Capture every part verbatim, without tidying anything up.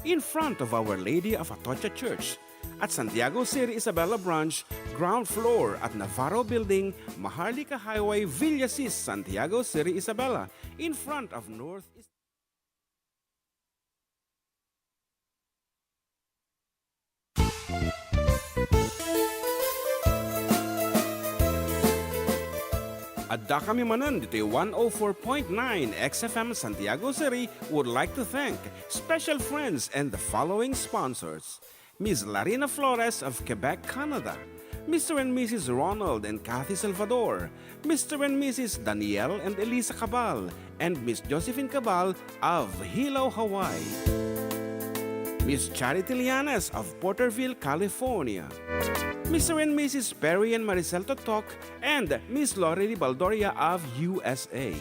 in front of Our Lady of Atocha Church. At Santiago City Isabela Branch, ground floor at Navarro Building, Maharlika Highway, Villasis, Santiago City Isabela, in front of North East. Adda kami manen ditoy one oh four point nine X F M Santiago City would like to thank special friends and the following sponsors: Miss Larina Flores of Quebec, Canada, Mister and Missus Ronald and Kathy Salvador, Mister and Missus Daniel and Elisa Cabal, and Miss Josephine Cabal of Hilo, Hawaii. Miss Charity Lianes of Porterville, California. Mister and Missus Perry and Maricel Totok and Miss Lorely Baldoria of U S A.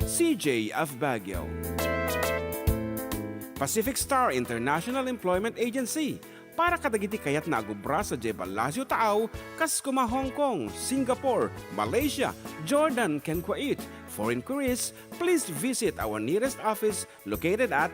C J of Baguio. Pacific Star International Employment Agency, para kadagiti kayatna a agubra sadiay Palacio Taaw, kas koma Hong Kong, Singapore, Malaysia, Jordan, ken Kuwait. For inquiries, please visit our nearest office located at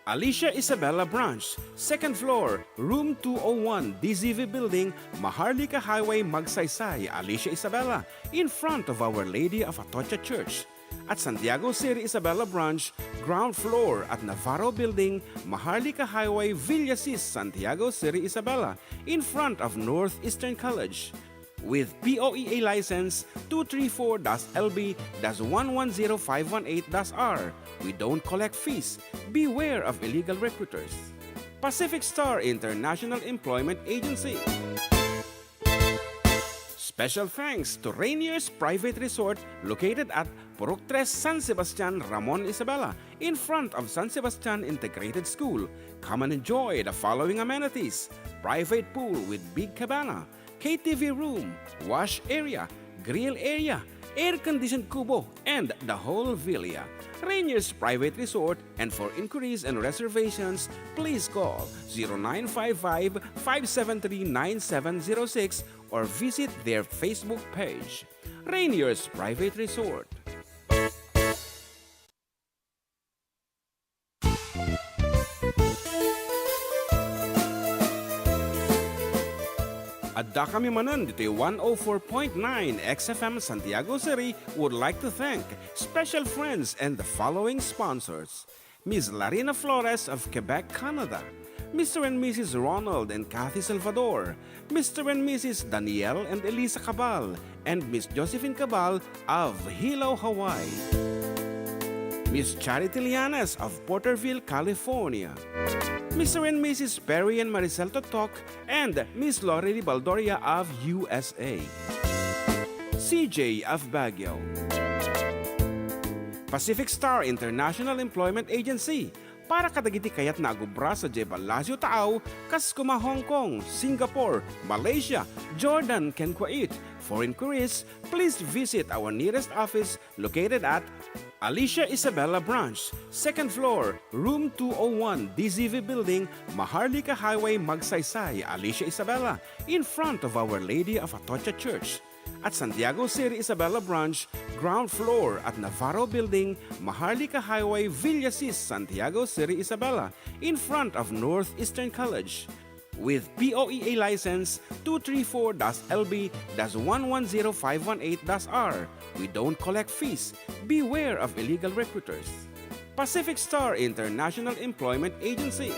Alicia Isabela Branch, second floor, room two oh one, D Z V Building, Maharlika Highway, Magsaysay, Alicia Isabela, in front of Our Lady of Atocha Church. At Santiago City Isabela Branch, ground floor at Navarro Building, Maharlika Highway, Villasis, Santiago City Isabela, in front of Northeastern College. With P O E A license two three four dash L B dash one one zero five one eight dash R, we don't collect fees. Beware of illegal recruiters. Pacific Star International Employment Agency. Special thanks to Rainier's Private Resort located at Purok Tres, San Sebastian, Ramon, Isabela, in front of San Sebastian Integrated School. Come and enjoy the following amenities: private pool with big cabana, K T V room, wash area, grill area, air-conditioned kubo, and the whole villa. Rainier's Private Resort, and for inquiries and reservations, please call zero nine five five, five seven three, nine seven zero six or visit their Facebook page, Rainier's Private Resort. Adda kami manen ditoy one oh four point nine X F M Santiago City would like to thank special friends and the following sponsors: Miss Larina Flores of Quebec, Canada, Mister and Missus Ronald and Kathy Salvador, Mister and Missus Daniel and Elisa Cabal, and Miss Josephine Cabal of Hilo, Hawaii. Miss Charity Lianes of Porterville, California. Mister and Missus Perry and Maricel Totok and Miss Lorely Baldoria of U S A. C J of Baguio. Pacific Star International Employment Agency, para kadagiti kayatna a gubra sadiay Palacio Taaw, kas koma Hong Kong, Singapore, Malaysia, Jordan, ken Kuwait. For inquiries, please visit our nearest office located at Alicia Isabela Branch, second floor, room two oh one, D Z V Building, Maharlika Highway, Magsaysay, Alicia Isabela, in front of Our Lady of Atocha Church. At Santiago City Isabela Branch, ground floor at Navarro Building, Maharlika Highway, Villasis, Santiago City Isabela, in front of Northeastern College. With P O E A license two three four dash L B dash one one zero five one eight dash R, we don't collect fees. Beware of illegal recruiters. Pacific Star International Employment Agency.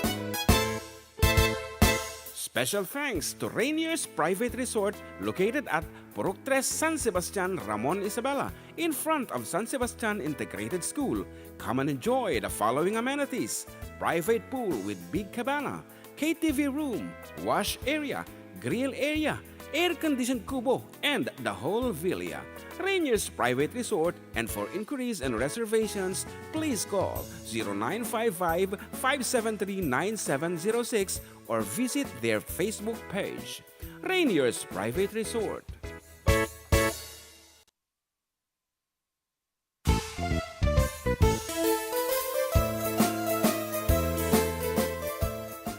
Special thanks to Rainier's Private Resort located at Purok Tres, San Sebastian, Ramon, Isabela, in front of San Sebastian Integrated School. Come and enjoy the following amenities: private pool with big cabana, K T V room, wash area, grill area, air-conditioned kubo, and the whole villa. Rainier's Private Resort, and for inquiries and reservations, please call zero nine five five, five seven three, nine seven zero six or visit their Facebook page, Rainier's Private Resort.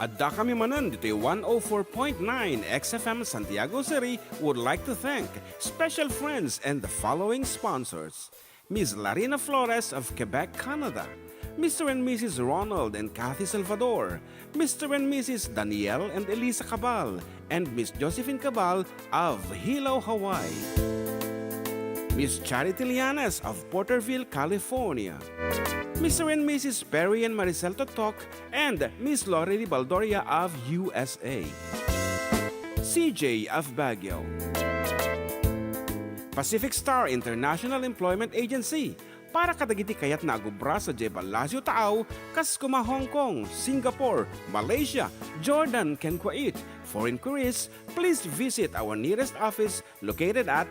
Adda kami manen ditoy one oh four point nine X F M Santiago City would like to thank special friends and the following sponsors: Miss Larina Flores of Quebec, Canada, Mister and Missus Ronald and Kathy Salvador, Mister and Missus Daniel and Elisa Cabal, and Miss Josephine Cabal of Hilo, Hawaii. Miss Charity Lianes of Porterville, California. Mister and Missus Perry and Maricel Totok and Miss Lori Baldoria of U S A. C J of Baguio. Pacific Star International Employment Agency, para kadagiti kayatna a agubra sadiay Palacio Taaw, kas kuma Hong Kong, Singapore, Malaysia, Jordan, ken Kuwait. For inquiries, please visit our nearest office located at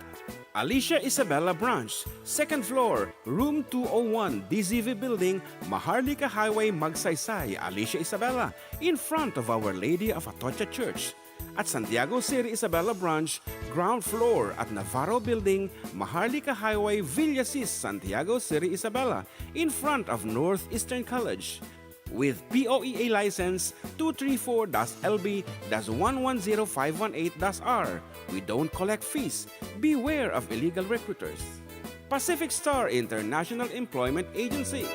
Alicia Isabela Branch, second floor, room two oh one, D Z V Building, Maharlika Highway, Magsaysay, Alicia Isabela, in front of Our Lady of Atocha Church. At Santiago Siri Isabela Branch, ground floor at Navarro Building, Maharlika Highway, Villasis, Santiago Siri Isabela, in front of Northeastern College. With P O E A license two three four dash L B dash one one zero five one eight dash R. We don't collect fees. Beware of illegal recruiters. Pacific Star International Employment Agency.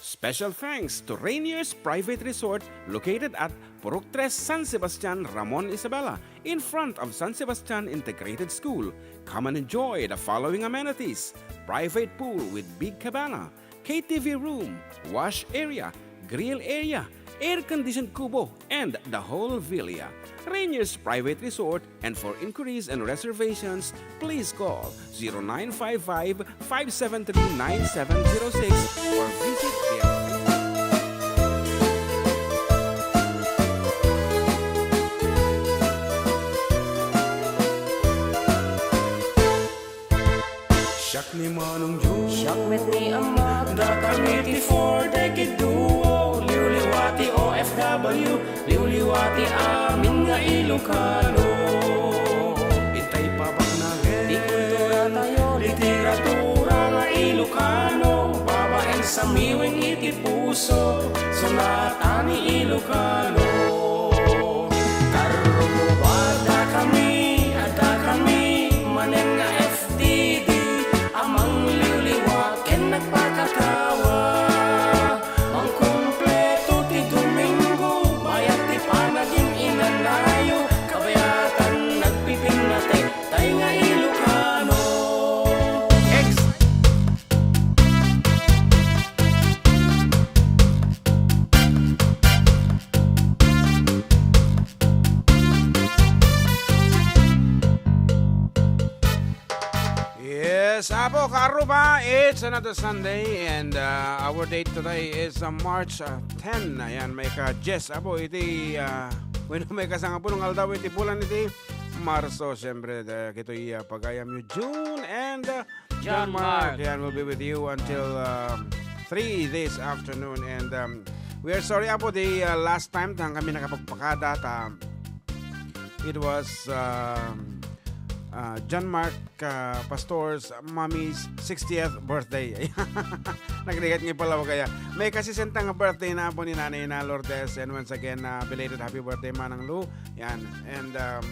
Special thanks to Rainier's Private Resort, located at Purok Tres, San Sebastian, Ramon Isabela, in front of San Sebastian Integrated School. Come and enjoy the following amenities: private pool with big cabana, K T V room, wash area, grill area, air-conditioned kubo, and the whole villa. Rainier's Private Resort, and for inquiries and reservations, please call zero nine five five, five seven three, nine seven zero six or visit their Siak ni Manong Jun. Siak met ni Amak. Dakami ti Four Decade Duo. Liwliwa ti O F W. Liwliwa ti amin nga Ilocano. Intay pabaknagen ti kulturatayo, literatura nga Ilocano. Babaen samiweng iti puso, sunatan ni Ilocano. Karruba, dakami, dakami manen nga F D D a mangliwliwa ken nagpakatawa. Mangkumpleto ti Domingo, bayat ti panagin-inanayo, kabayatan nagpipinnatek, tay nga Ilocano. Ex- Yes, Apo, Kaaruba, it's another Sunday, and, uh, our date today is, uh, March, uh, ten. Ayan, maika-diyes, Apo, iti, uh, wenno maikasangapulong aldaw iti bulan iti Marso. Siyempre, dagitoy, uh, pagayamyo, June and, uh, John John Mark. Mark. Ayan, we'll be with you until, um, three this afternoon. And, um, we are sorry, Apo, the, uh, last time, ta kami nakapagpakada, ta, it was, um, uh, John Mark, uh, Pastor's mommy's sixtieth birthday. Nagrigat nga pala kaya. Maikasisenta nga birthday na, Apo, ni Nanay na Lourdes. And once again, uh, belated happy birthday, Manang Lou. Yan. And, um,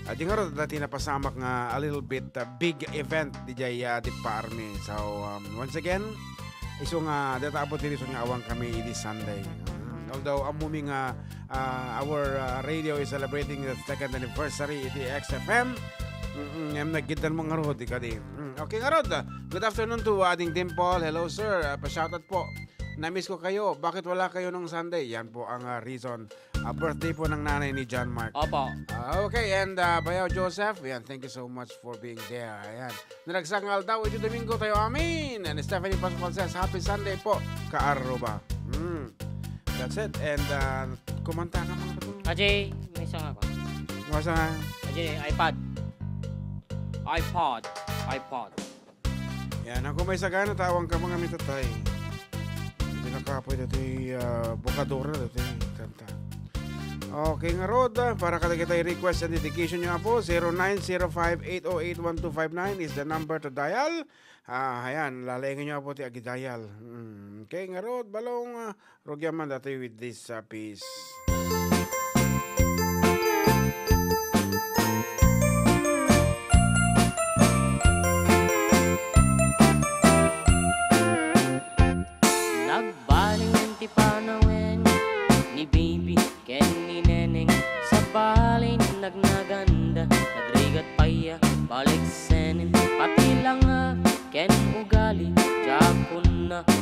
uh, di nga ro dati napasamak nga a little bit, uh, big event di jay, uh, di pa army. So, um, once again, isu nga, data, Apo, ti reason nga awan kami idi Sunday. Mm, although, ammo mi nga, uh, our, uh, radio is celebrating the second anniversary iti X F M. Mm, ngem naggiddalmo ngarud, di kadi. Mm, okay, ngarud. Good afternoon to, uh, Ading Dimple. Hello, sir. Uh, pa-shoutout po. Na-miss ko kayo. Bakit wala kayo nung Sunday? Yan po ang, uh, reason. Uh, birthday po ng nanay ni John Mark. Opo. Uh, okay, and, uh, Bayaw Joseph, yan, thank you so much for being there. Ayan. Naragsak nga aldaw, iti Domingo tayo. Amen. And Stephanie Pascual says, "Happy Sunday po, Kaaruba." Mm. That's it. And, uh, kumanta ka, mga katulong. Ajay, may isa nga ako. Masa nga? Ajay, iPad. iPod. iPod. Yan, ako may sagana, tawang ka, mga mitatay. Pinakapoy dati, ah, bukadora dati, kanta. Okay, ngarud, ah, para kadagitay request and dedication nyo, Apo, zero nine zero five eight oh eight one two five nine is the number to dial. Ah, ayan, lalaingan nyo, Apo, ti agi-dial. Mm, okay, ngarud, balong, ah, rugyan man dati with this, ah, piece.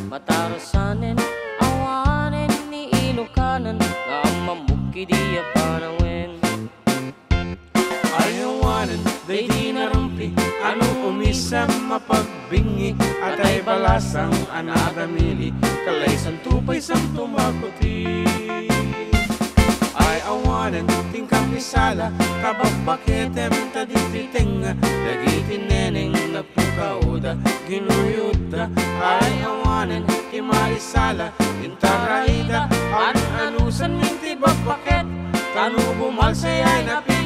Matarasanen, awanen ni Ilokanan nga ammamok idi a panawen. Ay awanen, daydi narumpi, ano umisem mapagbingi, atay balasang a nadamili, kalaysanto pay santo makuti. Ay awanen, ti inkam isala, ta babbaketem ta ditoy tengnga, dagiti neneng nagpukawda, ginuyodda, ay awanen, ti maisala, intarayda, an-anusanmin ti babbaket, tano bumalsay ay napigket.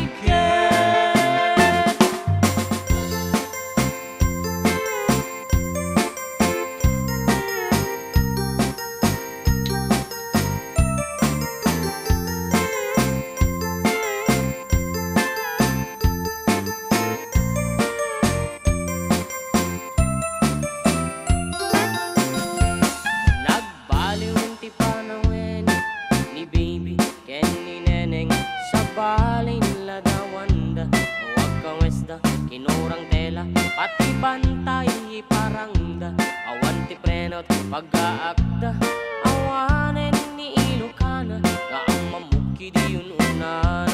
Nagbaliwen ti panawen ni Baby ken ni Neneng, sabali ladawanda no agkawesda, kinurang tela, pati bantay iparangda, awan ti preno ti pagaakda, awanen ni Ilokana nga ammamok idi un-unana.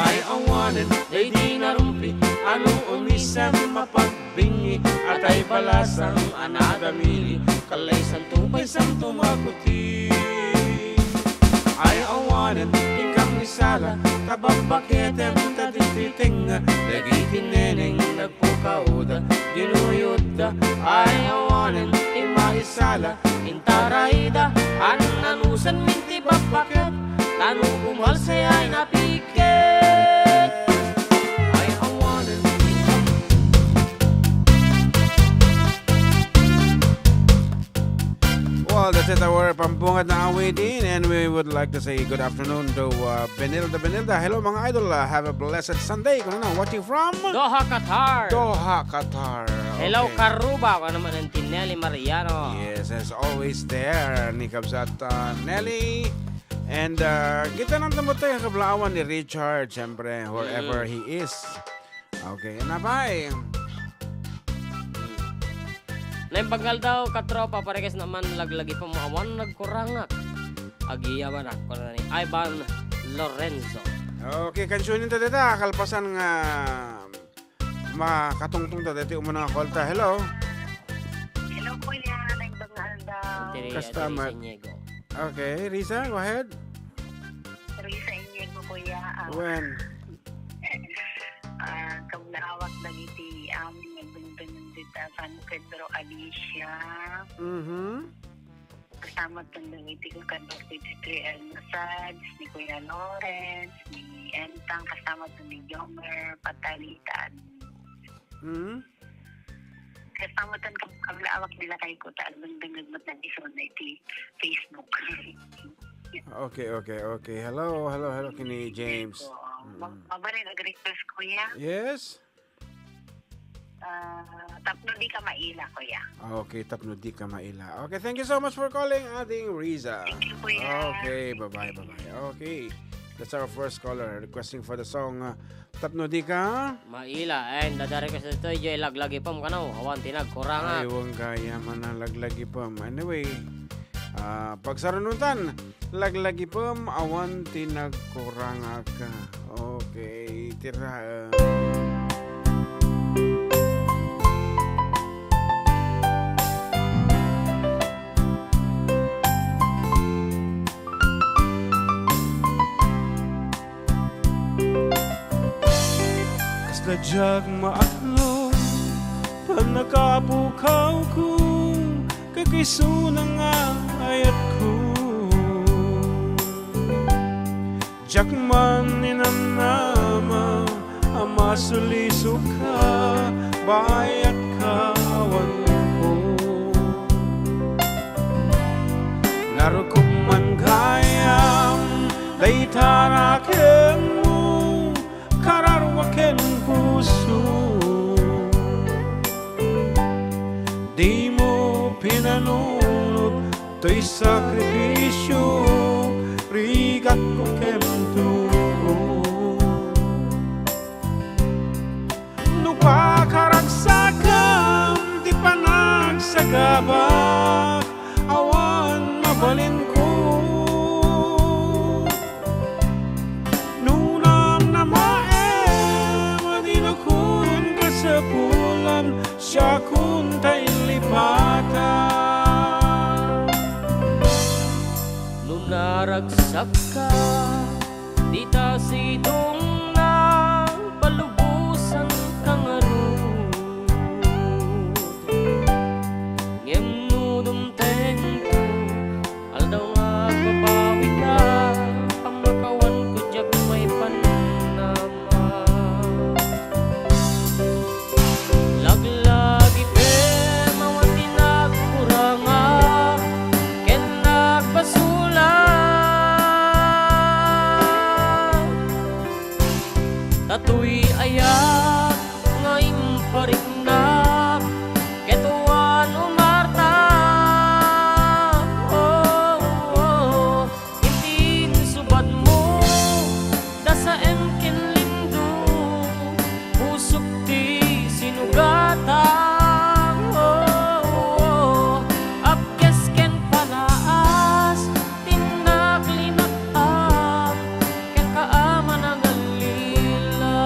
Ay awanen, daydi narumpi, ano umisem mapagbingi, atay balasang a nadamili, kalaysanto pay santo makuti. Ay awanen, inkam isala, ta babbaketem ta ditoy tengnga, dagiti neneng nagpukawda, ginuyodda, ay awanen, ti maisala, intarayda, an-anusanmin ti babbaket, tano bumalsay ay napigket. Ay awanen, Well, that's it, our pambungad na awitin, and we would like to say good afternoon to, uh, Benilda. Benilda, hello, mga idol. Uh, have a blessed Sunday. Kung ano, watching from Doha, Qatar. Doha, Qatar. Hello, okay. Karuba. Ako naman ang Nelly Mariano. Yes, as always there, ni Kabsat, uh, Nelly. And, uh, kita nang tumutay ang kablaawan ni Richard, siyempre, wherever he is. Okay, napay. Naimbag nga aldaw, katropa, parekas naman laglagi pa mo awan nagkurangak. Agyamanak, kuna ni Ivan Lorenzo. Okay, kansunin ta dita, kalpasan nga makatungtong ta dita, umuna nga call ta. Hello? Hello, kuya. Naimbag nga aldaw. Kasta Teresa Iniego. Okay, Risa, go ahead. Risa Iniego, kuya. Ah, when? Ah, kablaawan dagiti amin nga agdengdengngeg dita San Pedro, Alicia. Mhm. Kasamaton dagiti kakadua ti Three L Massage, ni Kuya Lawrence, ni Entang, kasamaton ni Jomer Patalitan. Mhm. Kasamaton kab-, kablaawan nila kay Kuya, agdengdengngeg met na isu na iti Facebook. Okay, okay, okay. Hello, hello, hello, kini James. Oo. Ma-, mm, mabalin ag-request, kuya? Yes? Ah, Tapno Dika Maila, kuya. Okay, Tapno Dika Maila. Okay, thank you so much for calling, Ading Riza. Thank you, kuya. Okay, bye-bye, bye-bye. Okay, that's our first caller requesting for the song, uh, Tapno Dika Maila. And the request dito, J Laglagipem kano, awan ti nagkurangak. Ay, wen gayam a nalaglagipem. Anyway, ah, pagsarunotan, Laglagipem, awan ti nagkurangak. Okay, tira. Kasla diak maatlo, pannakapukawko, kakaiso nga ayatko. Diak man inamnama a masulisok ka, bayat ka awanko. Narukop man gayam dayta rakenmo, kararua ken puso. Dimo pinanunot toy sakrifisio, rigatko ken tuo. No pakaragsakam ti panagsak Gabak, awan mabalinko. No namnamaem, dinakon kasapulan, siakon ta inlipatan. No naragsakka, dita sidongna, palubosanka ngarud. Ngem no dumtengko, aldaw nga agbabawika, pammakawanko diak maipan. Laglagipem, awan ti nagkurangak ken nagbasolak. Datoy ayat nga impariknak, ket awan umarta. Oh, oh, oh. Iti insubadmo, dasaem ken lindong, pusok ti sinugatam. Oh, oh, oh. Apkes ken palaas, tinnak linakam, kenka a managallila.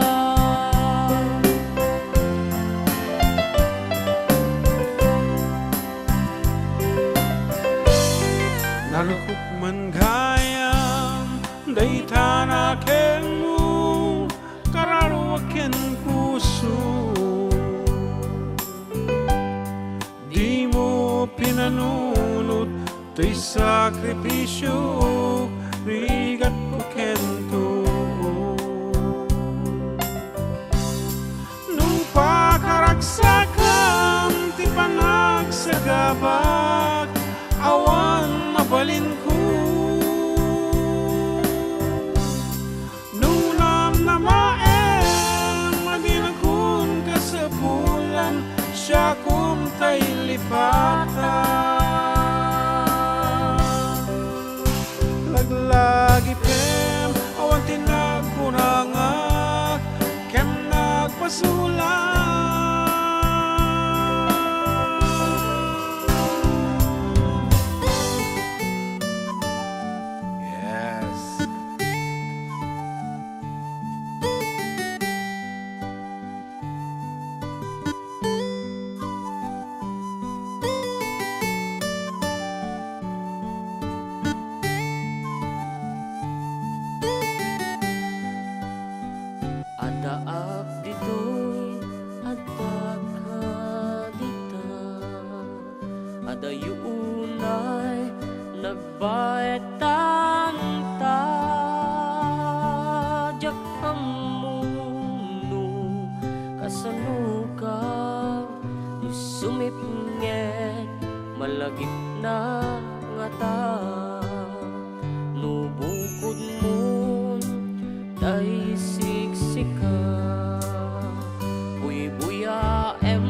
Narukop man gayam dayta nakenmo, kararuak ken puso. Dimo pinanunot ti sakripisiok, rigatko ken too. No pakaragsakam ti panagsagabak, awan mabalinko. No namnamaem, dinakon kasapulan, siakon ta inlipatan. Laglagipem, awan ti nagkurangak ken nagpasolak. Yes. Addaak ditoy, addaka dita. Adayo unay nagbaetan ta. Diak ammo no kasanoka, no sumipnget, malagipna ngata. No bukodmon, tay siksika. Buybuyaem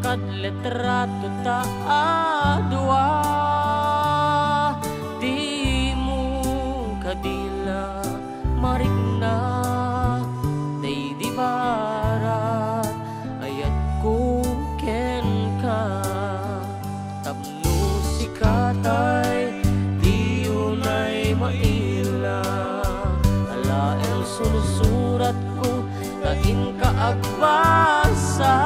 kad litrato ta a dua. Dimo kadi la marikna, daydi barat ayatko kenka. Tapno sika tay ti unay maila. Alaem sursuratko ta inka agbasa.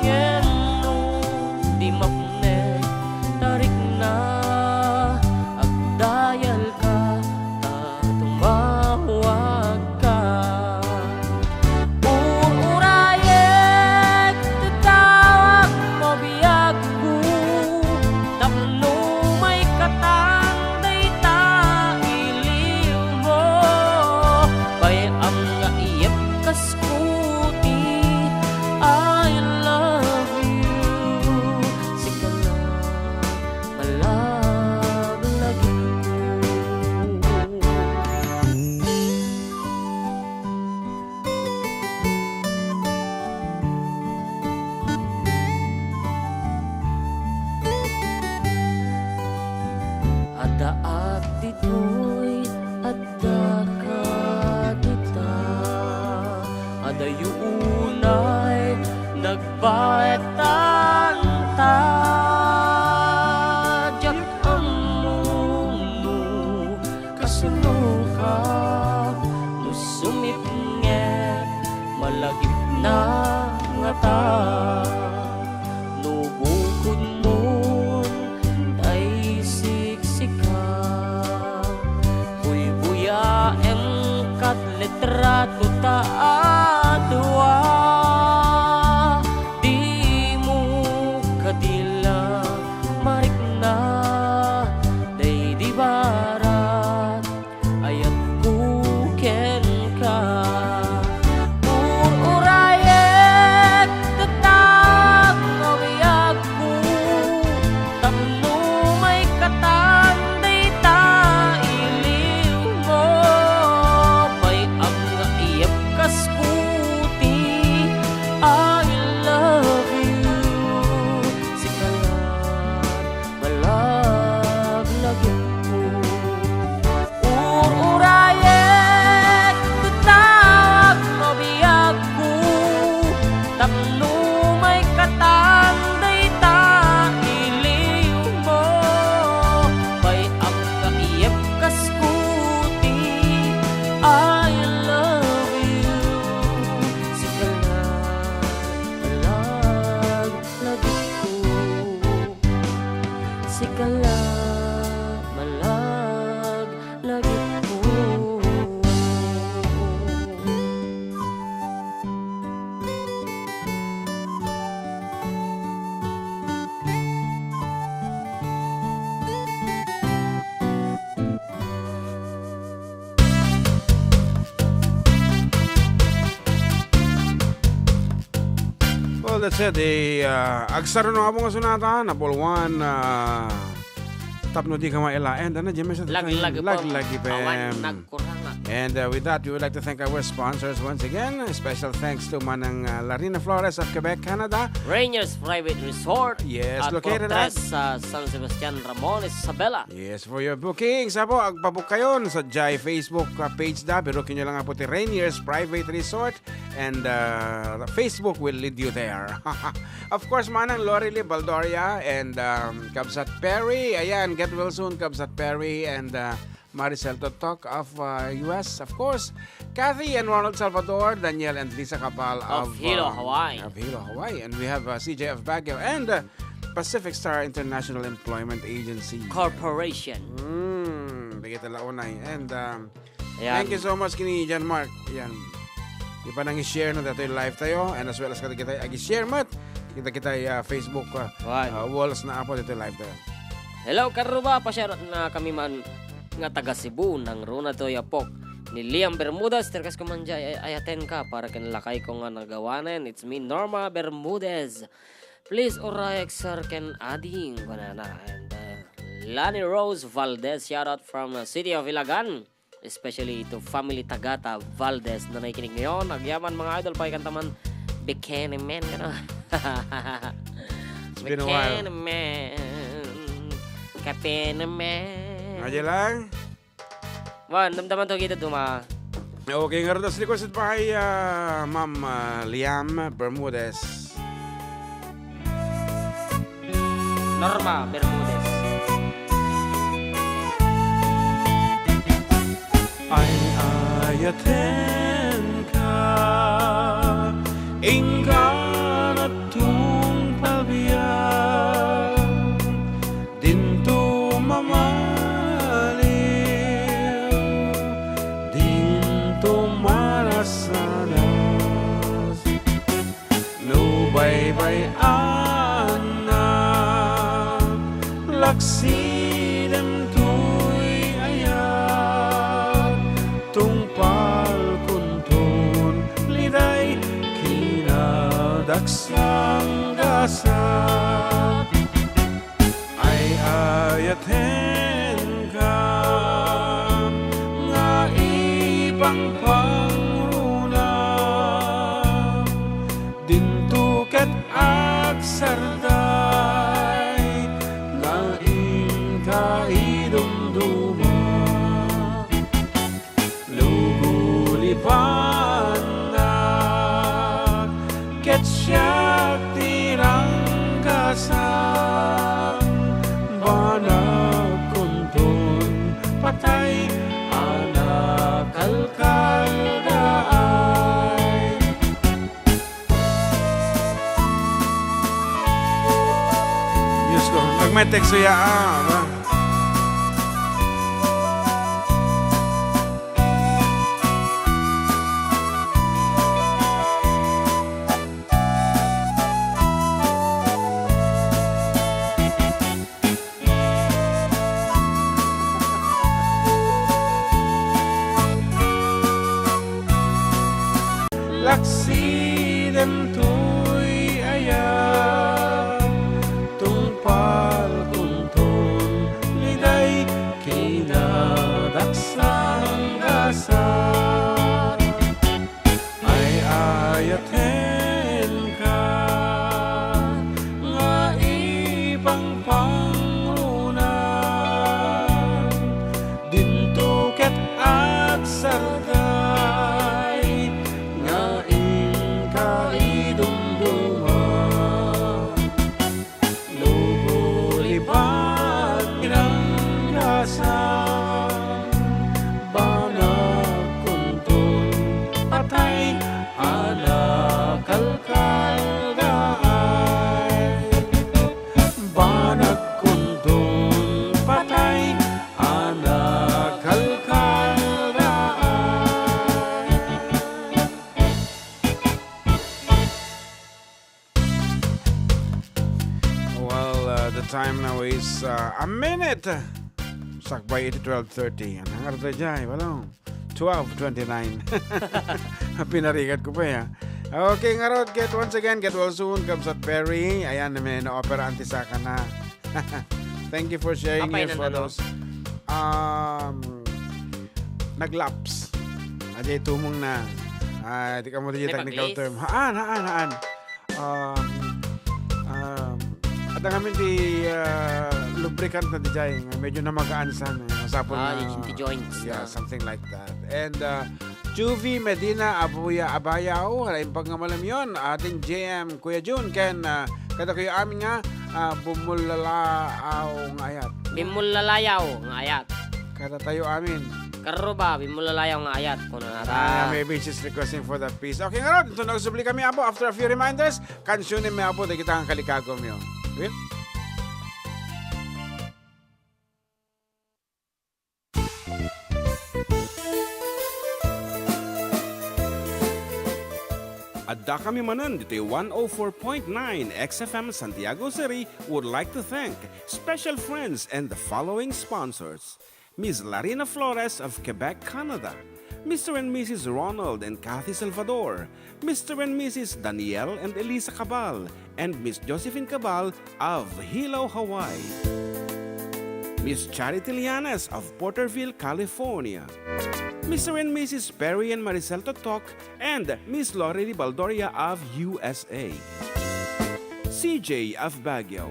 Ngem no di mapnek ta rikna, agdayalka ta tumawagka. Ur-urayek ti tawag mo biagko, tapno maikatan dayta ilimmo. Bay-am nga iyepkasko ti I love you. Sika la, malagip-lagipko. Addaak ditoy, addaka dita. Adayo unay nagbaetan Kala, malagip ko. Well, that's it. Eh, ah, agsarano a bungos nata, Napolwan, ah, tapno di ka maila. And ano, James, Laglagipem. Laglagipem. Awan nagkurangak. And, uh, with that, we would like to thank our sponsors once again. A special thanks to Manang, uh, Larina Flores of Quebec, Canada. Rainier's Private Resort. Yes, at located at Fortress, uh, San Sebastian, Ramon, Isabela. Yes, for your bookings, apo, agpabook kayon sa jay Facebook, uh, page da. Pero kinyo lang, apo, ti Rainier's Private Resort, and, uh, Facebook will lead you there. Of course, Manang Lorely Baldoria and, um, Kabsat Perry. Ayan, get well soon, Kabsat Perry and, uh, Maricel Totok of, uh, U S, of course. Kathy and Ronald Salvador, Daniel and Lisa Cabal of, Hilo, um, Hawaii. Of Hilo, Hawaii. And we have, uh, C J of Baguio and, uh, Pacific Star International Employment Agency. Corporation. Mm, dagiti la unay. And, um, Ayan. Thank you so much, kini John Mark. Ayan. Di pa nang i-share na datoy live tayo, and as well as kadagitay agi-share met. Kita kita, uh, Facebook, uh, Wan. Uh, walls na, apo, ditoy live tayo. Hello, karuba. Pasiar na kami man nga taga Cebu, nangruna toy apok ni Liam Bermudez, terkas ko man jay, ay-, ayaten ka para ken lakay ko nga nagawanen. It's me, Norma Bermudez. Please, uray, sir, ken ading, kunana. And, uh, Lani Rose Valdez, shout out from, uh, City of Ilagan. Especially to family Tagata Valdez na nakikinig ngayon. Agyaman, mga idol, pakikanta man Bikini Man, gano? It's been a while. Bikini Man. Kapini Man. Nga di lang? Wan, damdaman to kita duma. Okay, nga requested by, uh, Ma'am, uh, Liam Bermudez. Norma Bermudez. Ay-ayatenka, inggana tungpal biag, dinto mamaliw, dinto marasanas. No baybay-anak, laksidem toy ayat, tungpalkonton liday kinadaksang gasat. Ay-ayatenka nga ipangpangruna, dinto ket agsarday nga inka idumduma. Lugulipannak ket siak ti ranggasam, banagkonton patay a nakalkaldaay. Diyos ko, nagmetek siya, ah, ba? Laksidem toy ayat, tungpalkonton Minute. Sakbay iti twelve thirty. Ang ngarud jay, balong. Twelve twenty-nine. Pinarigat ko pa ya. Okay, ngarud, ket once again, get well soon, Kabsat Perry. Ayan, may na-opera antisaka na. Thank you for sharing your photos. Um, naglaps. Ajay tumong na. Ah, di ka mo di technical term. Haan, haan, haan. Um, um, at ang amin di, ah, lubricant na di jay, nga medyo namagaan san, eh. Masapul na, di joints, yeah, something like that. And, ah, Juvie Medina Abuya Abayaw, naimbag nga malam yon. Atin J M, Kuya Jun, ken, ah, kada kuya amin nga, ah, bumulala-, aw nga ayat. Bimulalayaw nga ayat. Kada tayo amin. Karuba, bimulalayaw nga ayat, kuno nata. Ah, maybe she's requesting for that piece. Okay, ngarud, ito nagsubli kami, Apo, after a few reminders, kansyoni mi, Apo, dagita nga kalikagom yo. Well, adda kami manen ditoy one oh four point nine X F M Santiago City would like to thank special friends and the following sponsors. Miss Larina Flores of Quebec, Canada, Mister and Missus Ronald and Kathy Salvador, Mister and Missus Daniel and Elisa Cabal, and Miss Josephine Cabal of Hilo, Hawaii. Miss Charity Lianes of Porterville, California. Mister and Missus Perry and Maricel Totok and Miss Lorely Baldoria of U S A. C J of Baguio.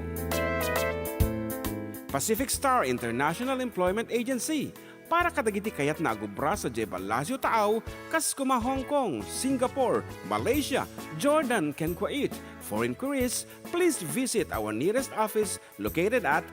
Pacific Star International Employment Agency, para kadagiti kayatna a agubra sadiay ballasiw taaw, kas koma Hong Kong, Singapore, Malaysia, Jordan, ken Kuwait. For inquiries, please visit our nearest office located at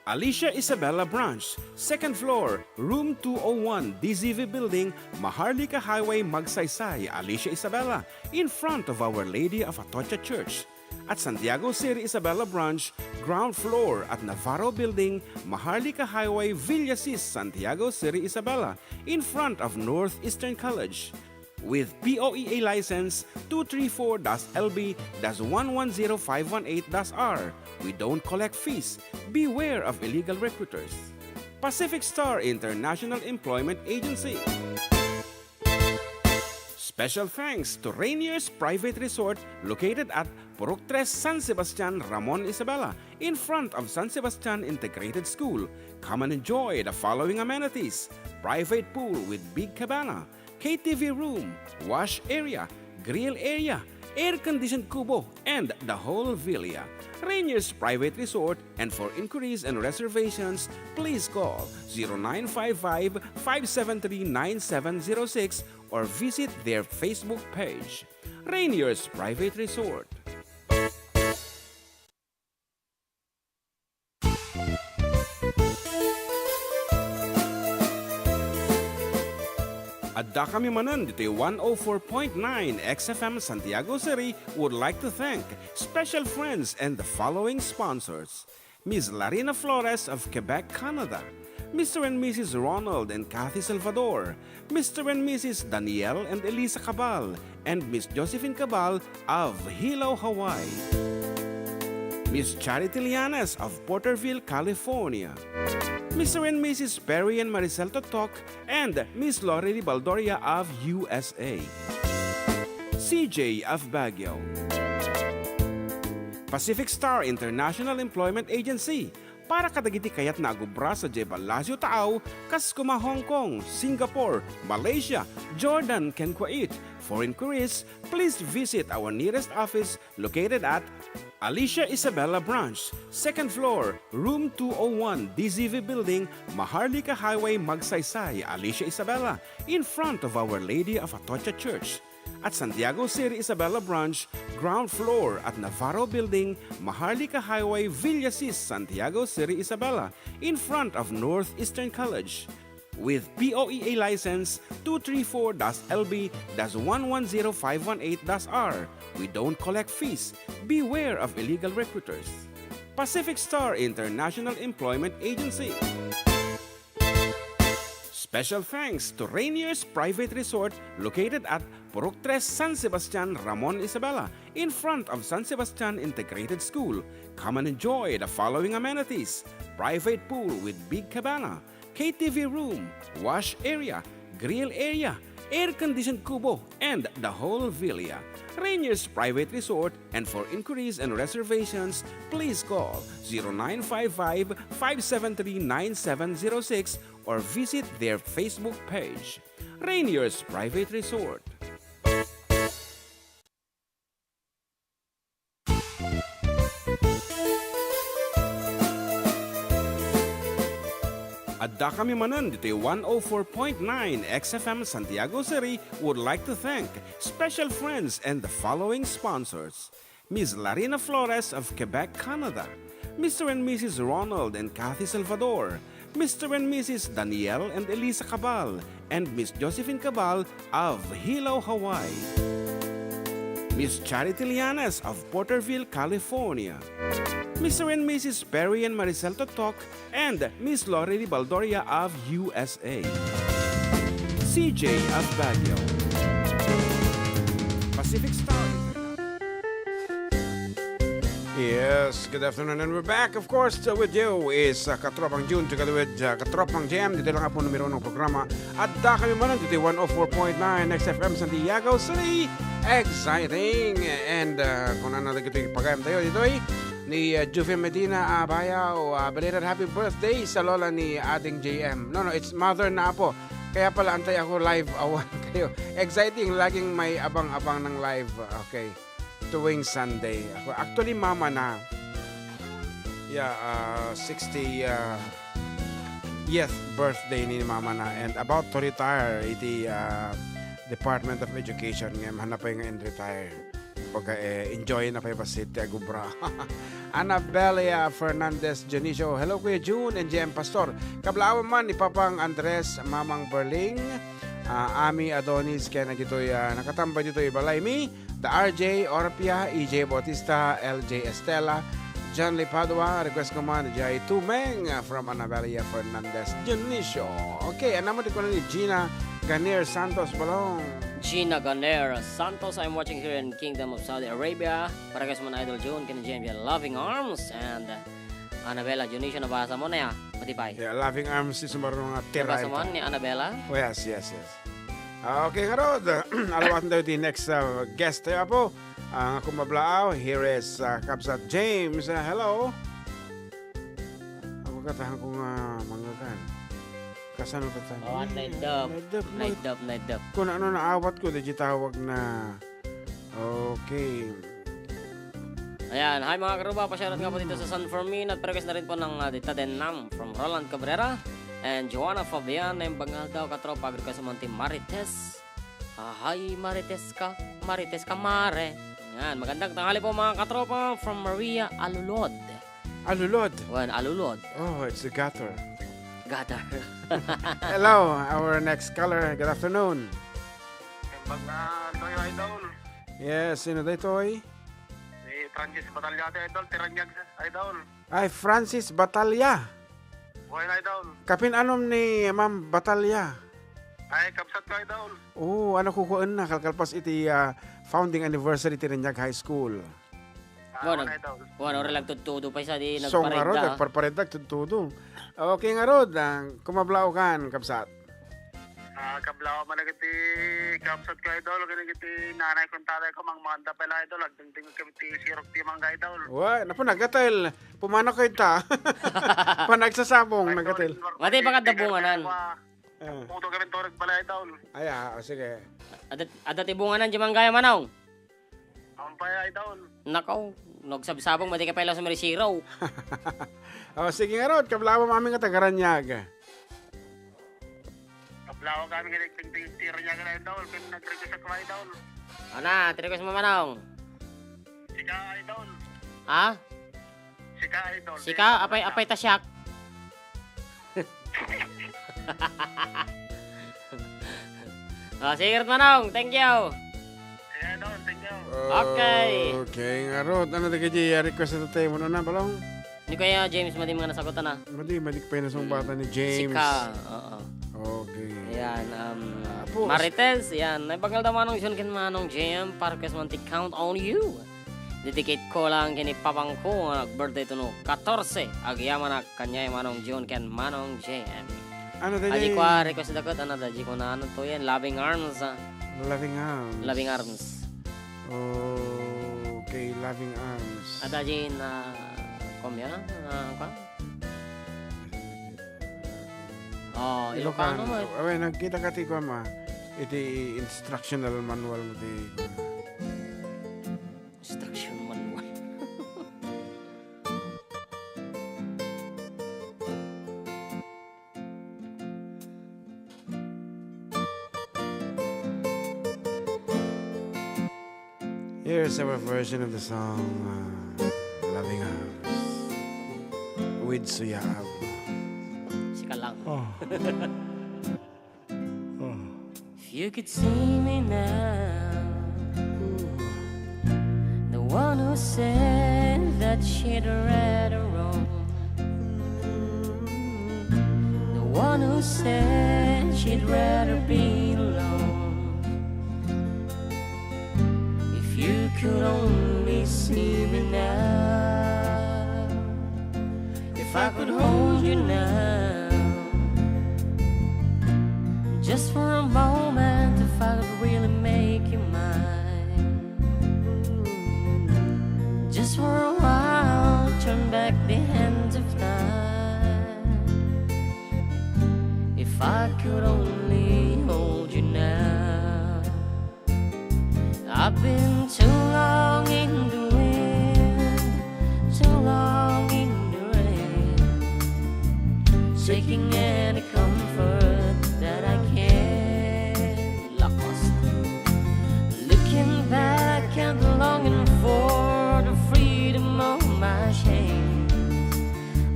Alicia Isabela Branch, second floor, room two oh one, D Z V Building, Maharlika Highway, Magsaysay, Alicia Isabela, in front of Our Lady of Atocha Church. At Santiago City Isabela Branch, ground floor at Navarro Building, Maharlika Highway, Villasis, Santiago City Isabela, in front of Northeastern College. With P O E A license two three four dash L B dash one one zero five one eight dash R, we don't collect fees. Beware of illegal recruiters. Pacific Star International Employment Agency. Special thanks to Rainier's Private Resort located at Purok Tres, San Sebastian, Ramon Isabela, in front of San Sebastian Integrated School. Come and enjoy the following amenities: private pool with big cabana, K T V room, wash area, grill area, air-conditioned kubo, and the whole villa. Rainier's Private Resort, and for inquiries and reservations, please call zero nine five five, five seven three, nine seven zero six or visit their Facebook page. Rainier's Private Resort. Adda kami manen ditoy one oh four point nine X F M Santiago City would like to thank special friends and the following sponsors: Miss Larina Flores of Quebec, Canada, Mister and Missus Ronald and Kathy Salvador, Mister and Missus Daniel and Elisa Cabal, and Miss Josephine Cabal of Hilo, Hawaii, Miss Charity Lianes of Porterville, California, Mister and Missus Perry and Maricel Totok, and Miss Lorely Baldoria of U S A, C J of Baguio, Pacific Star International Employment Agency, para kadagiti kayatna a agubra sadiay ballasiw taaw, kas koma Hong Kong, Singapore, Malaysia, Jordan, ken Kuwait. For inquiries, please visit our nearest office located at Alicia Isabela Branch, second floor, room two oh one, D Z V Building, Maharlika Highway, Magsaysay, Alicia Isabela, in front of Our Lady of Atocha Church. At Santiago City Isabela Branch, ground floor at Navarro Building, Maharlika Highway, Villasis, Santiago City Isabela, in front of Northeastern College. With P O E A license two three four dash L B dash one one zero five one eight dash R, we don't collect fees. Beware of illegal recruiters. Pacific Star International Employment Agency. Special thanks to Rainier's Private Resort located at Purok Tres, San Sebastian, Ramon Isabela, in front of San Sebastian Integrated School. Come and enjoy the following amenities: private pool with big cabana, K T V room, wash area, grill area, air-conditioned kubo, and the whole villa. Rainier's Private Resort, and for inquiries and reservations, please call zero nine five five, five seven three, nine seven zero six or visit their Facebook page. Rainier's Private Resort. Adda kami manen ditoy one oh four point nine X F M Santiago City would like to thank special friends and the following sponsors: Miss Larina Flores of Quebec, Canada, Mister and Missus Ronald and Kathy Salvador, Mister and Missus Daniel and Elisa Cabal, and Miss Josephine Cabal of Hilo, Hawaii, Miss Charity Lianes of Porterville, California, Mister and Missus Perry and Maricel Totok, and Miss Lorely Baldoria of U S A, C J of Baguio, Pacific Star. Yes, good afternoon, and we're back. Of course, uh, with you is, uh, Katropang June together with, uh, Katropang Jem. Dito lang po numero ng programa. Adda kami manen dito one oh four point nine X F M Santiago City. Exciting! And, uh, kung ano na dito yung pagayam tayo dito, eh, ni, uh, Juvie Medina, uh, Bayaw, uh, belated happy birthday sa lola ni Ading J M. No, no, it's mother na po. Kaya pala antay ako live awan kayo. Exciting, laging may abang-abang ng live. Okay. Tuwing Sunday. Ako, actually, mama na. Yeah, uh, sixty, uh, yes, birthday ni mama na. And about to retire iti, uh, Department of Education. Ngayon, hanap pa nga in retire. Pagka, eh, enjoy na pa yung city, agubra. Anabella Fernandez Dionisio. Hello, Kuya June and J M Pastor. Kablaawan man ni Papang Andres, Mamang Berling, ah, Ami Adonis, kaya na ditoy, ah, nakatambay ditoy balay mi. The R J, Orpia, E J Bautista, L J Estela, John Lee Padua, request ko man, Jai Tumeng, ah, from Anabella Fernandez Dionisio. Okay, anam mo di ko na ni Gina Ganier Santos Balong. Gina Ganier Santos, I'm watching here in Kingdom of Saudi Arabia. Para kas man Idol June, ken J M J Loving Arms, and, uh, Anabella Dionisio, nabasa mo na ya. Matibay. Yeah, Loving Arms is marunong nga tira. Nabasa mo ni Anabella? Oh, yes, yes, yes. Ah, okay, ngarud. Alawaten tayo di next, uh, guest tayo, apo. Ang akong mablaaw, here is, uh, Kabsat James. Uh, hello. Ako katahan ko nga mangagan. Kasano katahan? Oh, at naidap. Naidap, no? Naidap, naidap. Kung ano naawat ko, di tawag na. Okay. Ayan, hi mga karuba, pa-shoutout nga po dito sa San Fermin at paregas na rin po ng, ah, dita den nam from Roland Cabrera and Joanna Fabian, na yung bangal daw katropa, agad ka sa Monte Marites. Ah, hi, Marites ka, Marites ka, mare. Yan, magandang tanghali po mga katropa from Maria Alulod. Alulod. Wan, Alulod. Oh, it's a gutter. Gutter. Hello, our next caller. Good afternoon. Mga Toyo Idol. Yes, sino daytoy? Si Francis Batalla, Idol. Tiranyag, Idol. Ay, Francis Batalla. Buhay na, Idol. Kapin-anom ni Ma'am Batalla? Ay, kabsat ko, Idol. Oo, ano kukuan na, kalkalpas iti, ah, founding anniversary ti Rinyag High School. Ah, Bueno, wala, Idol. Bueno, ora lang tudtudo pa isa di So, ngarud, nagparenda. Nagparparenda, tudtudo. Okay, ngarud, ah, kumablao kan, kabsat. Ah, kablao man dagiti kabsat ko, Idol, ken dagiti nanay ko, tatay ko, mangmanda pay la, Idol, agdingding kami ti sirok ti mangga, Idol. Wa, napo, nagatel. Pumanaw kayo ta. Panagsasabong, nagatel. Mati, baka dabunganan. Ah. Puto kami turag balay, Idol. Ay, ah, oh, sige. Adat, adat ibunganan di manggaya, Manong. Ang paya, Idol. Nakaw, nagsabsabong, mati ka pala sa Marisiro. Oh, sige nga, Rod, kablao mo amin nga taga Ranyag. Kablao kami nga nagpinting ti Ranyag, Idol. Kaya nag-request ako, Idol. Ana, ti request mo, Manong? Sika, Idol. Ha? Sika, Idol. Sika, apay, apay ta siak. Ah, sige, Manong. Thank you. Sige, Idol. Thank you. Okay. Okay, ngarud. Ano da kay request na tayo? Ano na, Balong? Ni Kuya James, madi mga nasagot na. Madi, madi pa yung nasungbatan ni James. Sika, oo. Okay. Ayan, um, Tapos? Marites, yan. Naibagal daw Manong Jun ken Manong J M, para request man ti Count on You. Dedicate ko lang ken ni papangko nga nag-birthday tuno katorse. Agyamanak kaniay Manong June ken Manong J M. Ano tayo? Aji kua, request da ket, ano, aji kua na, ano to yan? Loving Arms, ah. Loving Arms. Loving Arms. Okay, Loving Arms. Ada aji na, kom ya, ah, kua? Oh, Ilocano, Ilocano. Awen, nagkita ka ti kua, ma, iti instructional manual mo ti kua. Instruction manual. Here's our version of the song, uh, Loving Arms with Suya Ab. Sika lang. Oh. Oh. If you could see me now, the one who said that she'd rather roam, the one who said she'd rather be alone. If you could only see me now, if I could hold you now, just for a moment, if I could really make you mine, just for a while, turn back the hands of time. If I could only hold you now. I've been too long in the wind, too long in the rain, seeking any comfort that I can. Lakas. Looking back and longing for the freedom of my chains,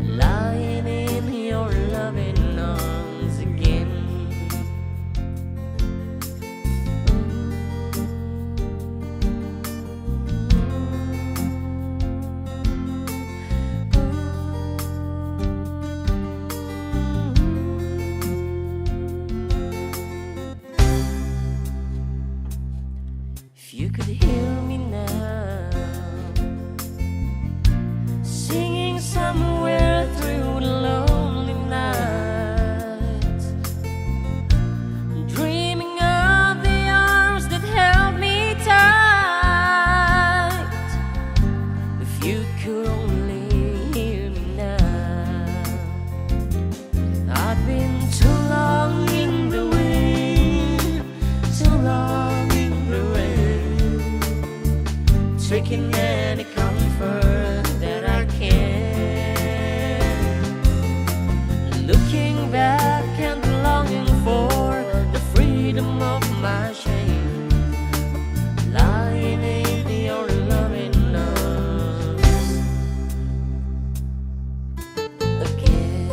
lying in your loving arms again. If you could hear me now, singing somewhere through the lonely night, dreaming of the arms that held me tight. If you could only hear me now. I've been too long in the wind, too long in the rain, seeking any comfort that I can. Looking back and longing for the freedom of my chains, lying in your loving arms again.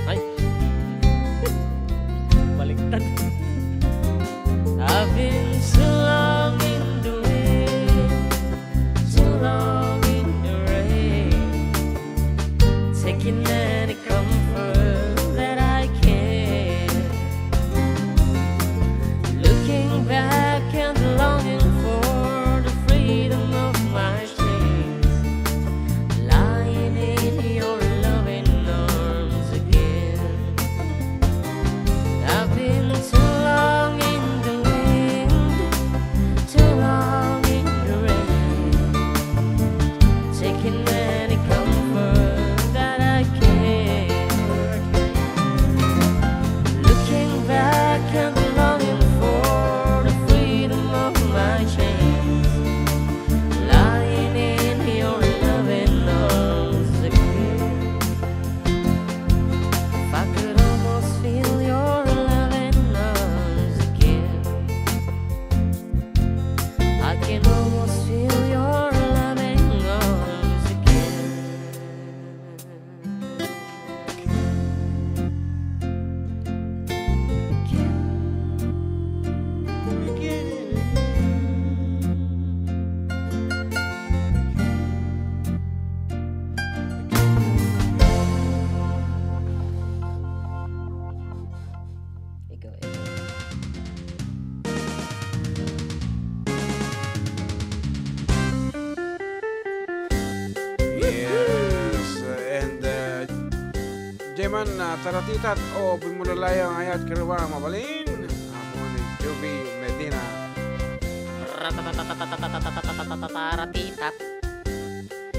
Ay. Baliktad. I've been so long in the wind, so long in the rain, seeking any comfort that I can. Looking back and longing for the freedom of my dreams, lying in your loving arms again. I've been too long in the wind, too long in the rain, taking any comfort that I can. Eman, ah, taratitat o pimulalayo nga ayat, kayat mabalin? Apo ni Jovi Medina. Taratitat.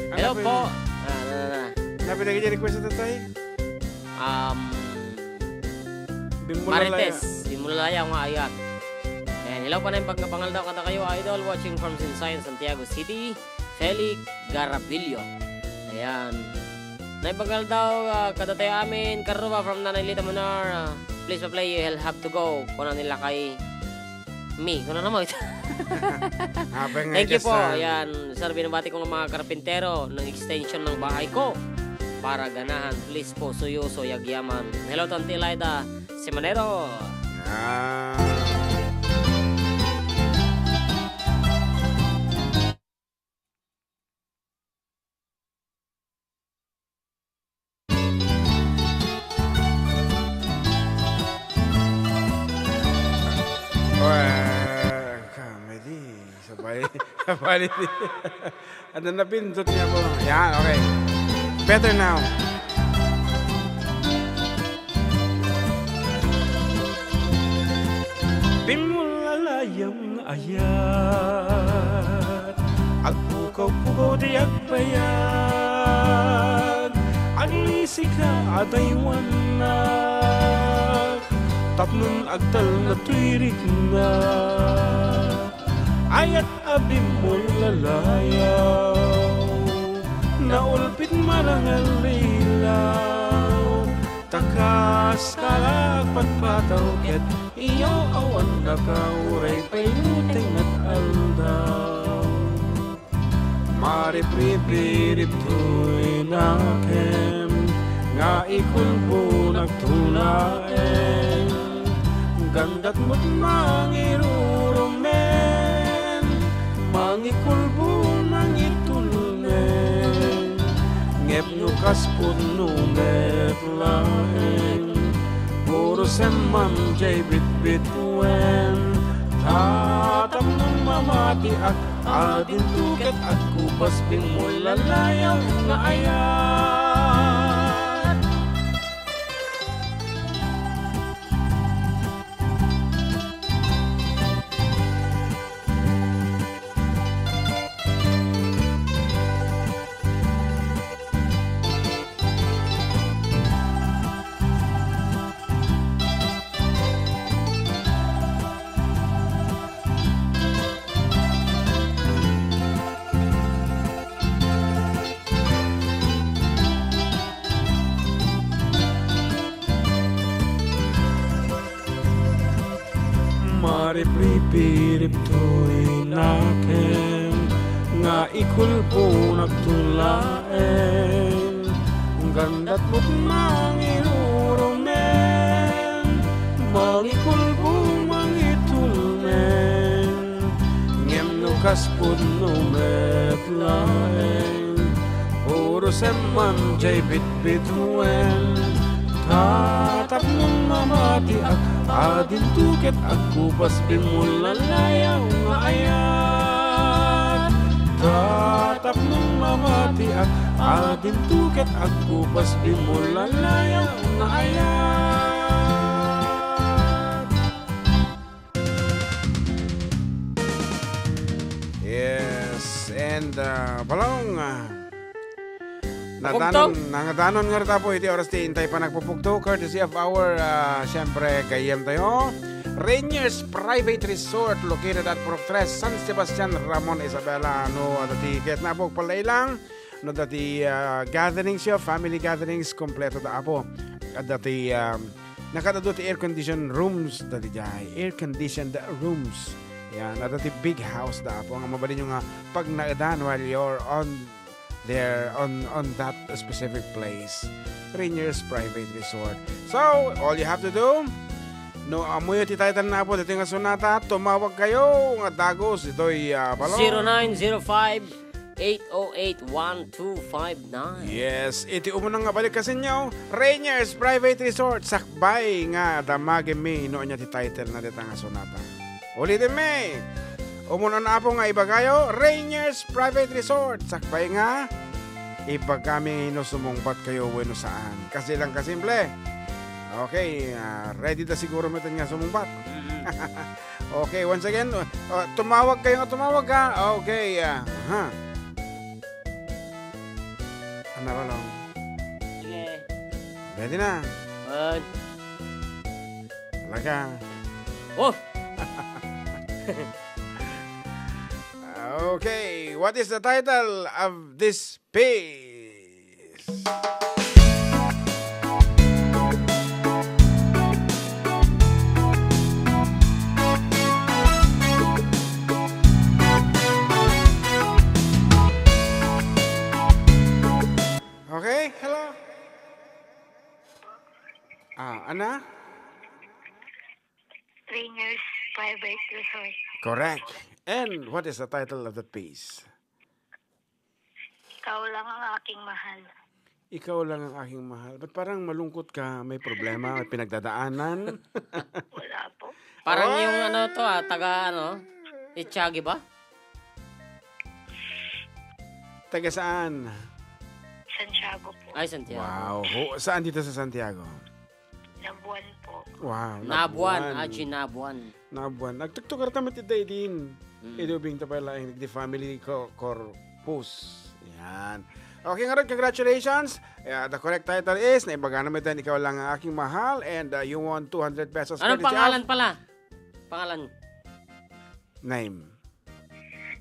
Hello po. Ah, na, na, na. Napita ka request, tatay? Um, Bimulalayo. Marites, Bimulalayo nga ayat. Ayan, hello po na yung pagkapangaldaw kadakayo, idol, watching from Sinsayan, Santiago City. Felix Garabillo. Ayan. Naibagal daw, ah, kadatayo amin, Karuba from Nanay Lita Munar. Ah, please pa-play, I'll have to go. Kuna nila kay me. Kuna naman. Happy nga Thank you po. Sir. Ayan. Sir, binabati ko ng mga karpintero ng extension ng bahay ko. Para ganahan. Please po, suyuso, yagyaman. Hello, Tante Laida Simanero. Ah. Well, comedy. Sabay, sabay. Ano na pindot niya po? Yan, okay. Better now. Bimulalayo nga ayat, agpukaw-pukaw ti agbayag, aglisika a daywannak, tapnon agtalna toy riknak. Ayat a bimulalayo, naulpit manangallilaw, ta kas kala agpatpataw ket iyaw-awannaka uray pay no tengnga ti aldaw. Maripripirip toy nakem nga ikulbonak to laeng. Gandat met mangirurumen, mangikulbo, mangitulmen. Ngem no kas pudno met laeng, puro semman jay bitbituen. Tatapnon mamatiak, adinto ket agkupas bimulalayo nga ayat. Maripripirip toy nakem nga ikulbonak to laeng. Gandat met mangirurumen, mangikulbo, mangitulmen. Ngem no kas pudno met laeng, puro semman jay bitbituen. Tatapnon mamatiak, adinto ket agkupas bimulalayo nga ayat. Tatapnon mamatiak, adinto ket agkupas bimulalayo nga ayat. Yes, and, uh, Balong, uh, Mapugto? Nadanon, nangadanon nga rita po iti oras ti intay panagpupugto, courtesy of our, uh, siyempre, gayyem tayo, Rainier's Private Resort, located at Purok Tres, San Sebastian, Ramon, Isabela. No, adda ti ket napog, palailang, no, adda ti, uh, gatherings yo, family gatherings, kompleto da, apo. Adda ti, um, Nakaad-adu ti air conditioned rooms daydiay, air conditioned rooms. Yan, adda ti big house da Apo nga mabalinyo nga pagnaedan while you're on there, on, on that specific place. Rainier's Private Resort. So, all you have to do, no, ammoyo ti title na Apo ditoy nga sonata, tumawag kayo nga dagus ditoy, ah, Balong. Zero nine zero five, eight oh eight, one two five nine. Yes, iti umuna nga balik kasinyo, Rainier's Private Resort, sakbay nga damagenmi no ania ti title na dita nga sonata. Ulitinmi, umuna Apo nga ibagayo, Rainier's Private Resort, sakbay nga ibagami no sumungbat kayo wenno saan. Kasi lang kasimple. Okay, ah, ready na siguro metten nga sumungbat. Mm. Okay, once again, uh, uh, tumawag kayo nga tumawag, ha? Okay, ah, ha. Ano ba lang? Sige. Ready na? One. Talaga. Oh! Okay, what is the title of this piece? Okay, hello? Ah, Ana? Rainier's Private Resort. Correct. And what is the title of the piece? Ikaw lang ang aking mahal. Ikaw lang ang aking mahal. Ba't parang malungkot ka? May problema? May pinagdadaanan? Wala po. Parang Oy! yung ano to, ah, taga ano, Itiagi ba? Taga saan? Santiago po. Ay, Santiago. Wow. Ho, saan dito sa Santiago? Nabuan po. Wow, Nabuan, Nabuan. Aji Nabuan. Nabuan. Nagtuktukarta met ita idin. Mm. Idubing ta pay laeng di family co-, corpus. Yan. Okay, ngarud, congratulations. Yeah, the correct title is, naibagana met ita, Ikaw Lang Ang Aking Mahal, and, uh, you won two hundred pesos Anong courtesy of pangalan pala? Pangalan? Name.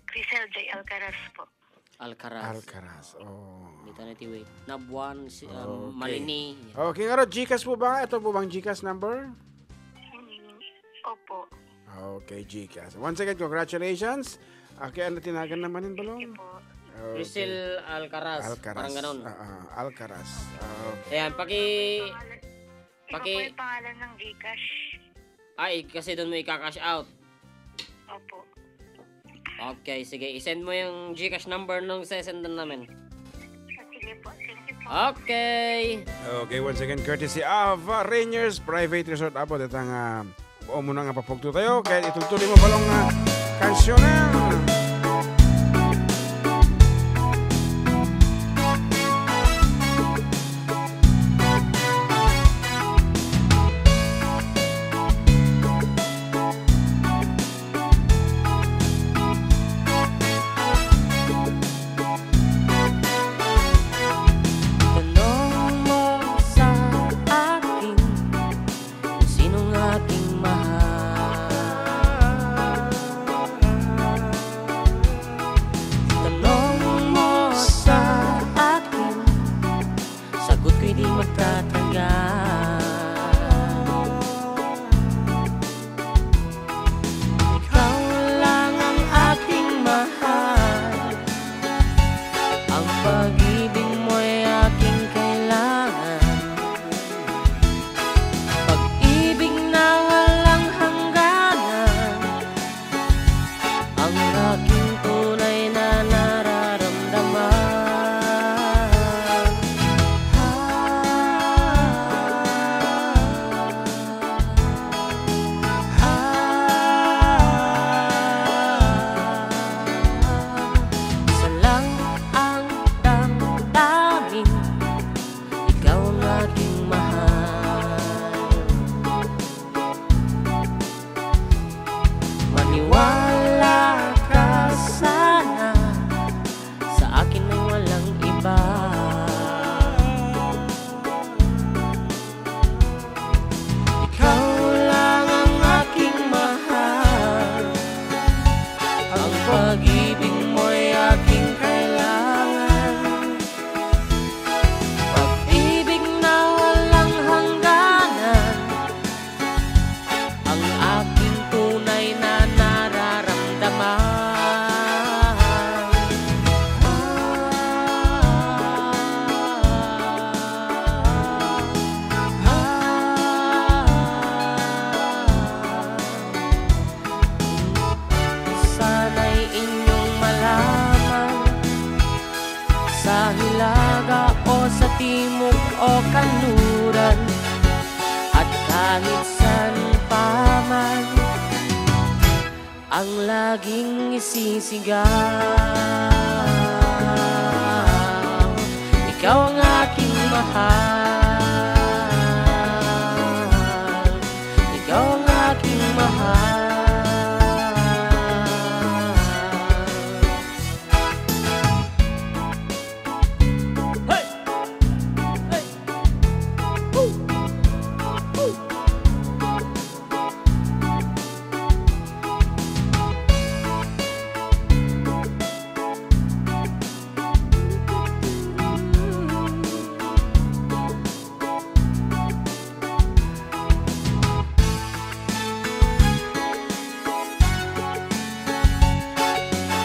Crisel J Alcaraz po. Alcaraz. Alcaraz, oh. Dita na ti wait. Nabuan, si, um, Okay. Malini. Okay, ngarud, GCash po ba? Ito po bang GCash number? Mm, opo. Okay, GCash. Once again, congratulations. Okay, ano tinagan naman yung balong? Thank you po. Okay. Crisel Alcaraz. Alcaraz. Parang ganon. Ah, ah, Alcaraz. Ah, okay. Ayan, paki-, Pangalan, iba paki- po yung pangalan ng GCash. Ay, kasi doon mo ika-cash out. Opo. Okay, sige. I-send mo yung GCash number nung sesendan namin. Sige po. Thank you po. Okay. Okay, once again, courtesy of, uh, Rainier's Private Resort. Apo, datang, uh, o muna nga papugto tayo. Kaya itultuloy mo balong, uh, kansyona. Tanong mo sa akin kung sinong aking mahal. Tanong mo sa akin, sagot ko'y di magtatagal. Ikaw lang ang aking mahal. Ang pag-ibig mo'y aking kailangan. Pag-ibig na walang hangganan. Ang aking tunay na nararamdaman. Ah, ah, ah. Isa lang ang damdamin, ikaw ang aking mahal. Maniwala ka sana, sa akin ay walang iba. Ikaw lang ang aking mahal. Ang pag-ibig mo'y aking kailangan. Pag-ibig na walang hangganan. Ang aking tunay na nararamdaman. Sana'y inyong malaman, sa hilaga o sa timog o kanluran, at kahit saan pa man, ang laging isisigaw. Ikaw ang aking mahal. Ikaw ang aking mahal. Hey! Hey! Woo! Woo!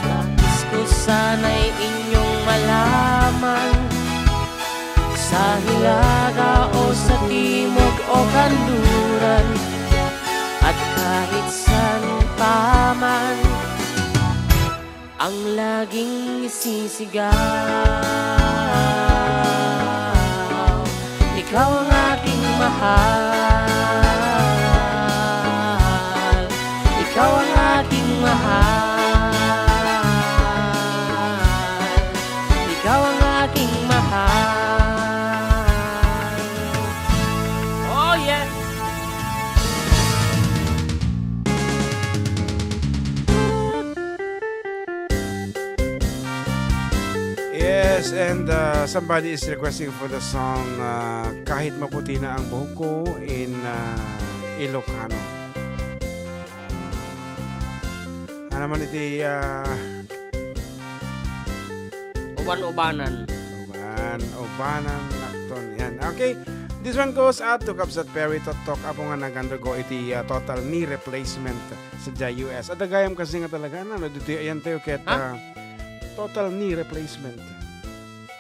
Nais ko sana'y inyong malaman, sa hilaga o sa timog o kanluran, at kahit saan pa man, ang laging isisigaw, ikaw ang aking mahal. Ikaw ang aking mahal. Ikaw ang aking mahal. Oh, yeah. Yes, and, uh, somebody is requesting for the song, uh, Kahit Maputi Na Ang Buhok Ko in, uh, Ilocano. Ano man iti, uh, Uban-ubanan. Uban-ubanan, nakton. Yan. Okay. This one goes out to Kabsat Perry Toktok, apo nga nag-undergo iti, uh, total knee replacement sa U S. Adda gayam kasi nga talaga, ano, no, ditoy ayan tayo ket, Ha? uh, total knee replacement.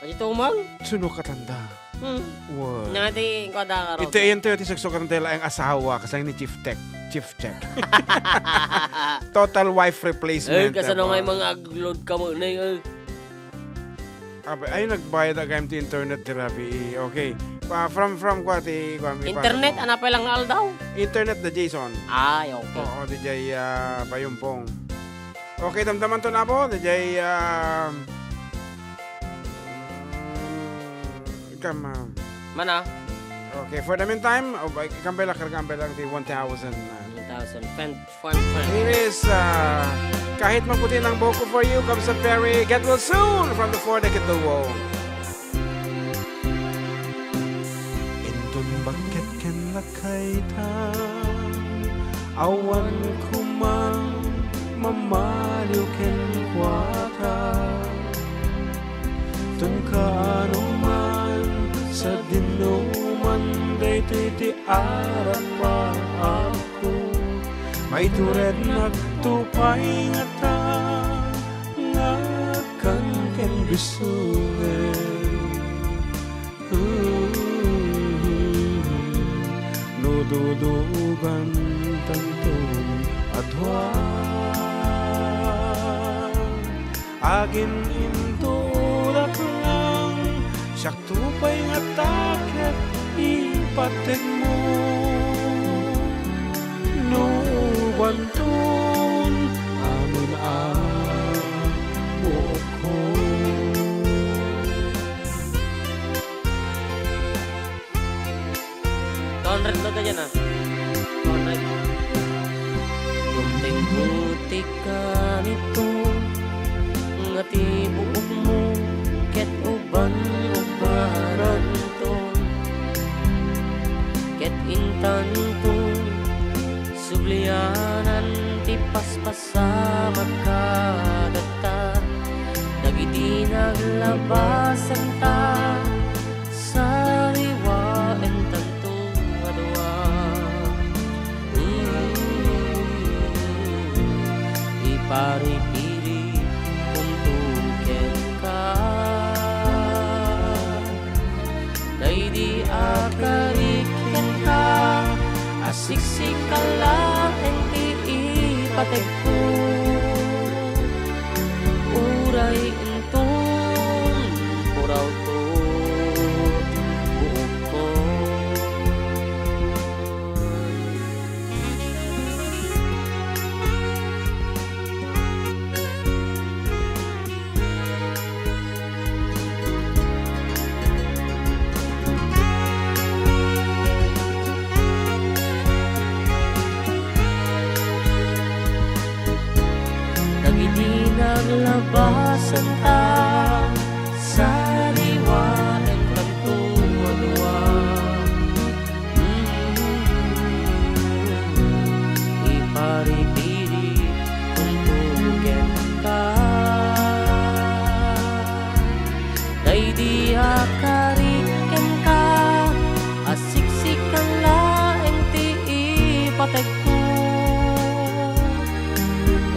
Adi to, Mang? Suno katanda. Hmm. Wow. Nya, ti, kuwan da, Iti ayan tayo, ti suksukatan tayo laeng asawa, kasang ni Chief Tech. Chief Check. Total wife replacement, Ay, kasano apo. Nga yung mga agload ka mo, Nay, ay? Abe, ay, nagbayad agayam ti internet ti rabii. Okay. Pa, from, from, kwa, ti, kwa, mi, Internet, pa, ano pa lang aldaw? Internet da Jason. Ay, okay. Oo, di jay, ah, Bayumpong. Okay, damdaman to na po. Di jay, ah, mm, ikam, ah. Mana? Okay, for the meantime, oh, ikam bala, kargaan bala ti one thousand, ah. One thousand. Fan, fan, fan. Here is, ah, Kahit Maputi Na Ang Buhok Ko for you, Kabsat Perry. Get well soon from the Four Decade Duo. Inton bagket ken lakayta, awan ko man mamaliw kenkuata. Ton kaano man, sadino man daytoy ti arap a ko, maiturednak to pay ngata nga agkan ken bisuen. No dudugan tanton a dua. Agin-inturak lang, siakto pay ngata ket ipategmo. No ubanton amin a buokko. Two hundred na ta dyan, ah. Two hundred. Dumteng putik kanito nga ti buokmo ket uban-ubananto. Ket intanto, sublianan ti paspas- sa makadatta dagiti naglabasanta, sariwaen tanto a dua. Mm, iparipiri kunto kenka. Daydi a karik kenka, a siksika laeng ti ipategko. Uray inton purawto buokko. Basanta, sariwaenkanto a dua. Mm, iparipirikkonto kenka. Daydi a karik kenka, a siksik laeng ti ipateg ko.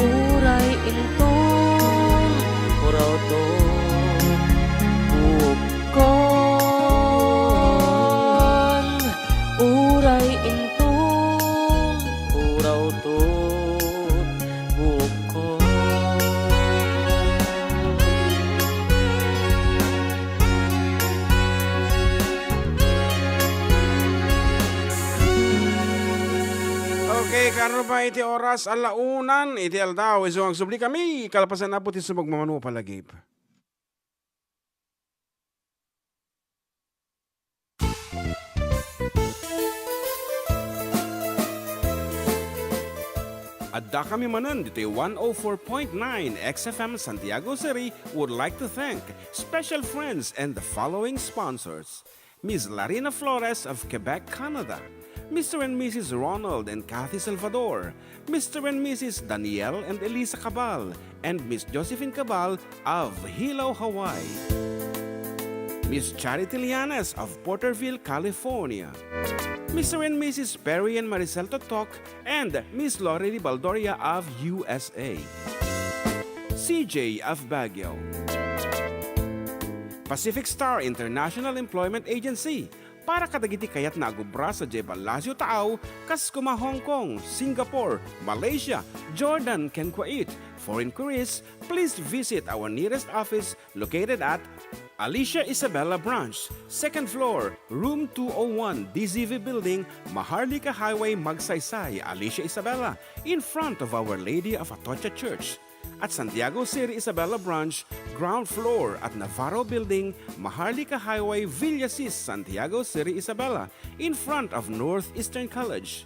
Uray inton purawto bukkon, uray inton purawto bukkon. Okay, kaano pa iti oras a la unan iti aldaw, isu nga agsubli kami, kalpasan na po ti sumagmamano palagip. Adda kami manen ditoy one oh four point nine X F M Santiago City would like to thank special friends and the following sponsors: Miss Larina Flores of Quebec, Canada, Mister and Missus Ronald and Kathy Salvador, Mister and Missus Daniel and Elisa Cabal, and Miss Josephine Cabal of Hilo, Hawaii, Miss Charity Lianes of Porterville, California, Mister and Missus Perry and Maricel Totok, and Miss Lori Baldoria of U S A, C J of Baguio, Pacific Star International Employment Agency, para kadagiti kayatna a gubra sadiay Palacio Taaw, kas koma Hong Kong, Singapore, Malaysia, Jordan, ken Kuwait. For inquiries, please visit our nearest office located at Alicia Isabela Branch, second floor, room two oh one, D Z V Building, Maharlika Highway, Magsaysay, Alicia Isabela, in front of Our Lady of Atocha Church. At Santiago City Isabela Branch, ground floor at Navarro Building, Maharlika Highway, Villasis, Santiago City Isabela, in front of Northeastern College.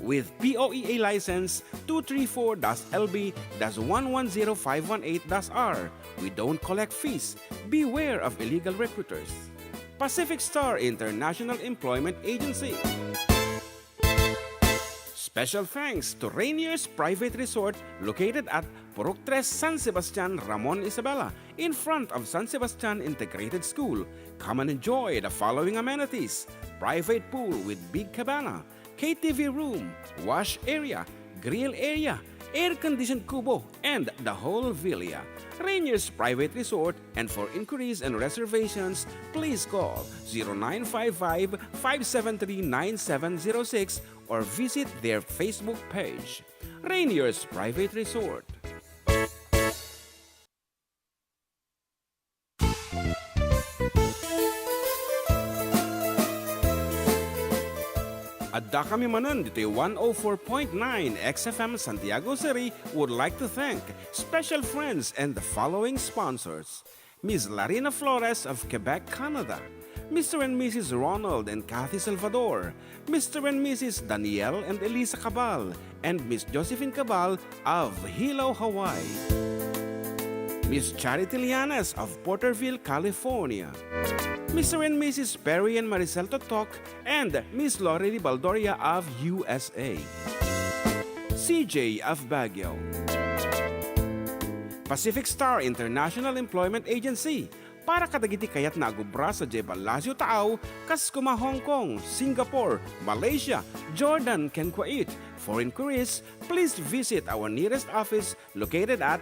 With P O E A license two three four dash L B dash one one zero five one eight dash R, we don't collect fees. Beware of illegal recruiters. Pacific Star International Employment Agency. Special thanks to Rainier's Private Resort, located at Purok Tres, San Sebastian, Ramon Isabela, in front of San Sebastian Integrated School. Come and enjoy the following amenities: private pool with big cabana, K T V room, wash area, grill area, air-conditioned kubo, and the whole villa. Rainier's Private Resort, and for inquiries and reservations, please call zero nine five five, five seven three, nine seven zero six or visit their Facebook page. Rainier's Private Resort. Adda kami manen ditoy one oh four point nine X F M Santiago City would like to thank special friends and the following sponsors: Miss Larina Flores of Quebec, Canada, Mister and Missus Ronald and Kathy Salvador, Mister and Missus Daniel and Elisa Cabal, and Miss Josephine Cabal of Hilo, Hawaii, Miss Charity Lianes of Porterville, California, Mister and Missus Perry and Maricel Totok, and Miss Lori Baldoria of U S A, C J of Baguio, Pacific Star International Employment Agency, para kadagiti kayatna a gubra sadiay Palacio Taaw, kas koma Hong Kong, Singapore, Malaysia, Jordan, ken Kuwait. For inquiries, please visit our nearest office located at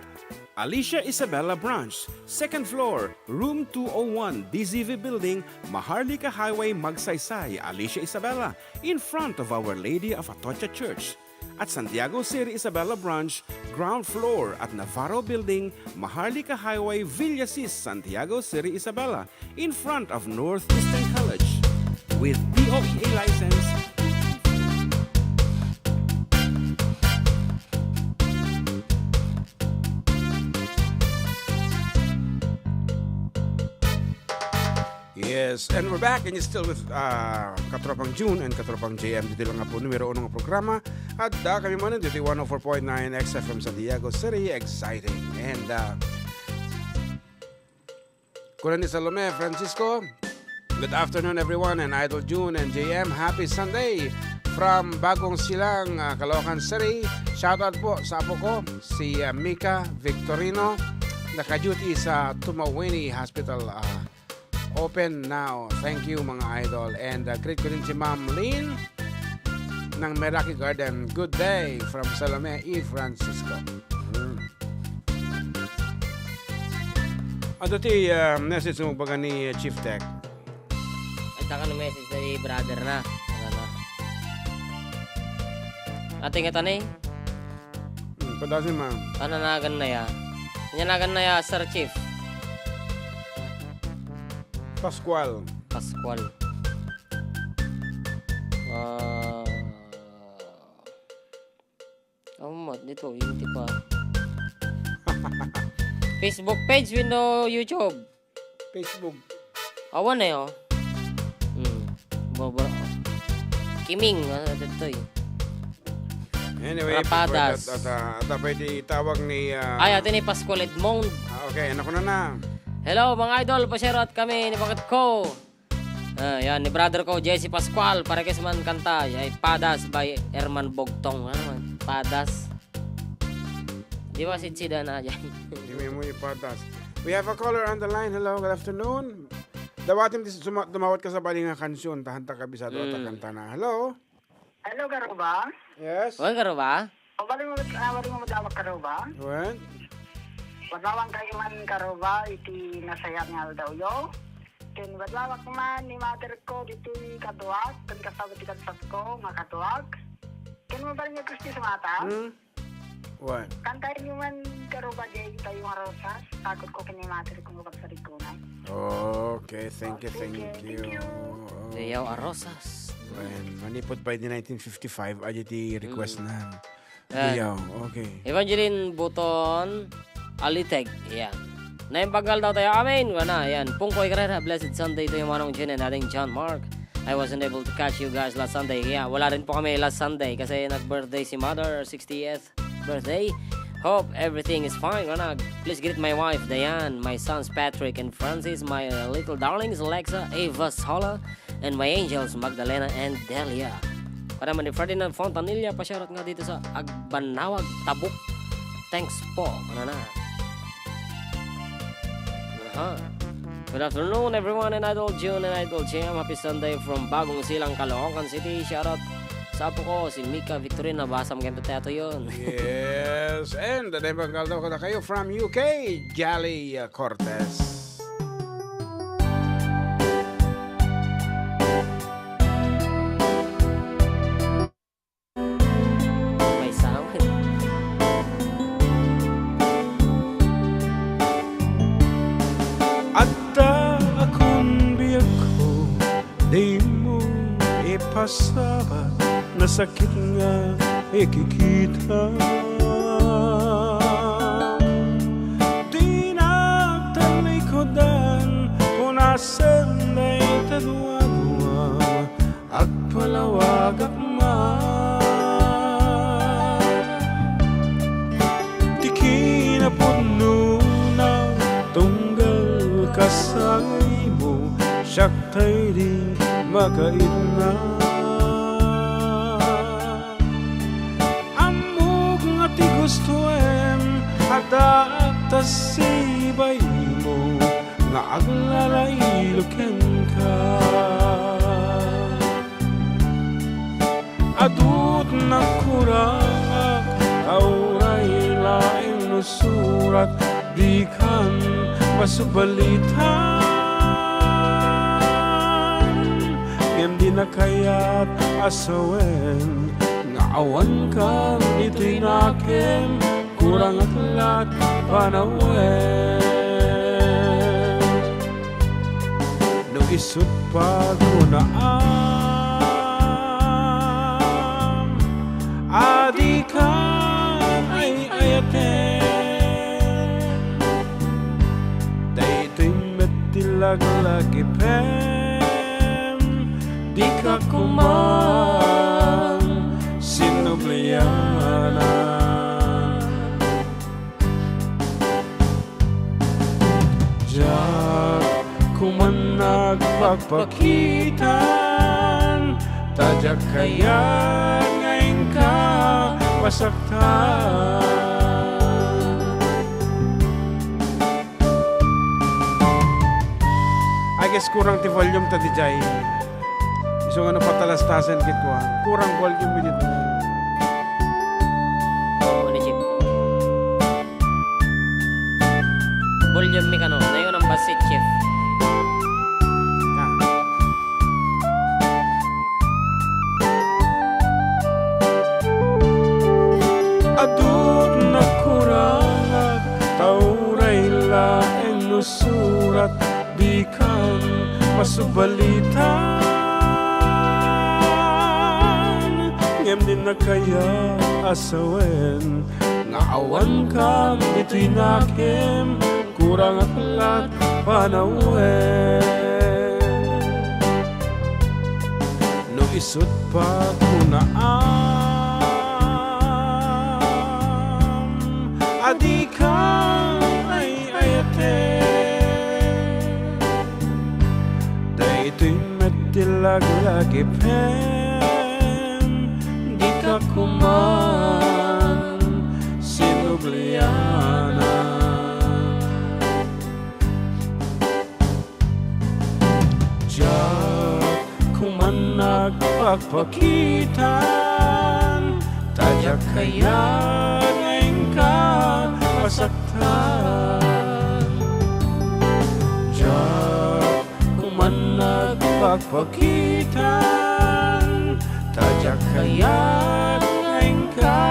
Alicia Isabela Branch, second floor, room two oh one, D Z V Building, Maharlika Highway, Magsaysay, Alicia Isabela, in front of Our Lady of Atocha Church. At Santiago City Isabela Branch, ground floor at Navarro Building, Maharlika Highway, Villasis, Santiago City Isabela, in front of Northeastern College, with P O E A license. Yes, and we're back, and you're still with, uh, Katropang June and Katropang J M. Ditoy lang nga po, numero uno nga programa. Adda kami manen ditoy one oh four point nine X F M Santiago City, exciting. And, uh, Kuna ni Salome Francisco, "Good afternoon, everyone, and Idol June and J M. Happy Sunday from Bagong Silang, ah, Caloocan City. Shoutout po sa apo ko, si, ah, Mika Victorino. Naka-duty sa Tumauini Hospital, ah, open now. Thank you, mga idol." And, ah, greet ko din si Ma'am Lynn ng Meraki Garden. "Good day from Salome E. Francisco." Hmm. Adda ti, ah, message mo baga ni Chief Tech? Ay, taka no message na ni brother na. Ano na? Ate nga tanay? Hmm, padasi, ma'am. Pananagan na ya. Pananagan na ya, Sir Chief. Pascual. Pascual. Ah. Amat dito, yung tipa. Facebook page, wenno YouTube. Facebook. Awan eh, oh. Hmm. Baba. Kiming, ano, ito, ito, eh. Anyway, Rapadas. Before that, at, ah, at, ah, pwede itawag ni, ah, Ay, ate ni Pascual Edmond. Ah, okay, ano ko na na? Hello, mga idol, pa-shoutout kami ni bakit ko. Ah, yan, ni brother ko, Jesse Pascual, parekes man kanta, ay Padas by Herman Bogtong. Ano man? Padas. Di ba si Chida na dyan? Hindi mo ipatas. We have a caller on the line. Hello, good afternoon. Dawatim ti suma-, dumawat ka sa bali nga kansion, tahan ta kabisado at Mm. kanta na. Hello? Hello, Garuba. Yes? Oy, Garuba? O, bali mo, ah, bali mo madawat, Garuba? Wen? Wadawang kayo man, Garuba, iti nasayat nga aldaw yo. Ken wadawak man ni mother ko ditoy Kaduak, ken kasama ti kabsat ko nga Kaduak. Ken mabalin nga Kristi sumata? Hmm? Wen? Kantaen yo man, Garuba, diay tayo nga rosas. Takot ko ken ni mother ko nga pagsarigkunan. Okay, thank you, Oh, sige, thank thank you. you. Oo. Diyaw a rosas. Wen, manipud pay di nineteen fifty-five, adi ti request Mm. na. Yan. Diyaw, okay. Evangeline Buton Aliteg, yan. Naimbag nga aldaw tayo, amen! Wana, yan. Pungkoy Carrera, blessed Sunday to you, Manong Jin and Ading John Mark. I wasn't able to catch you guys last Sunday. Yeah, wala rin po kami last Sunday kasi nag-birthday si Mother, sixtieth birthday. Hope everything is fine, Wana. Please greet my wife, Diane, my sons, Patrick and Francis, my little darlings, Alexa, Ava, Sola, and my angels, Magdalena and Delia. Para man ni Ferdinand Fontanilla, pa-shoutout nga dito sa Agbanawag, Tabuk. Thanks po. Ano na? Aha. Good afternoon, everyone, and Idol June and Idol Jam. Happy Sunday from Bagong Silang, Caloocan City. Shoutout sa apo ko, si Mika Victorina. Basam ganito tayo yun. Yes. And the name of Galdo Koda kayo from U K, Jolly, uh, Cortez. May sound. Adda akon biagko, dimo ipasaba, nasakit nga ikikita. Di nagtalikudan, punasen dayta duadua, agpalawagak man. Ti kinapudnona, tunggal kasaymo, siak tay di makaitna. Ammok nga ti gustoem, addaak ta sibaymo, nga aglalaylo kenka. Adut nakurangak, a uray laeng no surat, dikan masubalitan. Ngem di nakayat a sawen nga awankan itoy nakem, kurang ak lat panawen. No isut' pagkunaam, adikan ay-ayaten. Daytoy met ti laglagipem, dika koma sinublianan. Diak Pagpakitan, ta diak kayat nga inka masaktan. I guess kurang ti volume ta dijay. Isu nga no patalastasen ket kua. Kurang volume mi dita. Volume mi kano, nayon ang bass shift. Ah. Adun nagkurangak, ta uray laeng no surat, dikan masubalitan. Ngem di nakaya a sawen, nga awan kam ditoy nakem, kurang ak lat panawen. No isut pa kunaam, adi ka ay ayaten. Daytoy met ti laglagipem, di ka kuman sinublianan. Diak kuman nagpakpakitan, ta diak kayat nga inka masaktan. Diak kuman nagpakpakitan, ta diak kayat nga inka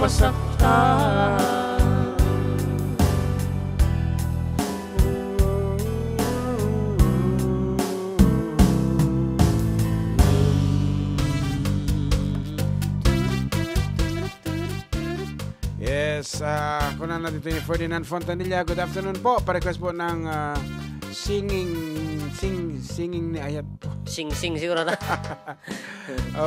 masaktan. Yes, ah, kunana dito ni Ferdinand Fontanilla, "Good afternoon po. Pa-request po ng, ah, singing, sing, singing ni Ayat po." Sing-sing siguro na.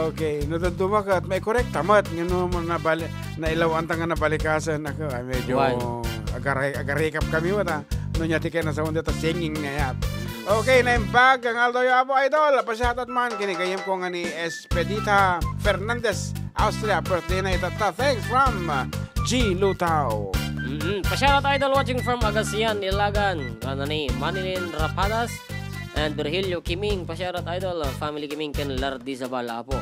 Okay, no dadduma ket maikorekta met, ngem no nabali-, nailawanta nga nabalikasen, ako, ay, medyo Why? agari-, agarikap kami met, ah. No nia ti kinasawan dita, singing nga yat. Okay, naimbag ang aldaw yo, Apo Idol. Pa-shoutout man, kini gayyem ko nga ni Expedita Fernandez, Austria, birthday na ita ta. Thanks from, uh, G Lutao. Mm-mm. Pa-shoutout, Idol, watching from Agasian, Ilagan. Kana ni Manilin Rapadas and Virgilio Kiming. Pa-shoutout, Idol, family Kiming ken Lardi Zabala, Apo.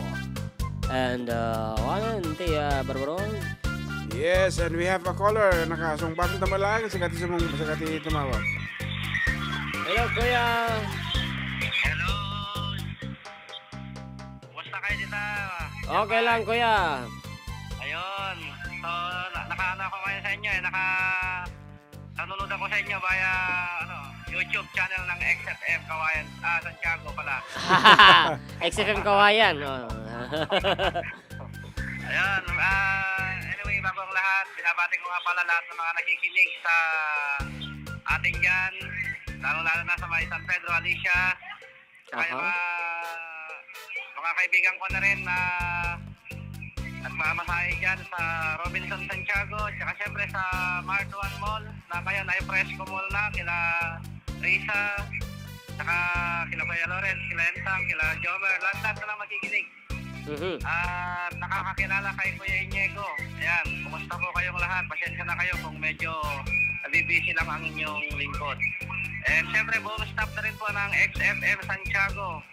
And, uh, awan ti, uh, Barbaron. Yes, and we have a caller. Nakasungbat ta met laeng, sika ti sumung-, sika ti tumawag. Hello, Kuya. Hello. Kumusta kayo dito? Okay lang, Kuya. Ayun. So, na-, nakaano ako ngayon sa inyo, eh. Naka-, nanonood ako sa inyo via, ano, YouTube channel ng X F M Kawayan, ah, Santiago pala. X F M Kawayan, oh. Ayun, ah, anyway, bago ang lahat, binabati ko nga pala lahat ng mga nakikinig sa atin dyan, lalong-lalo na sa may San Pedro, Alicia, tsaka yung Aha. mga, mga kaibigan ko na rin na nagmamasahe dyan sa Robinson Santiago, tsaka syempre sa Martuan Mall, na ngayon ay Fresco Mall na, kila Risa, tsaka kila Kuya Lawrence, kila Entang, kila Jomer, lahat-lahat na lang makikinig. Mhm. At nakakakilala kay Kuya Iñigo. Ayan, kumusta po kayong lahat? Pasensya na kayo kung medyo nabibisi lang ang inyong lingkod. And syempre, buong staff na rin po ng X F M Santiago.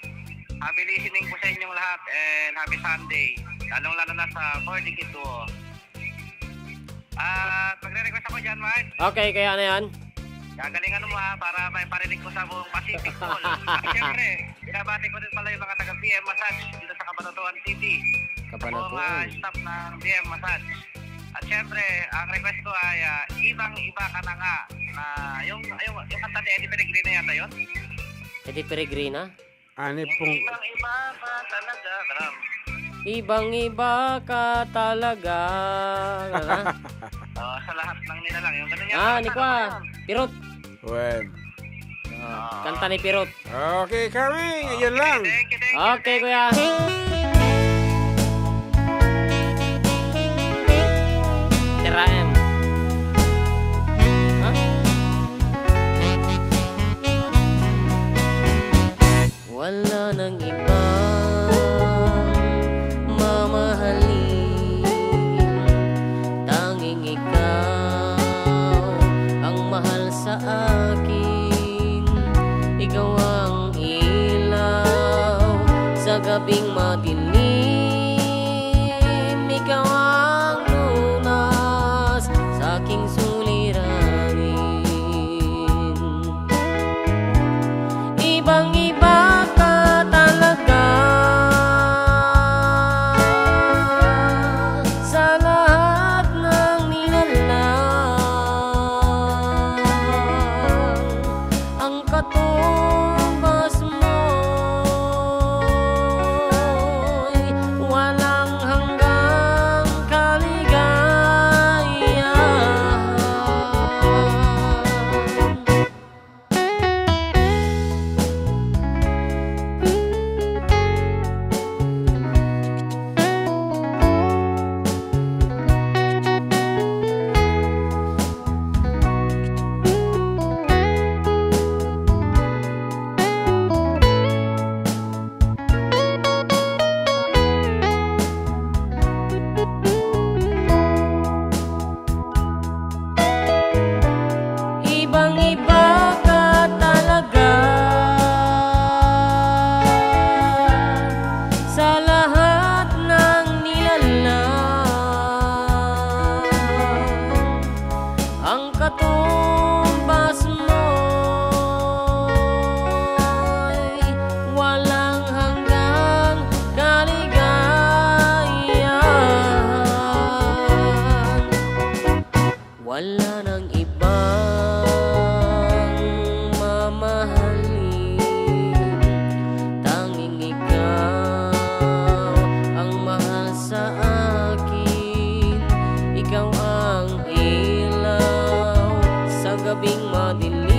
Happy listening po sa inyong lahat and happy Sunday. Lalong-lalo na sa Four D K Duo. At magre-request ako dyan, Mark. Okay, kaya ano yan? Gagalingan mo, ha, para may parinig ko sa buong Pacific Mall. At syempre, binabati ko din pala yung mga taga B M Massage dito sa Cabanatuan City. Sa buong, Cabanatuan. ah, staff ng B M Massage. At syempre, ang request ko ay, ah, Ibang Iba Ka Na Nga. Na yung, yung, yung kanta ni Eddie Peregrina yata yun. Eddie Peregrina? Ani pong Ibang iba ka talaga, karam. Ibang iba ka talaga. Ano? Oh, sa lahat ng nilalang. Yung ganun yan. Ah, ni Kuya. Pirot. Wen. Ah, kanta ni Pirot. Okay, Carming, yun lang. Thank you, thank you, Okay, thank you. Kuya. Tira M. Ha? Wala nang ibang mamahalin, tanging ikaw ang mahal sa akin. Ikaw ang ilaw sa gabing madilim, ikaw ang lunas sa aking suliranin. Ibang-iba ka talaga sa lahat ng nilalang. Ang katumbas mo'y walang hanggang kaligayahan. Ibang-iba ka talaga sa lahat ng nilalang. Ang katumbas mo'y walang hanggang kaligayahan. Wala nang ibang mamahalin, tanging ikaw ang mahal sa akin. Ikaw ang ilaw sa gabing madilim,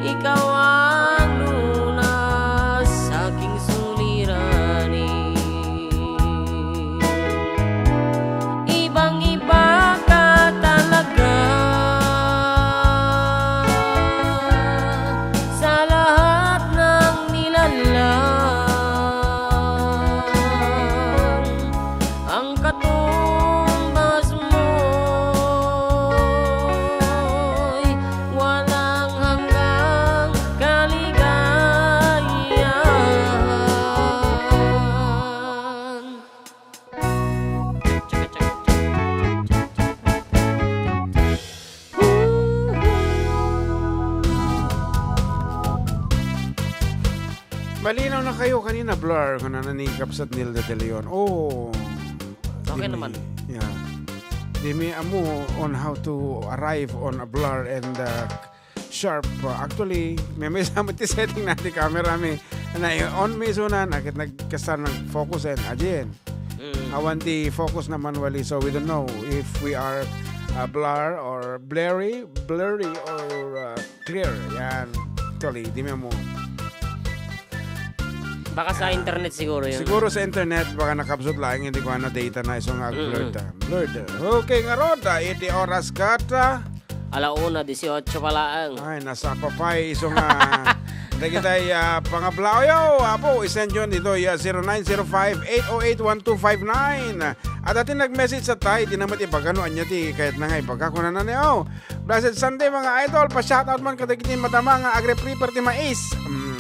ikaw ang lunas sa aking suliranin. Ibang-iba ka talaga sa lahat ng nilalang. Ang katumbas mo'y walang hanggang kaligayahan. Malinaw na kayo kanina, Blur, kung ano ni Kapsat Nilda de Leon. Oh, Okay dimi, naman. Yeah. Dimi amo on how to arrive on a Blur and, uh, sharp. Uh, actually, may, may sama ti setting na ti camera mi. Na on mi sunan, akit nagkasar nag-focus and again. Mm. Awan ti focus na manually, so we don't know if we are, uh, blur or blurry, blurry or, uh, clear. Yan. Actually, dimi amo. Baka sa Ah, internet siguro yun. Siguro sa internet, baka nakabsot lang, hindi ko na data na isang Mm-mm. blurred, ah, blurred. Okay, ngarud, ah, iti oras kat, ah, Ala una, disiotso pa laeng. Ay, nasapa pay iso nga. Dagitay, ah, pangablaoyo, apo, isend yon ditoy, ah, zero nine zero five, eight oh eight, one two five nine. At atin nag-message sa tay, di naman ibaga no anya ti kayat na nga ibaga. Kunana ni, oh, "Blessed Sunday, mga idol. Pa-shoutout man kadagiti madama nga agri-prepare ti mais." Hmm.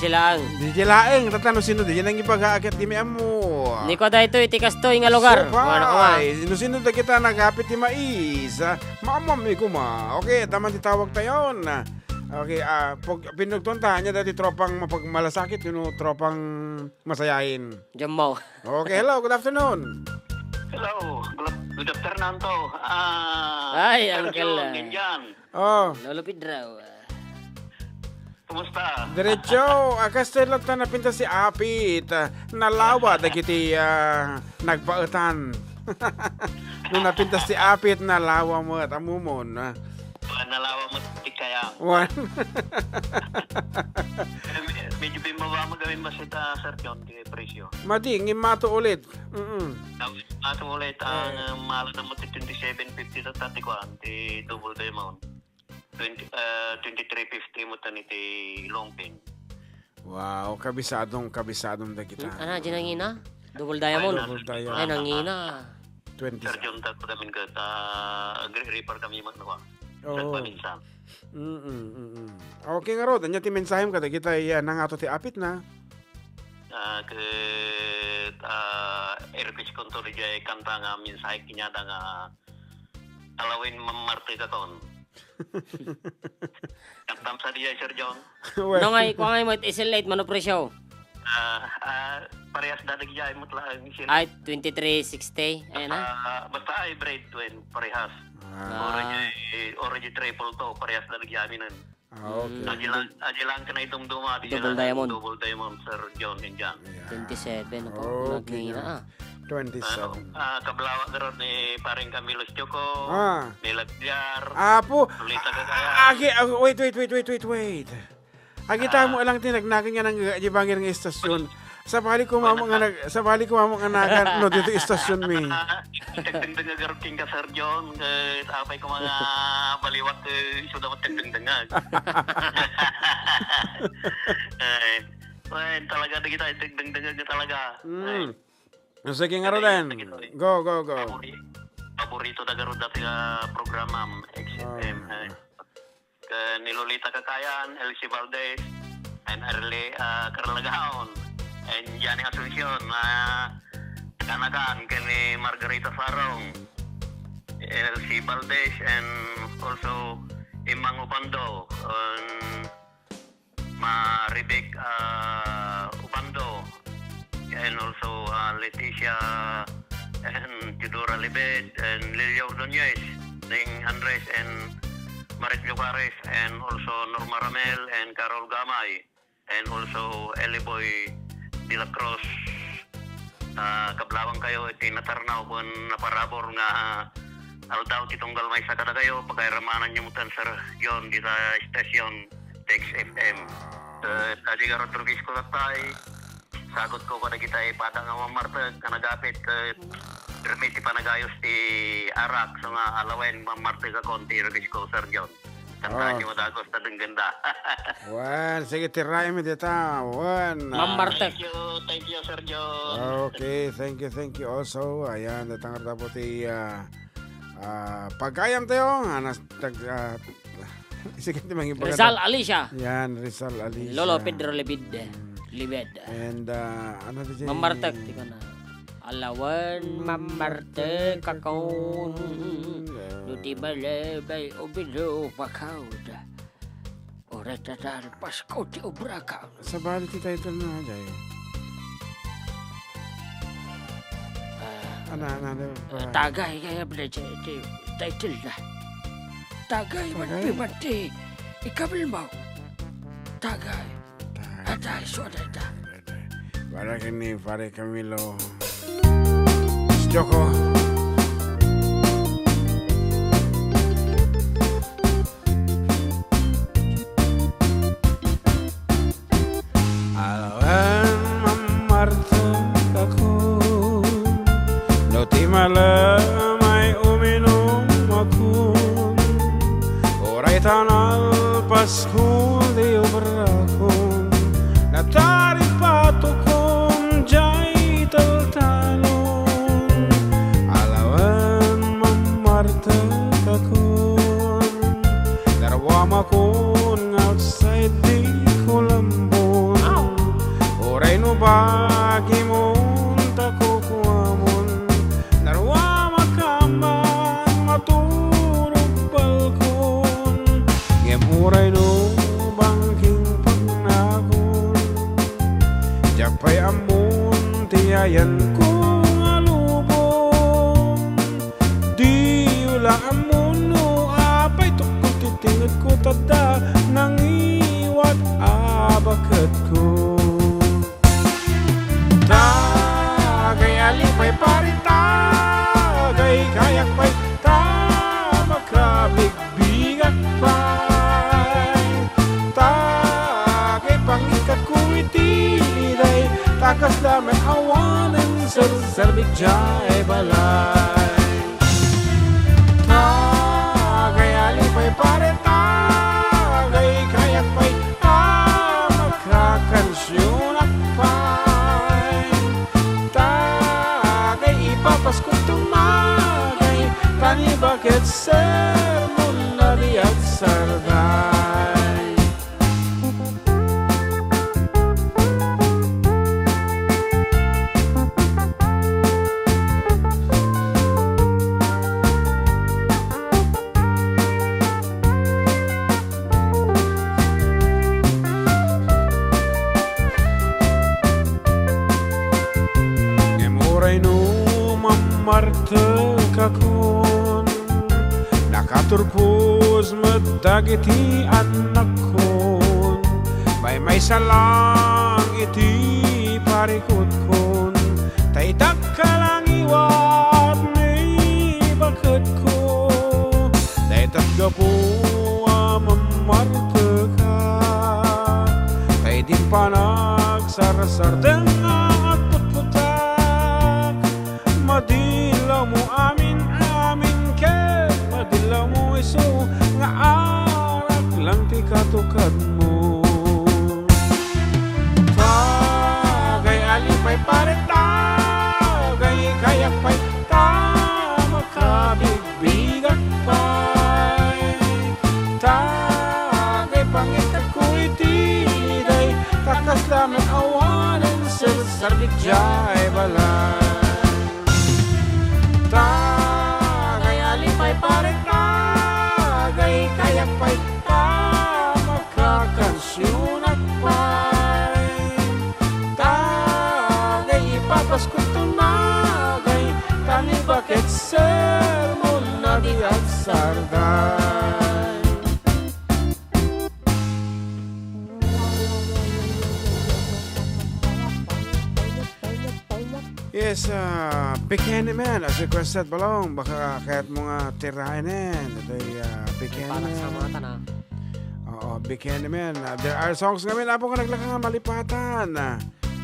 Di sila ang Di laeng, tata no sino di nang ibaga aket di mi ammo. Ni ko daytoy, ti kastoy nga lugar. Supay. Ano ko nga? No sino dagita nagapit ti mais, ah, maamam mi kuma. Okay, taman ti tawag tayon. Okay, ah, pag pinugton ta, anya dati tropang mapagmalasakit, you know, tropang masayain. Diyan mo. Okay, hello, good afternoon. Hello, good, good afternoon to. Ah, Ay, Sir Uncle, Jun, ah. Indian. Oh. Lolo Pedro, ah. Kumusta? Diretso, ah, kastoy latta napintas ti apit, ah, nalawa dagiti, ah, nagpaetan. No napintas ti apit, nalawa met, ammomon, ah. Ah, nalawa met ti kaya. Wan. Eh, me-, medyo bimaba mo gawin mo sita, Sir John, ti presyo. Madi, ngimmato ulit. Mm-mm. Tapos, ato ulit, ang, Ah. ah, mahal na mo ti twenty-seven fifty to, tati ko, ah, ti double diamond. Twenty, ah, twenty-three fifty mo tani ti long pin. Wow, kabisadong, kabisadong dagita. Hmm, ana, di nangina? Double diamond. Double diamond. Ay, nangina. Twenty. Sir John, ta-, kami ket, ah, agri-repair kami magnawa. Oo. Ket paminsan. Mm, mm, mm. Okay, ngarud, ania ti mensahem kadagita, ah, nangato ti apitna? Ah, ket, ah, i-request ko to diay kanta nga mensahe kaniada nga Alawen Mammartekakon. Kantam sa diay, Sir John. Well. No, ngay, kua ngay met, iselect, mano presyo? Ah, ah, parehas da diay met laeng iselect. Ay, twenty-three sixty. Ayan na. Ah, basta hybrid, wen, parehas. Ah. Oro diay, oro diay triple to, parehas da diay aminen. Ah, okay. Mm. Adi lang, adi lang ken ay dumduma, adi lang double diamond. Double diamond, Sir John, Indian. Ayan. Twenty-seven, apo. Okay, nagmina, no. Ah. Twenty-seven. Ah, ah, kablawak garud ni Pareng Camilo Choco, ah, ni Lagdiar, apo, Lolita Gagaya. Ah, agi-, ah, wait, wait, wait. Agita mo lang ti nagnagan nga nang-, di bangir nga istasyon. Sabali ko mamo nga nag-, sabali ko mamo nga nagan, no, dito istasyon mi. Dagdagdag nga garud king ka, Sir John, ket apay ko mga baliwat, eh, isu dapat dagdagdangag. Eh, wen, talaga, dagita, dagdagdangag nga talaga. Mm. Eh, sige nga, Roden. Sige, sige. Go, go, go. Pabori-, paborito da garud dati, ah, programa, X F M, ah, eh. Ken ni Lolita Cakayan, Elsie Valdez, and Arle, ah, Carlagaon, and Johnny Asuncion, ah, kanakan ken ni Margarita Sarong, Elsie Valdez, and also Imang Upando, and Maribek, ah, Upando, and also, ah, Leticia and Teodora Libet and Lilia Ordonez, Ding Andres and Marit Lucares, and also Norma Ramel and Carol Gamay, and also Eli Boy de la Cruz. Ah, kablawang kayo iti natarnaw ken naparabur nga aldaw ti tunggal maysa kadakayo, pagayramananyo met, Sir John, dita station Tex F M. Eh, adi garud rugisko lattay, sagot ko kadagitay pada nga mammartek nga nagapit, eh, permi ti panagayos ti arak, so nga alawen mammartekakon ti rugisko, Sir John. Kantaanyo, oh, madagos ta denggenda. Wen, sige, tiraem dita. Wen, ah, mammartek. Thank you, thank you, Sir John. Okay, thank you, thank you also. Ayan, datang tapo ti, ah, ah, pagayam tayo. Anas, tag-, ah, sige, ti mangibaga. Rizal Alicia. Yan, Rizal Alicia. Lolo Pedro Libid. Mm. Libed. And, ah, ano ti, mammartek, ti kana. Alawen mammartekakon. No di malabay o binubakawda. Uray ta dal Pasko ti obrakam. Sabali ti title na, jay. Ah, ano, ano, ano, eh, pa- Tagay kaya pala ti, ti title na. Tagay, tagay? Manpiman ti ikabilmaw. Tagay. Tagay. Atay, suadayta. Para ken ni Pare Camilo. Choco. Alawen mammartekakon, no ti malamay uminumkon, uray ta nalpas Kudi obrakon, nataripatokon jay taltalon. Alawen mammartekakon, narwamakon nga outside di kulambon. Uray no bagimon ta kukuamon, narwamak amman maturog balkon. Ngem uray no bangking pagnakon, diak pay ammon ti ayanko nga lubong. Diyo la ammon no apay tukod ti tengedko, ta adda nangiwat a baketko. Tagay a lipay, pare, tagay, kayak pay ta makabigbigak pay. Tagay pangikatko iti liday, ta kasla met awanen serserbik jay balay. Tagay a lipay, pare, tagay, kayak pay ta makakan Ket sermon a di agsardeng. Ngem uray no mammartekakon, nakaturpos met dagiti annakkon. Maymaysa lang iti parikutkon, ta itak ka lang iwat ni baketko. Dayta gapu a mammartekak, ta idin panagsarsardeng nga agputputak. Madillawmo amin-amin ket madillawmo isu nga arak lang ti katukadmo. Tagay a lipay pare, tagay kayak pay, ta makabig- bigak pay. Tagay pangitekko iti iday, ta kasla met awanen sersar idiay balay. Tagay a lipay pare, tagay kayak pay, ta makakansionak pay. Tagay ipapaskot tunagay, ta ni baket sermon a di agsardeng. Yes, ah, Bikini Man as requested, Balong. Baka kayat mo nga tiraen, eh. Ito'y, ah, Bikini Para sa Man. Mga tana. Oo, Bikini Man. Ah, there are songs ngamin, Apo, nga naglaka nga malipatan. Ah,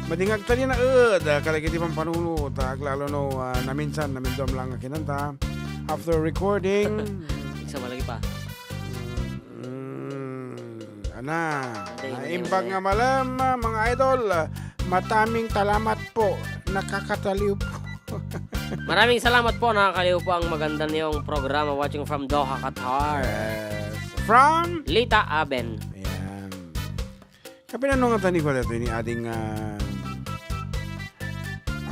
madingag tali na, ed, ah, kadagiti pampanuno, ta aglalo no, ah, naminsan, naminduam lang nga kinanta. After recording. Isa malagi pa. Mm, ana, Hindi, hindi, naimbag hindi. Nga malem, ah, mga idol. Ah, mataming talamat po. Nakakataliw po. Maraming salamat po, nakakaliw po ang maganda niyong programa. Watching from Doha, Qatar. Yes. From? Lita Aben. Ayan. Kapinano nga tani ko dito, ini ading, ah,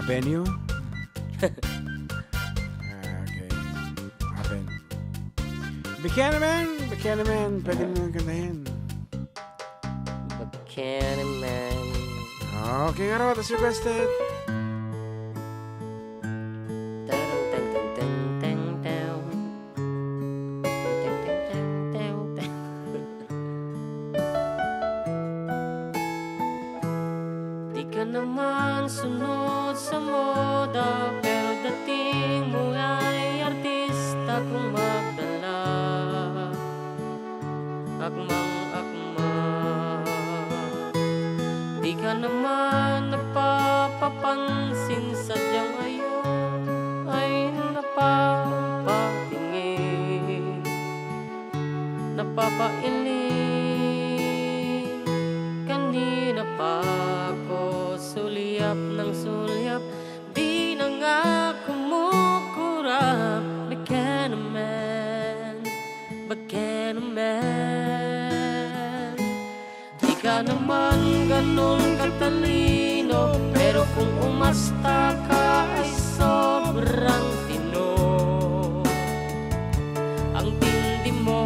Abenyo? Ah, okay. Aben. Buchanan, Buchanan, pwede mo nang kantahin. Buchanan. Okay, nga raw, that's requested. Tarang, tang, tang, tang, tang, tang. Tang, tang, tang, tang, tang. Di ka naman sunod sa moda, pero dating mo ay artista kung magdala. Akmang-akma. Di ka naman nagpapapansin, sadyang ayaw ay napapatingin. Napapailing. Kanina pa ako sulyap ng sulyap. Di na nga kumukurap. Buchanan, Buchanan. Di ka naman ganun katalino, pero kung umasta ka ay sobrang tino. Ang tindi mo,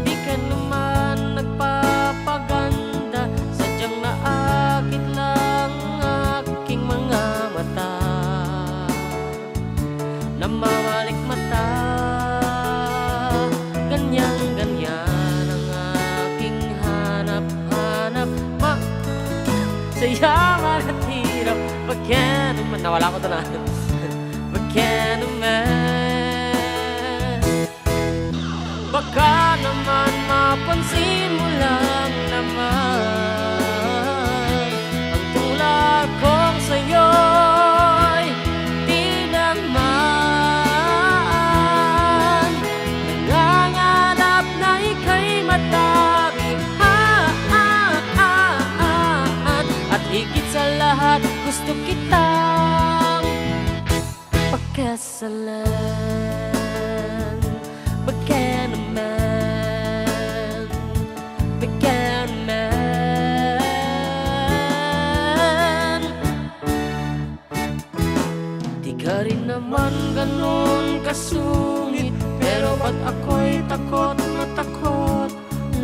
di ka naman nagpapaganda, sadyang naakit lang aking mga mata. Namamalikmata, ganyan-ganyan ang aking hanap-hanap. Ma-, saya man at hirap, Buchanan. Nawala ko to na. Buchanan. Baka naman mapansin mo lang naman ang tulad kong sa'yo'y di naman nangangarap na ika'y madami. Ah, ah, ah, ah, ah. At higit sa lahat, gusto kitang Kasalan, bakanaman, bakanaman. Di ka rin naman ganun kasungit, pero ba't ako'y takot na takot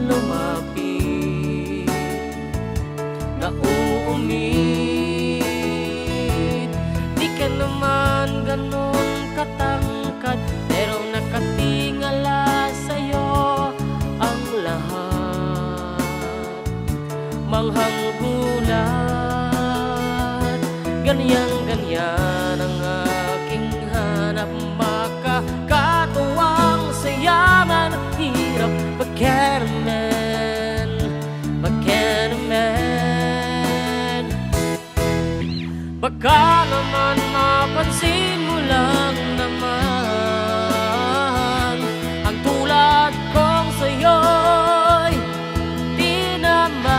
lumapit? Nauumit, di ka naman ganun katangkad, pero nakatingala sa'yo ang lahat. Manghang hulat, ganyan-ganyan ang aking hanap. Makakatuwang sa yaman at hirap. Bakanaman, bakanaman. Baka naman mapansin mo lang naman ang tulad kong sa'yo'y tinamaan.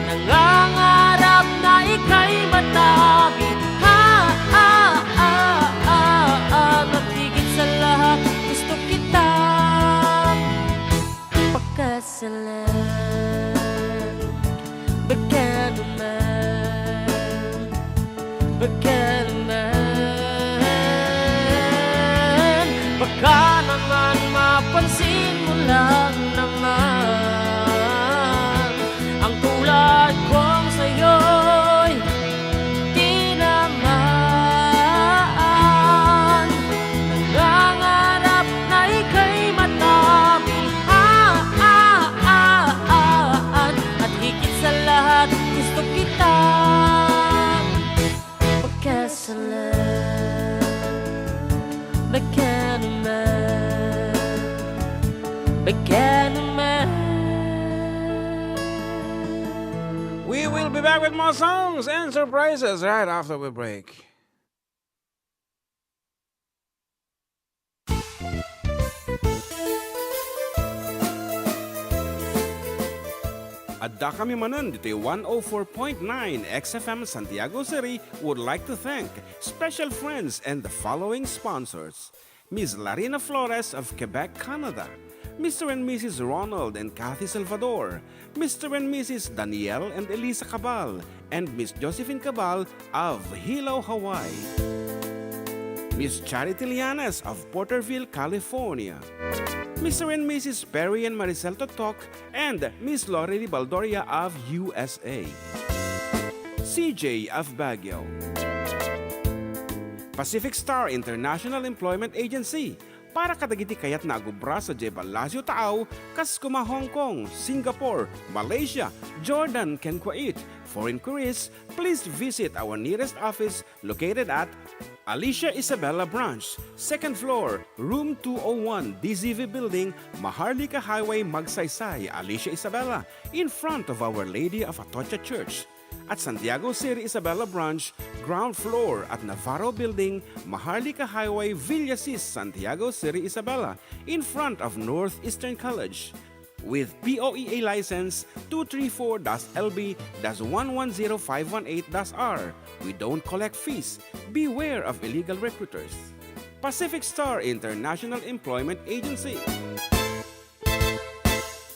Nangangarap na ika'y matabi. Ha, ha, ha, ha, ha. At higit sa lahat, gusto kitang pakasalan. Bakanaman, bakanaman. Baka naman mapansin mo lang naman ang tulad kong sa'yo'y tinamaan. Nangangarap na ika'y matabi. Ah, ah, ah, ah, ah. At higit sa lahat, gusto kitang pakasalan. Bakanaman, bakanaman. We will be back with more songs and surprises right after we break. Adda kami manen ditoy one oh four point nine X F M Santiago City would like to thank special friends and the following sponsors: Miss Larina Flores of Quebec, Canada, Mister and Missus Ronald and Kathy Salvador, Mister and Missus Daniel and Elisa Cabal, and Miss Josephine Cabal of Hilo, Hawaii. Miss Charity Lianes of Porterville, California. Mister and Missus Perry and Maricel Totok and Miss Lori Baldoria of U S A. C J of Baguio. Pacific Star International Employment Agency, para kadagiti kayatna a agubra sadiay Palacio Taaw, kas koma Hong Kong, Singapore, Malaysia, Jordan, ken Kuwait. For inquiries, please visit our nearest office located at Alicia Isabela Branch, second floor, room two oh one, D Z V Building, Maharlika Highway, Magsaysay, Alicia Isabela, in front of Our Lady of Atocha Church. At Santiago City Isabela Branch, ground floor at Navarro Building, Maharlika Highway, Villasis, Santiago City Isabela, in front of Northeastern College. With P O E A license two three four dash L B dash one one zero five one eight dash R, we don't collect fees. Beware of illegal recruiters. Pacific Star International Employment Agency.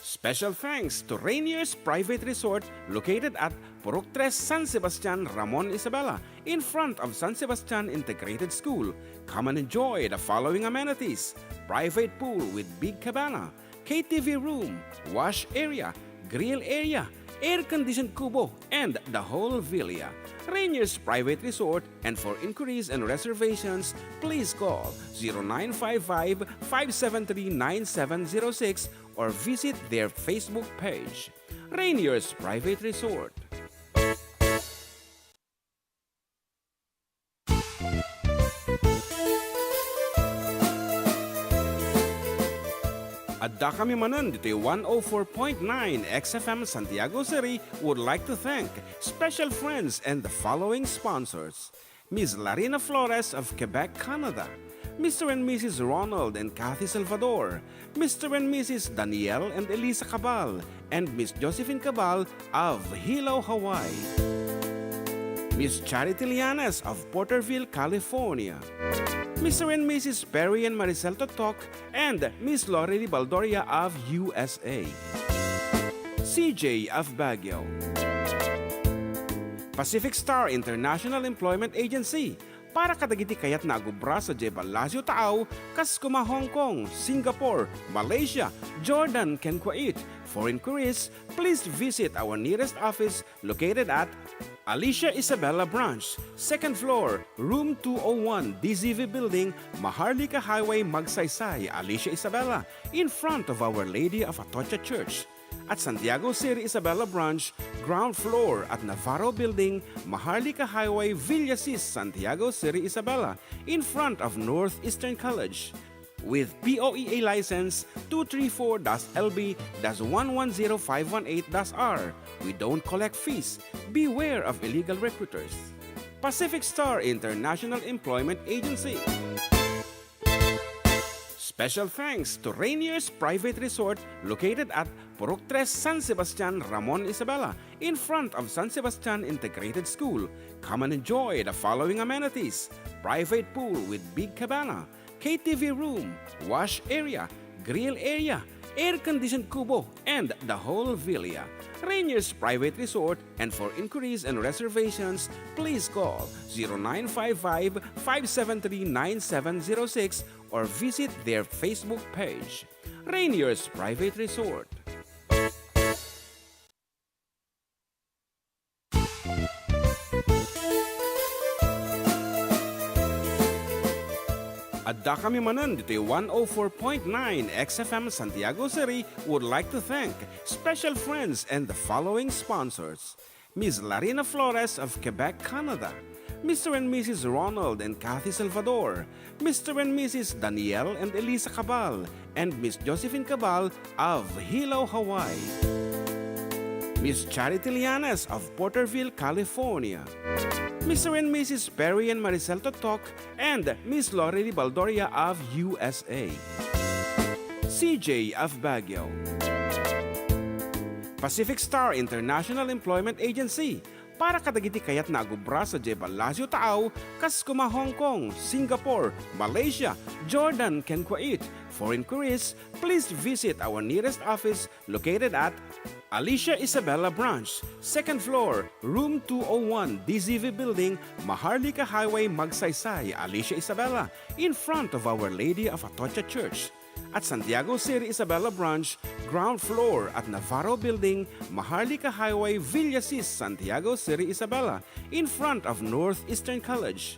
Special thanks to Rainier's Private Resort, located at Purok Tres, San Sebastian, Ramon, Isabela, in front of San Sebastian Integrated School. Come and enjoy the following amenities: private pool with big cabana, K T V room, wash area, grill area, air-conditioned kubo, and the whole villa. Rainier's Private Resort, and for inquiries and reservations, please call zero nine five five, five seven three, nine seven zero six or visit their Facebook page. Rainier's Private Resort. Adda kami manen ditoy one oh four point nine X F M Santiago City would like to thank special friends and the following sponsors: Miss Larina Flores of Quebec, Canada, Mister and Missus Ronald and Kathy Salvador, Mister and Missus Daniel and Elisa Cabal, and Miss Josephine Cabal of Hilo, Hawaii. Miss Charity Lianes of Porterville, California. Mister and Missus Perry and Maricel Totok and Miss Lorely Baldoria of U S A. C J of Baguio. Pacific Star International Employment Agency, para kadagiti kayatna a agubra sadiay Palacio Taaw, kas koma Hong Kong, Singapore, Malaysia, Jordan, ken Kuwait. For inquiries, please visit our nearest office located at Alicia Isabela Branch, second floor, room two oh one, D Z V Building, Maharlika Highway, Magsaysay, Alicia Isabela, in front of Our Lady of Atocha Church. At Santiago Siri Isabela Branch, ground floor at Navarro Building, Maharlika Highway, Villasis, Santiago Siri Isabela, in front of Northeastern College. With P O E A license two three four dash L B dash one one zero five one eight dash R. We don't collect fees. Beware of illegal recruiters. Pacific Star International Employment Agency. Special thanks to Rainier's Private Resort, located at Purok Tres, San Sebastian, Ramon Isabela, in front of San Sebastian Integrated School. Come and enjoy the following amenities: private pool with big cabana, K T V room, wash area, grill area, air-conditioned kubo, and the whole villa. Rainier's Private Resort, and for inquiries and reservations, please call zero nine five five, five seven three, nine seven zero six or visit their Facebook page. Rainier's Private Resort. Adda kami manen ditoy one oh four point nine X F M Santiago Siri would like to thank special friends and the following sponsors: Miss Larina Flores of Quebec, Canada, Mister and Missus Ronald and Kathy Salvador, Mister and Missus Daniel and Elisa Cabal, and Miss Josephine Cabal of Hilo, Hawaii. Miss Charity Lianes of Porterville, California. Mister and Missus Perry and Maricel Totok and Miss Lorely Baldoria of U S A. C J of Baguio. Pacific Star International Employment Agency, para kadagiti kayatna a agubra sadiay Palacio Taaw, kas koma Hong Kong, Singapore, Malaysia, Jordan, ken Kuwait. For inquiries, please visit our nearest office located at Alicia Isabela Branch, second floor, room two oh one, D Z V Building, Maharlika Highway, Magsaysay, Alicia Isabela, in front of Our Lady of Atocha Church. At Santiago Siri Isabela Branch, ground floor at Navarro Building, Maharlika Highway, Villasis, Santiago Siri Isabela, in front of Northeastern College.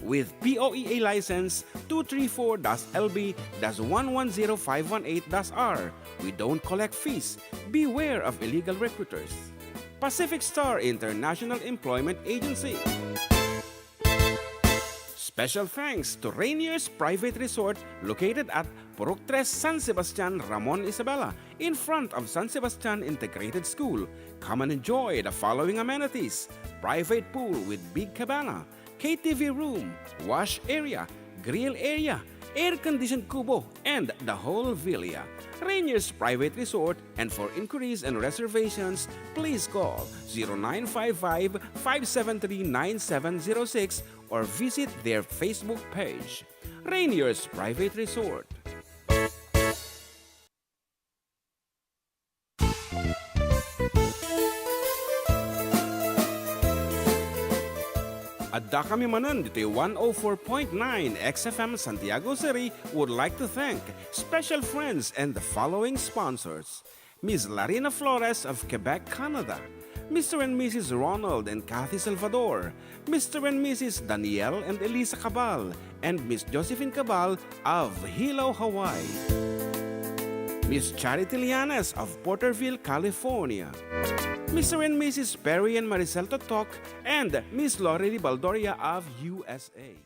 With P O E A license two three four dash L B dash one one zero five one eight dash R. We don't collect fees. Beware of illegal recruiters. Pacific Star International Employment Agency. Special thanks to Rainier's Private Resort, located at Purok Tres, San Sebastian, Ramon Isabela, in front of San Sebastian Integrated School. Come and enjoy the following amenities: private pool with big cabana, K T V room, wash area, grill area, air-conditioned kubo, and the whole villa. Rainier's Private Resort, and for inquiries and reservations, please call zero nine five five, five seven three, nine seven zero six or visit their Facebook page. Rainier's Private Resort. Adda kami manen ditoy one oh four point nine X F M Santiago Siri would like to thank special friends and the following sponsors: Miss Larina Flores of Quebec, Canada, Mister and Missus Ronald and Kathy Salvador, Mister and Missus Daniel and Elisa Cabal, and Miss Josephine Cabal of Hilo, Hawaii. Miss Charity Lianes of Porterville, California. Mister and Missus Perry and Maricel Totok and Miss Lorely Baldoria of U S A.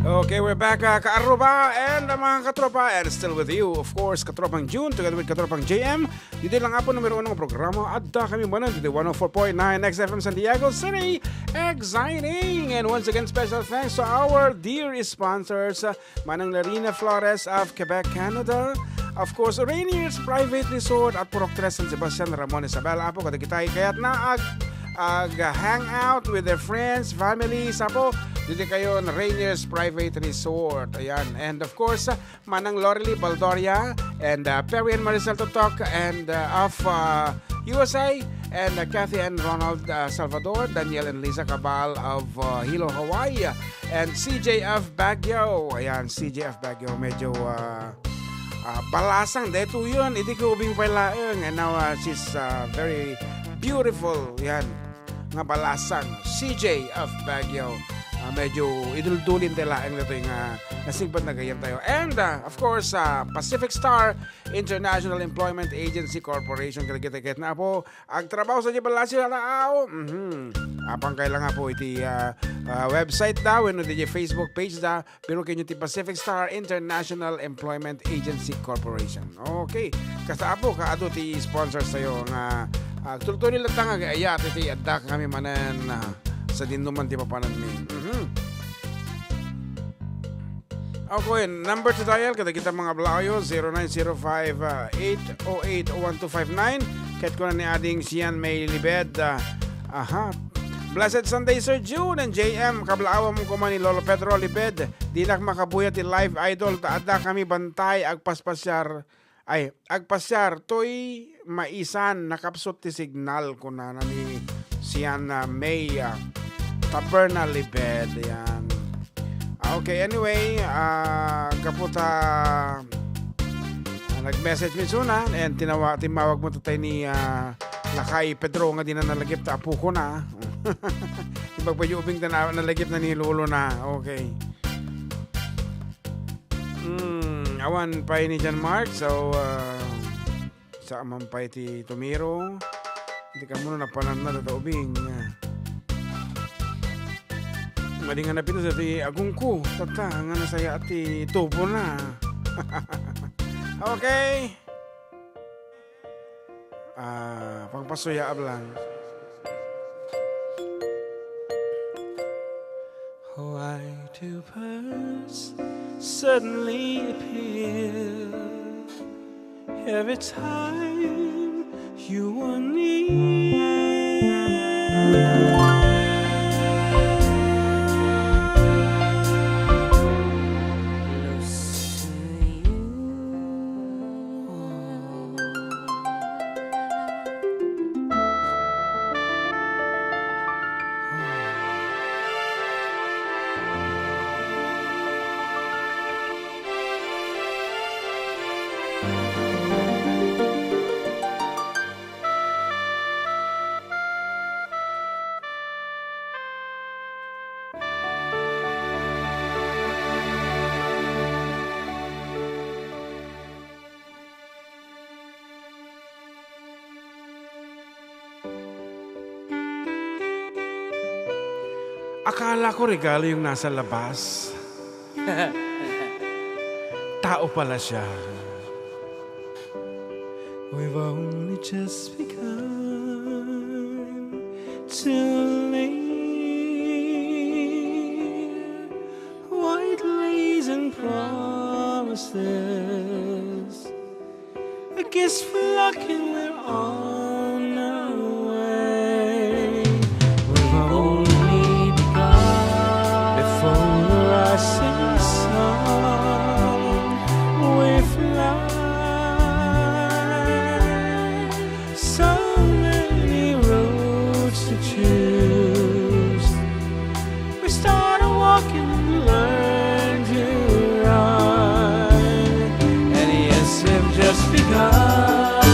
Okay, We're back, uh, Kaaruba and uh, mga katropa, and still with you, of course, Katropang June, together with Katropang J M. Dito lang po numero uno nga programa, Adda Kami Manen, dito one oh four point nine X F M San Diego City. Exciting! And once again, special thanks to our dear sponsors, uh, Manang Larina Flores of Quebec, Canada. Of course, Rainier's Private Resort at Purok Tres San Sebastian, Ramon Isabel. Apo, kada kita kayat na ag, ag hang out with their friends, families. Apo, dito kayo na Rainier's Private Resort. Ayan. And of course, uh, Manang Lorely Baldoria and uh, Perry and Maricel Totok and uh, of uh, U S A and uh, Kathy and Ronald uh, Salvador, Daniel and Lisa Cabal of uh, Hilo, Hawaii, and C J F Baguio. Ayan, C J F Baguio, medyo uh, uh, balasang. Dito yun, hindi ko ubing pa laeng. And now uh, she's uh, very beautiful. Yan, nga balasang. C J of Baguio. Ah, medyo iduldulin ti laeng ditoy nga nasigbat na gayam tayo. And, ah, of course, ah, Pacific Star International Employment Agency Corporation. Kita-kita na po. Agtrabaho sa di balasyo, alaaw. Mhm. Apang kailangan po iti ah, ah, website da, wenno di Facebook page da, pero kanyo ti Pacific Star International Employment Agency Corporation. Okay. Kasta apo, kaado ti sponsor tayo nga ah, tultuloy lang ta nga aya ti adda kami manen ah, sa dinnuman ti papananmi. Mhm. Okay, number to dial, kada kita mga blayo, zero nine zero five, ah, eight oh eight, one two five nine. Ket kuna ni Ading Sian May Libed, ah, aha. Blessed Sunday, Sir June and J M. Kablaawan mo kuma ni Lolo Pedro Libed. Dinak makabuya ti live idol, ta adda kami bantay, agpaspasiar, ay, agpasiar, toy maisan, nakapsut ti signal, kunana ni Sian, ah, May, ah, Taberna Libed, yan. Ah, okay, anyway, ah, gapu ta, ah, nag-message mi suna, and tinawa-, timawag mo tatay ni, ah, Lakay Pedro nga di na nalagip ta apuko na. Ipagpayo ubing ta na, nalagip na ni lolo na. Okay. Hmm, awan pay ni John Mark, so, ah, sa man pay ti tumiro. Hindi ka muna napanan na tata ubing. Madi nga napito sa ti agungko, tata, nga nasaya ti tubo na. Okay. Ah, pangpasuyaab lang. Why do birds suddenly appear every time you are near? Akala ko regalo yung nasa labas. Tao pala siya. We've only just begun to live. White lace and promises, a kiss for luck and we're on our way. We've only begun. Before the rising sun, we fly. So many roads to choose. We start a walk and learn to run. And yes, we've just begun.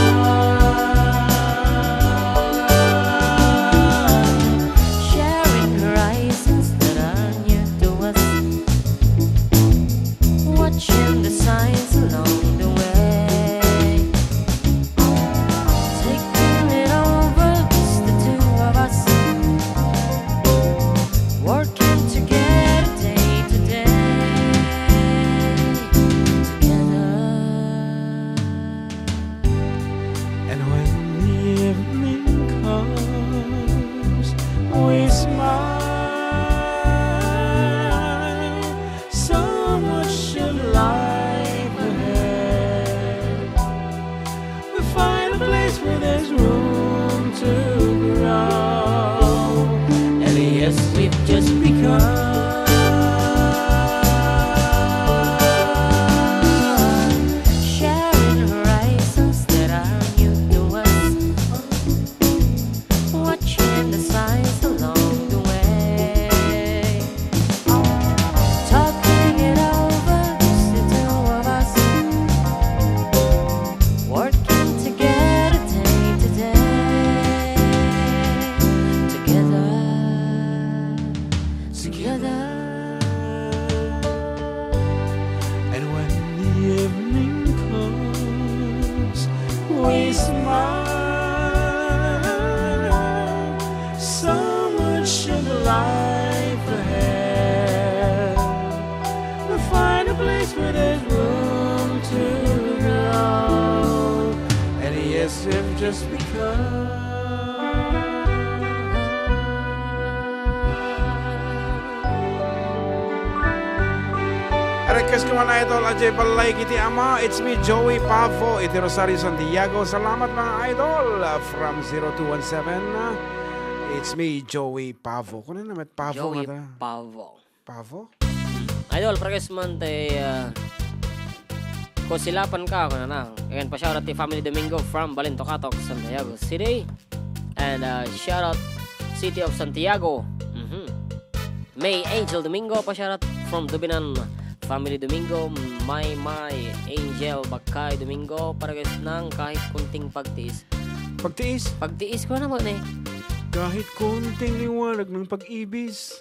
Them just because. Request ko man, idol, Ajay Balay kiti ama. It's me, Joey Pavo, iti Rosario, Santiago. Salamat, mga idol, uh, from zero two one seven. Uh, it's me, Joey Pavo. Kuno na met Pavo Joey nga ta. Pavo. Pavo? Idol, parehas man ti, ah, kusilapan ka, kunana. Again, pa-shoutout ti Family Domingo from Balintokatog, Santiago City. And, ah, shoutout City of Santiago. Mhm. May Angel Domingo, pa-shoutout from Dubinan. Family Domingo, may, may Angel Bakay Domingo, parehas nang kahit kunting pagtiis. Pagtiis? Pagtiis ko naman eh. Kahit konting liwanag ng pag-ibis.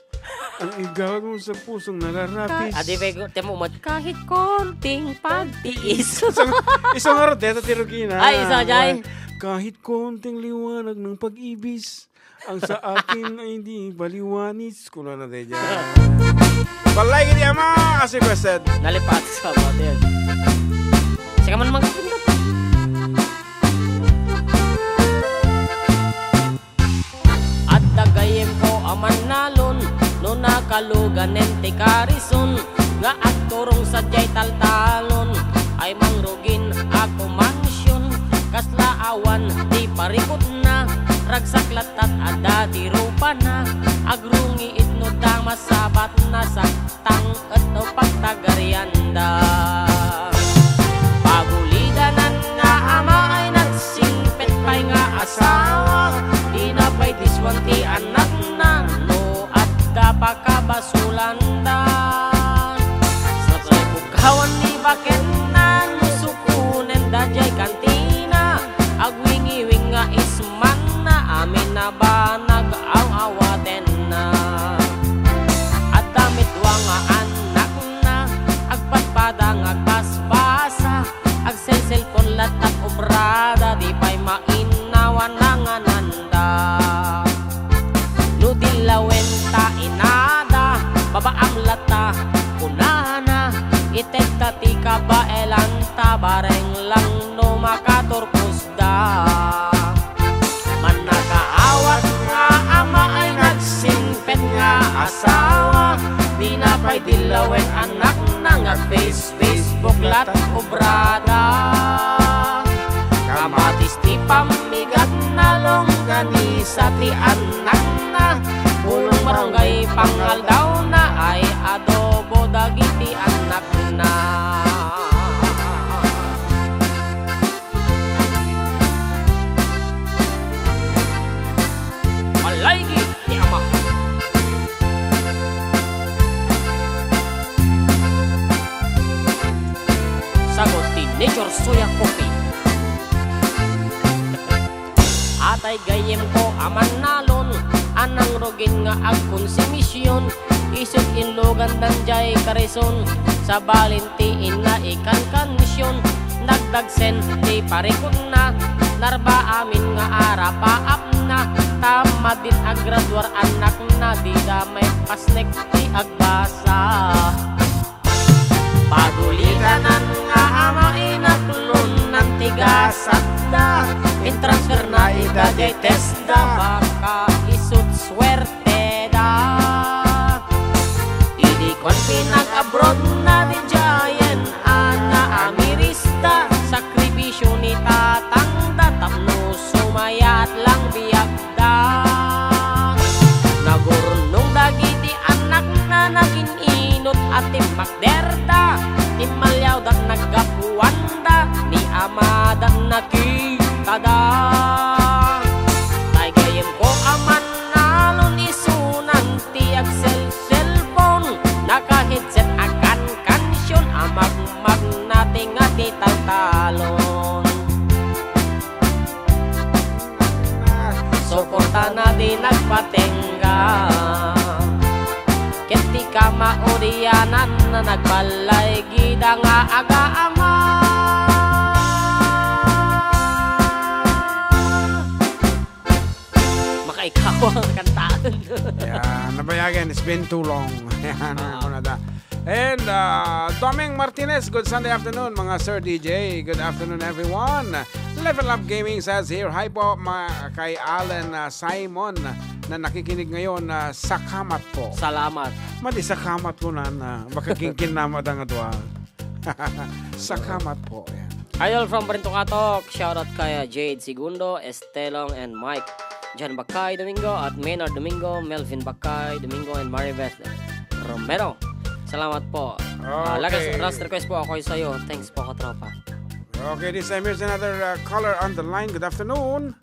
Ang igawad mo sa pusong nararapis. Ka-, adi, pwede, temo, mat-, kahit konting pagtiis. Isang, isang araw, deta ti Rugina. Ay, isa, jay. Kahit konting liwanag ng pag-ibis, ang sa akin ay di baliwanis. Kuno na, de, dyan. Balay kiti ama, as requested. Nalipat sa mga yan. Sige man, magpindot. Adda gayyemko a mannalon, no nakaluganen ti karison, nga agturong sadiay taltalon, ay mangrugin a kumansion, kasla awan ti parikutna, ragsak latta adda ti rupana, agrungi itno da masabatna, sak-, tang et no pagtagarianda. Pagulidanan nga ama ay nagsingpet pay nga asawa, dina pay diswan ti anakna no adda pakabasolanda. Sapay pugkawan ni bakenna no sukonen daydiay kantina, agwingiwing nga ismanna, amin a banag aw-awatenna. Adda met dua nga annakna, agpadpada nga agbasbasa, agselselpon latta obrada, di pay mainnawan a ngananda. No dillawen ta inada, babaam latta, kunana, itedta ti kabaelanta, bareng lang no makaturpos da. Mannakaawat nga ama ay nagsingpet nga asawa, dina pay dillawen annakna nga Face-, Facebook latta obrada. Kamatis ti pammigatna, longganisa ti annakna, bulong barangay pangaldawna ay adobo dagiti annakna. Malaygi ti ama. Sagut ti Nature Soya Coffee. Atay gayyemko a mannalon, a nangrugin nga agkonsumision, isut' inlugandan jay karison, sabalin ti inna ikankansion, nagdagsen ti parikutna, narba amin nga arapaapna, ta madin agraduar annakna, dida maipasnek ti agbasa. Pagulidanan nga ama, inaklonnan ti gasatda, intransferna ida jay TESDA, baka isut' suerteda. Idi kuan pinag-abroadna, didiayen a naamirista, sakripisio ni tatangda tapno sumayaat lang biag da. Nagurnong dagiti annakna, nagin-inut a timmakderda. Timmaliawda naggapuanda, ni amada nakitada. Tay gayyemko a mannalon, isunan ti agselselpon, naka-headset a kankansion, a magmagna ti nga ti taltalon. Suportana di nagpatengga. Ket ti kamaudianan na nagbalay gida nga agaama. Makaikawa nga kantaen. Yeah, nabayagen, it's been too long. Yan, Ah. ano na da. And, uh, Doming Martinez, good Sunday afternoon, mga Sir D J. Good afternoon, everyone. Life and Love Gaming says here, "Hi po, ma-, kay Alan, ah, Simon na nakikinig ngayon, ah, sakamat po." Salamat. Madi sakamat ko na, na makakinkin na madang adwa. Sakamat po. Yan. Idol from Barinto Catholic, shoutout kay, ah, Jade Segundo, Estelong and Mike. John Bakay Domingo at Maynard Domingo, Melvin Bakay Domingo and Maribeth Romero. Salamat po. Ah, last, okay, last request po, "Ako'y Sa'yo." Thanks po, katropa. Okay, this time here's another, uh, caller on the line. Good afternoon.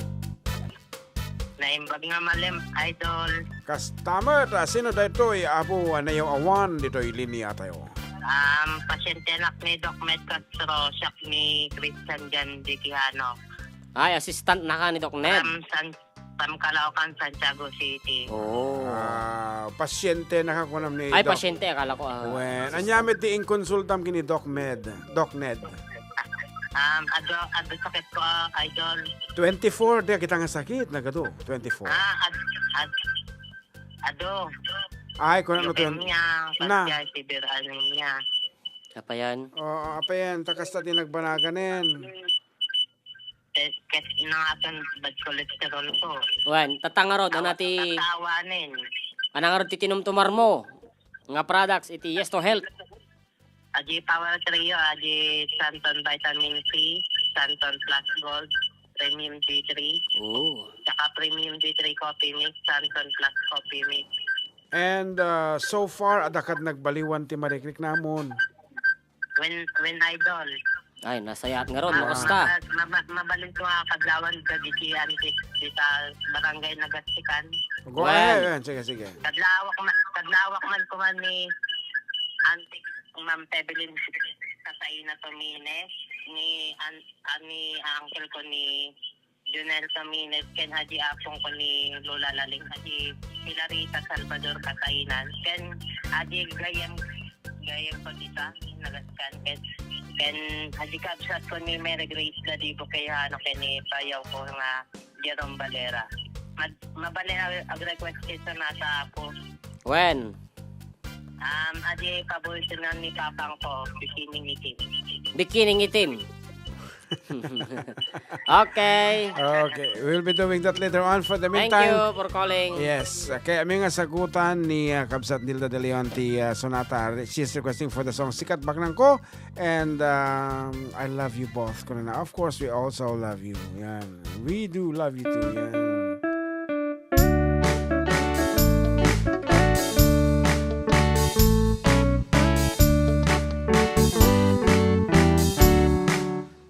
Naimbag nga malem, idol. Kasta met, ah, sino daytoy, Apo, ah, nayaw-awan ditoy linya tayo? Um, pasyente nak ni Doc Med Castro, siak ni Christian Jan de Quijano. Ay, assistant na ka ni Doc Ned. From San, from Caloocan, Santiago City. Oh. Ah, pasyente na ka, kunam ni Ay, Doc. Pasyente, akala ko, ah, Wen, assistant. Ania met ti inkonsultam kini Doc Med, Doc Ned? Um, adu, adu sakit ko, ah, idol. Twenty-four, di kita nga sakit, nagadu, twenty-four. Ah, ad, ad, adu. Ay, kung ano to yun? Leukemia, na. Severe anemia. Apayan? Oo, apayan, ta kasta ti nagbanagan en. Eh, ket nangatan bad cholesterol ko. Wen, tatta ngarud, ano ti, tatawanen. Ano ngarud ti tinumtumar mo nga products iti Yes to Health? Adi Power Trio, adi Santon Vitamin C, Santon Plus Gold, Premium D three, oh, saka Premium D three Coffee Mix, Santon Plus Coffee Mix. And, uh, so far, adda kad nagbaliwan ti marikriknamon. Wen, wen, idol. Ay, nasayaat ngarud, ma-, no, kasta? Ma-, ma-, ma-, mabalin ko nga kadlawan dagiti antik dita Barangay Nagastikan. Go ahead. Wen. Sige, sige. Kadlawak ma-, kadlawak man kuman ni antik Ma'am Evelyn Kasaina Tomines, ni an-, ah, ni uncle ko ni Junel Tomines, ken adi apong ko ni Lola Laling, adi Hilarita Salvador Katainan, ken adi gayyem, gayyem ko dita, Nagaskan, ken, ken adi kabsat ko ni Mary Grace Ladibo Quijano, ken ni bayaw ko nga Jerome Valera. Mad-, mabalin ag-, ag-request kay sonata, Apo. Wen? Um, adi paborito na ni Papang ko, Bikining Itim. Bikining Itim. Okay. Okay, we'll be doing that later on. For the meantime, thank you for calling. Yes, okay, kami nga sagutan ni, uh, Kabsat Nilda De Leon ti, uh, sonata. She's requesting for the song Sikat Baknang Ko and, um, I Love You Both. Kunana, of course, we also love you. Yan. We do love you too. Yan.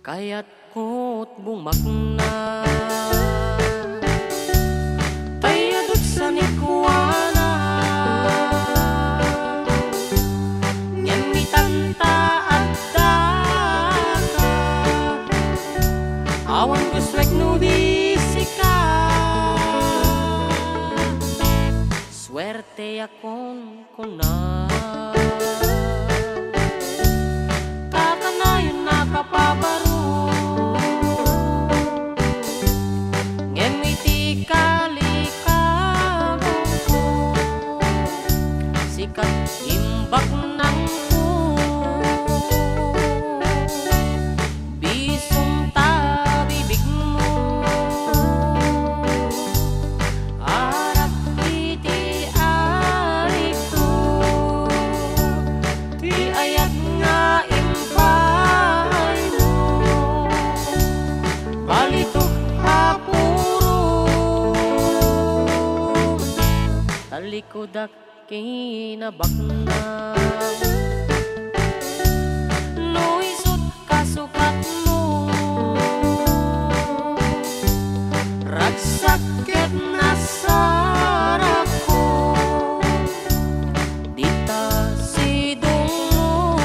Kayatko't bumaknang, tay adut sanikuana. Ngem itanta addaka, awan gustuek no di sika. Suerteakon kuna. Kakanayon a kapabaro, ngem iti kalikagongko, sikat imbaknangko. Bisum ta bibigmo, arap iti arigko, ti ayat nga impaaymo, balitok a puro talikudak kinabaknang. No isut' kasukatmo, ragsak ket nasarakko, dita sidongmo.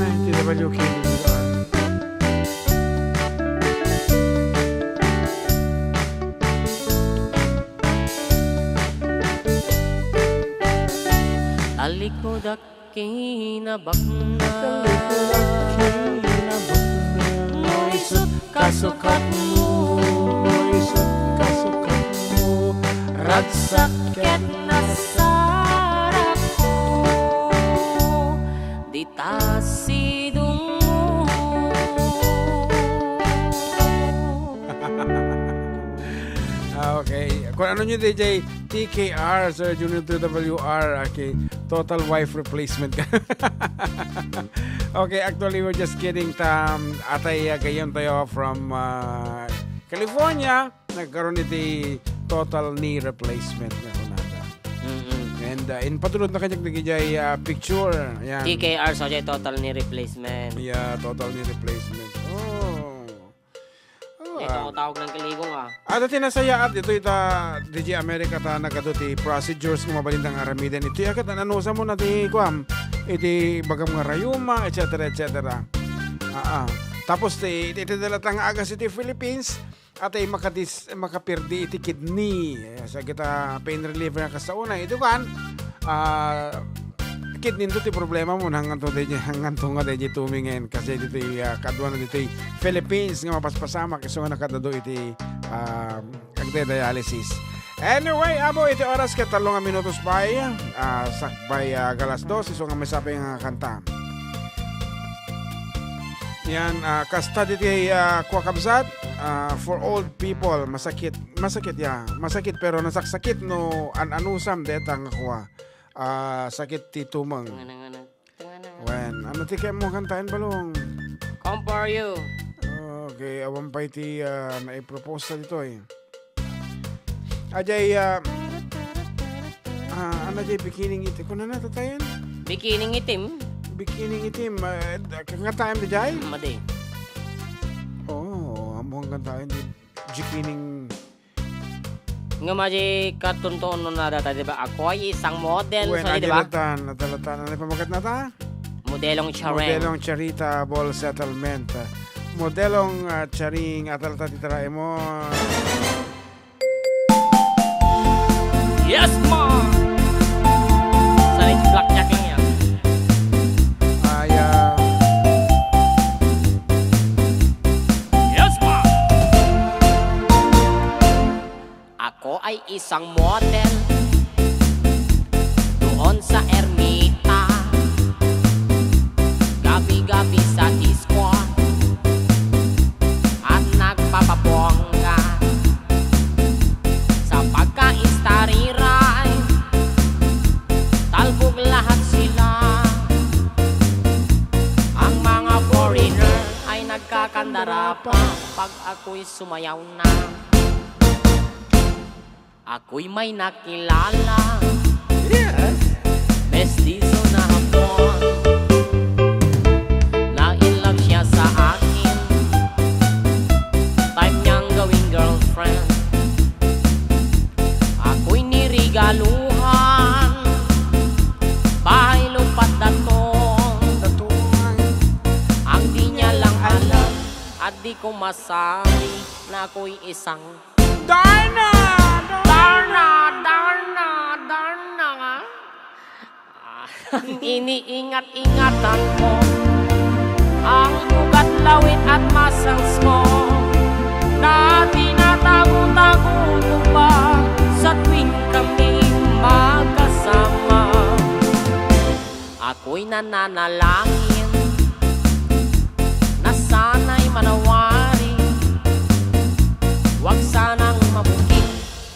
Ay, T W K. Talikudak kinabaknang. Talikudak kinabaknang. No isut' kasukatmo. No isut' Agsaket na sarapko, dita sidungmo. Ah, okay. Kung ano nyo, D J, T K R, Sir Junior two W R, okay. Total wife replacement ka. Okay, actually, we're just kidding. Tam, atay, ah, gayon tayo from, ah, California. Nagkaroon iti total knee replacement nga kunada. Mm-mm. And, uh, inpatulod na kaniak dagiti, uh, picture. Yan. T K R, so, jay total knee replacement. Yeah, total knee replacement. Oh. Oh, ito, ah, tawag ng kaligong, ah. At iti nasayaat, ito ita, D J America, ta nagadu ti procedures nga mabalin nga aramiden. Ito yakat, anusam mo na ti, kuam, iti bagam nga rayuma, et cetera, et cetera. Ah, ah. Tapos, ti, iti, iti dalata nga agas iti Philippines, atay makadis-, makapirdi iti kidney. Eh, sa kita pain reliever nga kas una, ito kan, ah, kidney to ti problema mo, hangganto di, hangganto nga di tumingen. Kasi ditoy, ah, kaduan ditoy Philippines nga mapaspasamak, isu nga nakadadu iti, ah, agde-dialysis. Anyway, abo, iti oras ket tallo nga minutos pay, ah, sakbay, ah, galas dos, isu nga may sapay nga kanta. Yan, ah, kasta ditoy, ah, kua kabsat, ah, for old people, masakit, masakit ya, masakit pero nasaksakit no an-anusam deta nga kua, ah, sakit ti tumeng. Ngana, ngana. Wen, ano ti kayat mo kantaen, Balong? Come for you. Okay, awan pay ti, ah, naipropose ta ditoy. Ajay, ah, ah, ano jay, Bikining Itim? Kunana tatayen? Bikining Itim. Bikining Itim, ah, kantaen da jay? Madi. Oo, amuan kantaen di Bikining. Nga madi katuntuon no nada ta, di ba? Ako ay isang model. Wen, so, di ba? Adalatan, adalatan. Ano yung pamagat na ta? Modelong Chareng. Modelong Charita Ball Settlement. Modelong, ah, Charing, adalatan ti tarae mo. Yes, ma! Sa red black jacket niya. Ay, ah. Yes, ma! Ako ay isang model doon sa Ermita. Gabi-gabi sa disco at nagpapabongga. Sa pagka-Starry Ride, talbog lahat sila. Ang mga foreigner ay nagkakandara pa pag ako'y sumayaw na. Ako'y may nakilala. Yes. Mestizo na Hapon. Na-in love siya sa akin. Type niyang gawing girlfriend. Ako'y niregaluhan. Bahay, lupa't datong. Datong. Ang di niya lang alam, at di ko masabi na ako'y isang Darna! Darna! Darna! Darna! Ang iniingat-ingatan ko, ang ugat, lawit at muscles mo, na tinatago-tago ko pa sa tuwing kami magkasama. Ako'y nananalangin na sana'y manawari. Huwag sanang mabuking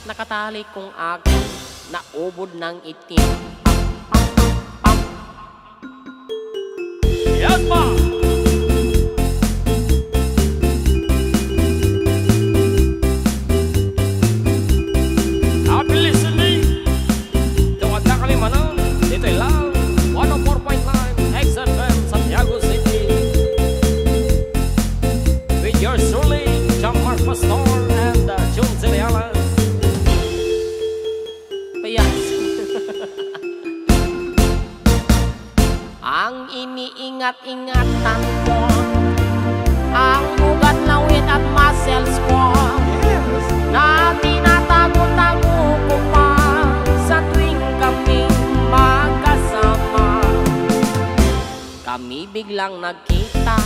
nakatali kong aking naubod ng itim. Pam, pam, pam, pam. Yes, ma! Happy listening! Dumadakali manen ditoy Love one oh four point nine X F M Santiago City. With yours truly, John Mark Pastor and, uh, June Cereales. Payas. Ang iniingat-ingatan ko, ang ugat, lawit at muscles ko, yes, na tinatago-tago ko pa sa tuwing kaming magkasama. Kami biglang nagkita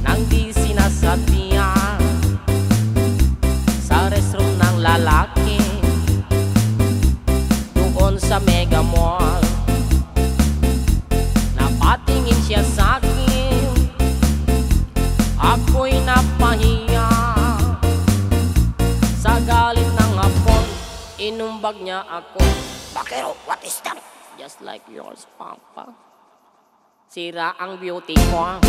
nang di sinasadya sa restroom ng lalaki. sa Mega Mall. Napatingin siya sa akin, ako'y napahiya. Sa galit ng hapon, inumbag niya ako. Bakero, what is that? Just like yours, Papa. Sira ang beauty ko.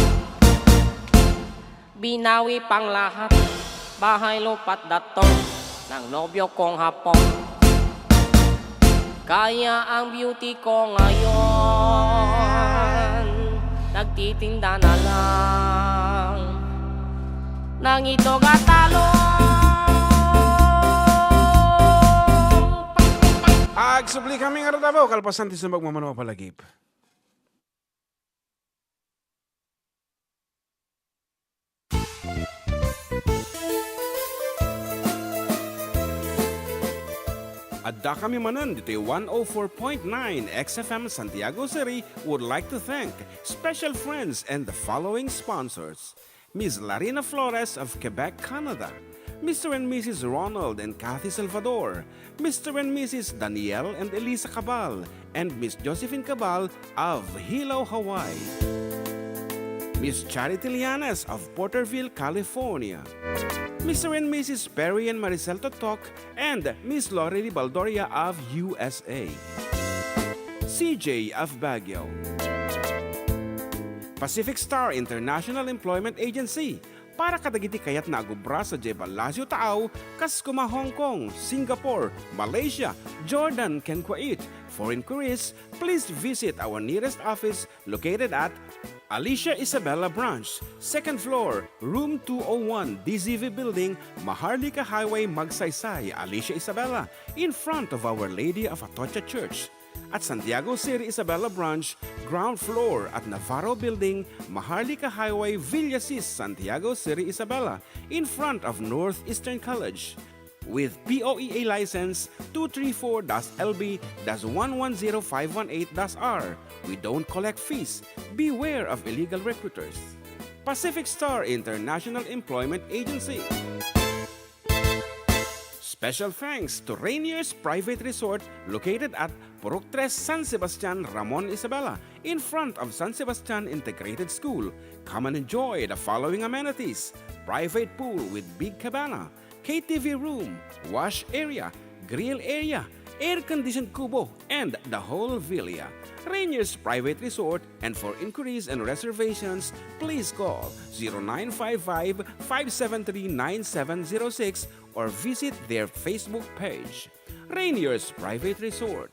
Binawi pang lahat, bahay, lupa't dato ng nobyo kong Hapon. Kaya ang beauty ko ngayon, nagtitinda na lang ng itlog at talong. Agsubli kami nga Davao, kalpasan ti sumbag mamano a palagip. Adda kami manen ditoy one oh four point nine X F M Santiago City would like to thank special friends and the following sponsors: Miss Larina Flores of Quebec, Canada, Mister and Missus Ronald and Kathy Salvador, Mister and Missus Daniel and Elisa Cabal, and Miss Josephine Cabal of Hilo, Hawaii. Miss Charity Lianes of Porterville, California. Mister and Missus Perry and Maricel Totok and Miss Lorely Baldoria of U S A. C J of Baguio. Pacific Star International Employment Agency, para kadagiti kayatna a gubra sadiay Palacio Taaw, kas kuma Hong Kong, Singapore, Malaysia, Jordan, ken Kuwait. For inquiries, please visit our nearest office located at Alicia Isabela Branch, second floor, room two oh one, D Z V Building, Maharlika Highway, Magsaysay, Alicia Isabela, in front of Our Lady of Atocha Church. At Santiago City Isabela Branch, ground floor at Navarro Building, Maharlika Highway, Villasis, Santiago City Isabela, in front of Northeastern College. With P O E A license two three four dash L B dash one one zero five one eight dash R, we don't collect fees. Beware of illegal recruiters. Pacific Star International Employment Agency. Special thanks to Rainier's Private Resort, located at Purok Tres, San Sebastian, Ramon, Isabela, in front of San Sebastian Integrated School. Come and enjoy the following amenities: private pool with big cabana, K T V room, wash area, grill area, air-conditioned kubo, and the whole villa. Rainier's Private Resort, and for inquiries and reservations, please call zero nine five five, five seven three, nine seven zero six or visit their Facebook page. Rainier's Private Resort.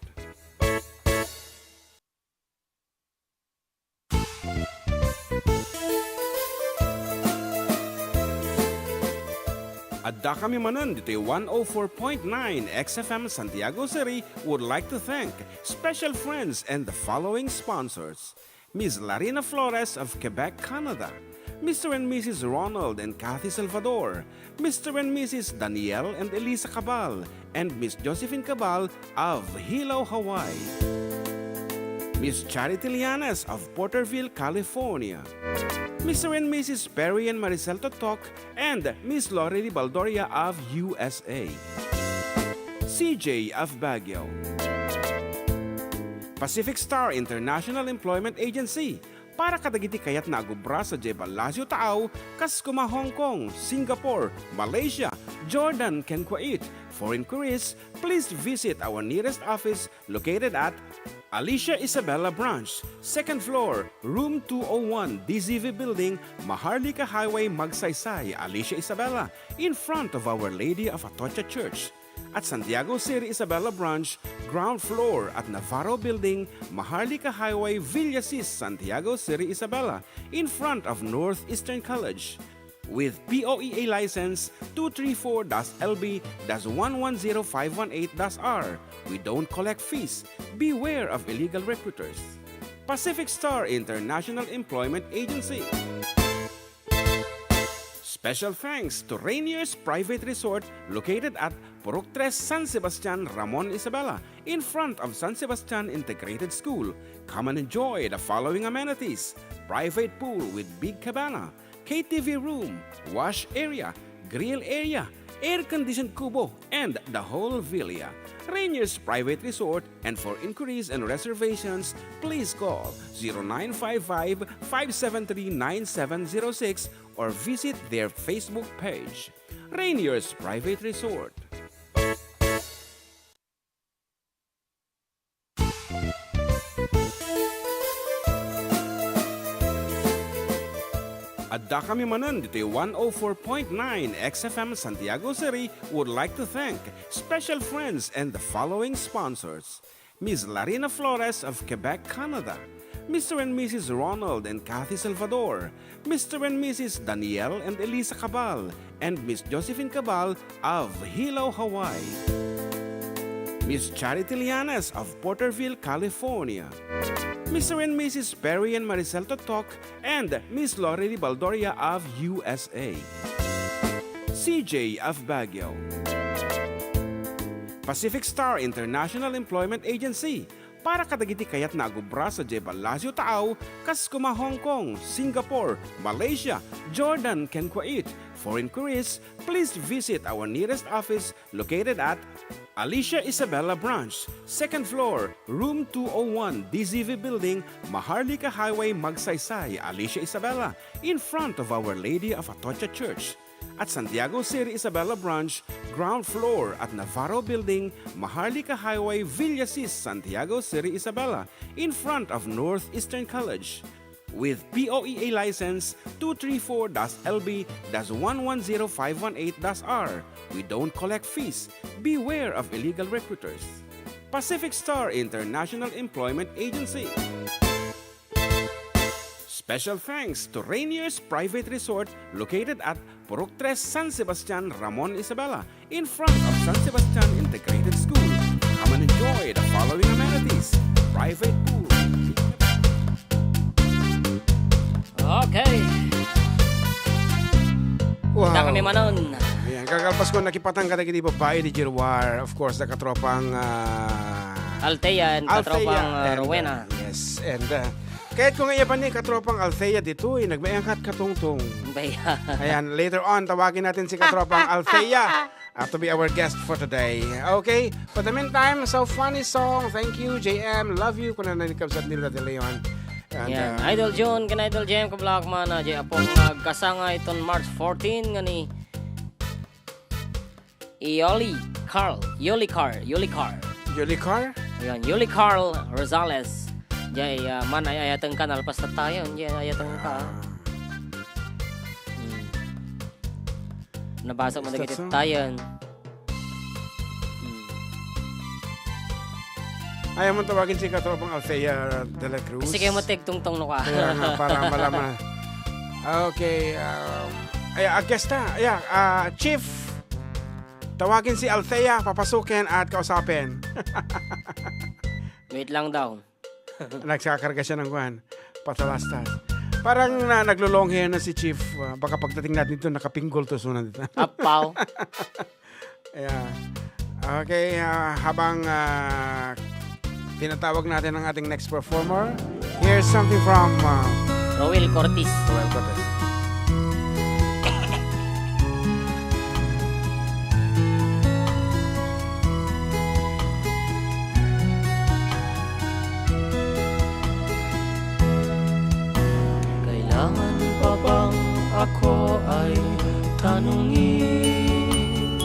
Adda kami manen ditoy one oh four point nine X F M Santiago City would like to thank special friends and the following sponsors: Miss Larina Flores of Quebec, Canada, Mister and Missus Ronald and Kathy Salvador, Mister and Missus Daniel and Elisa Cabal, and Miss Josephine Cabal of Hilo, Hawaii, Miss Charity Lianes of Porterville, California, Mister and Missus Perry and Maricel Totok, and Miss Lorely Baldoria of U S A, C J of Baguio, Pacific Star International Employment Agency, para kadagiti kayatna a gubra sadiay Palacio Taaw, kas kuma Hong Kong, Singapore, Malaysia, Jordan, ken Kuwait. For inquiries, please visit our nearest office located at Alicia Isabela Branch, second floor, room two oh one, D Z V Building, Maharlika Highway, Magsaysay, Alicia Isabela, in front of Our Lady of Atocha Church. At Santiago City Isabela Branch, ground floor at Navarro Building, Maharlika Highway, Villasis, Santiago City Isabela, in front of Northeastern College. With P O E A license two three four dash L B dash one one zero five one eight dash R, we don't collect fees. Beware of illegal recruiters. Pacific Star International Employment Agency. Special thanks to Rainier's Private Resort, located at Purok Tres, San Sebastian, Ramon, Isabela, in front of San Sebastian Integrated School. Come and enjoy the following amenities: private pool with big cabana, K T V room, wash area, grill area, air-conditioned kubo, and the whole villa. Rainier's Private Resort, and for inquiries and reservations, please call zero nine five five, five seven three, nine seven zero six or visit their Facebook page. Rainier's Private Resort. Adda kami manen ditoy one oh four point nine X F M Santiago City would like to thank special friends and the following sponsors: Miss Larina Flores of Quebec, Canada, Mister and Missus Ronald and Kathy Salvador, Mister and Missus Daniel and Elisa Cabal, and Miss Josephine Cabal of Hilo, Hawaii. Miss Charity Lianes of Porterville, California. Mister and Missus Perry and Maricel Totok and Miss Lorely Baldoria of U S A. C J of Baguio. Pacific Star International Employment Agency, para kadagiti kayatna a agubra sadiay Palacio Taaw, kas koma Hong Kong, Singapore, Malaysia, Jordan, ken Kuwait. For inquiries, please visit our nearest office located at Alicia Isabela Branch, second floor, room two oh one, D Z V Building, Maharlika Highway, Magsaysay, Alicia Isabela, in front of Our Lady of Atocha Church. At Santiago City Isabela Branch, ground floor at Navarro Building, Maharlika Highway, Villasis, Santiago City Isabela, in front of Northeastern College. With P O E A license two three four dash L B dash one one zero five one eight dash R, we don't collect fees. Beware of illegal recruiters. Pacific Star International Employment Agency. Special thanks to Rainier's Private Resort located at Purok Tres, San Sebastian, Ramon, Isabela, in front of San Sebastian Integrated School. Come and enjoy the following amenities: private pool. Okay. Wow. Adda kami manen. Ayan, kakalpaskon, nakipatang kadagiti babbai di Jirwar. Of course, da katropang, ah, Althea and Althea katropang, ah, and, Rowena. Ah, yes, and, ah, kayatko nga iyaban ni katropang Althea ditoy, nagmayangat katungtong. Baya. Ayan, later on, tawagin natin si katropang Althea, ah, to be our guest for today. Okay? For the meantime, so funny song. Thank you, J M. Love you, kuna ni kabsat nila de Leon. And, Yan. Ah, Idol June, ken Idol J M, kablak man, ah, J Apong, nagkasanga iton March fourteen, nga ni Yoli Carl. Yoli Carl. Yoli Carl. Yoli Carl? Ayan, Yoli Carl Rosales. Jay, ah, man ay ayateng ka, nalpas ta tayo. Jay, ayateng ka. Ah. Hmm. Nabasa mo na giti tayo. Hmm. Ayaw mo tawagin si katropang Althea de la Cruz. Kasi kayo mo tigtungtong no ka. Kaya nga, para malaman. Okay, um, ay, ah, guest na. Ay, ah, Chief, tawagin si Althea, papasukin at kausapin. Wait lang daw. Nagkakarga siya ng kuwan, patalastas. Parang na, naglo-long hair na si Chief. Ah, baka pagdating natin dito, nakapinggol to, sunan dito. Apaw. Yeah. Okay, ah, habang, ah, tinatawag natin ang ating next performer, here's something from, ah, Roel Cortez. Roel Cortez. Kailangan pa bang ako ay tanungin?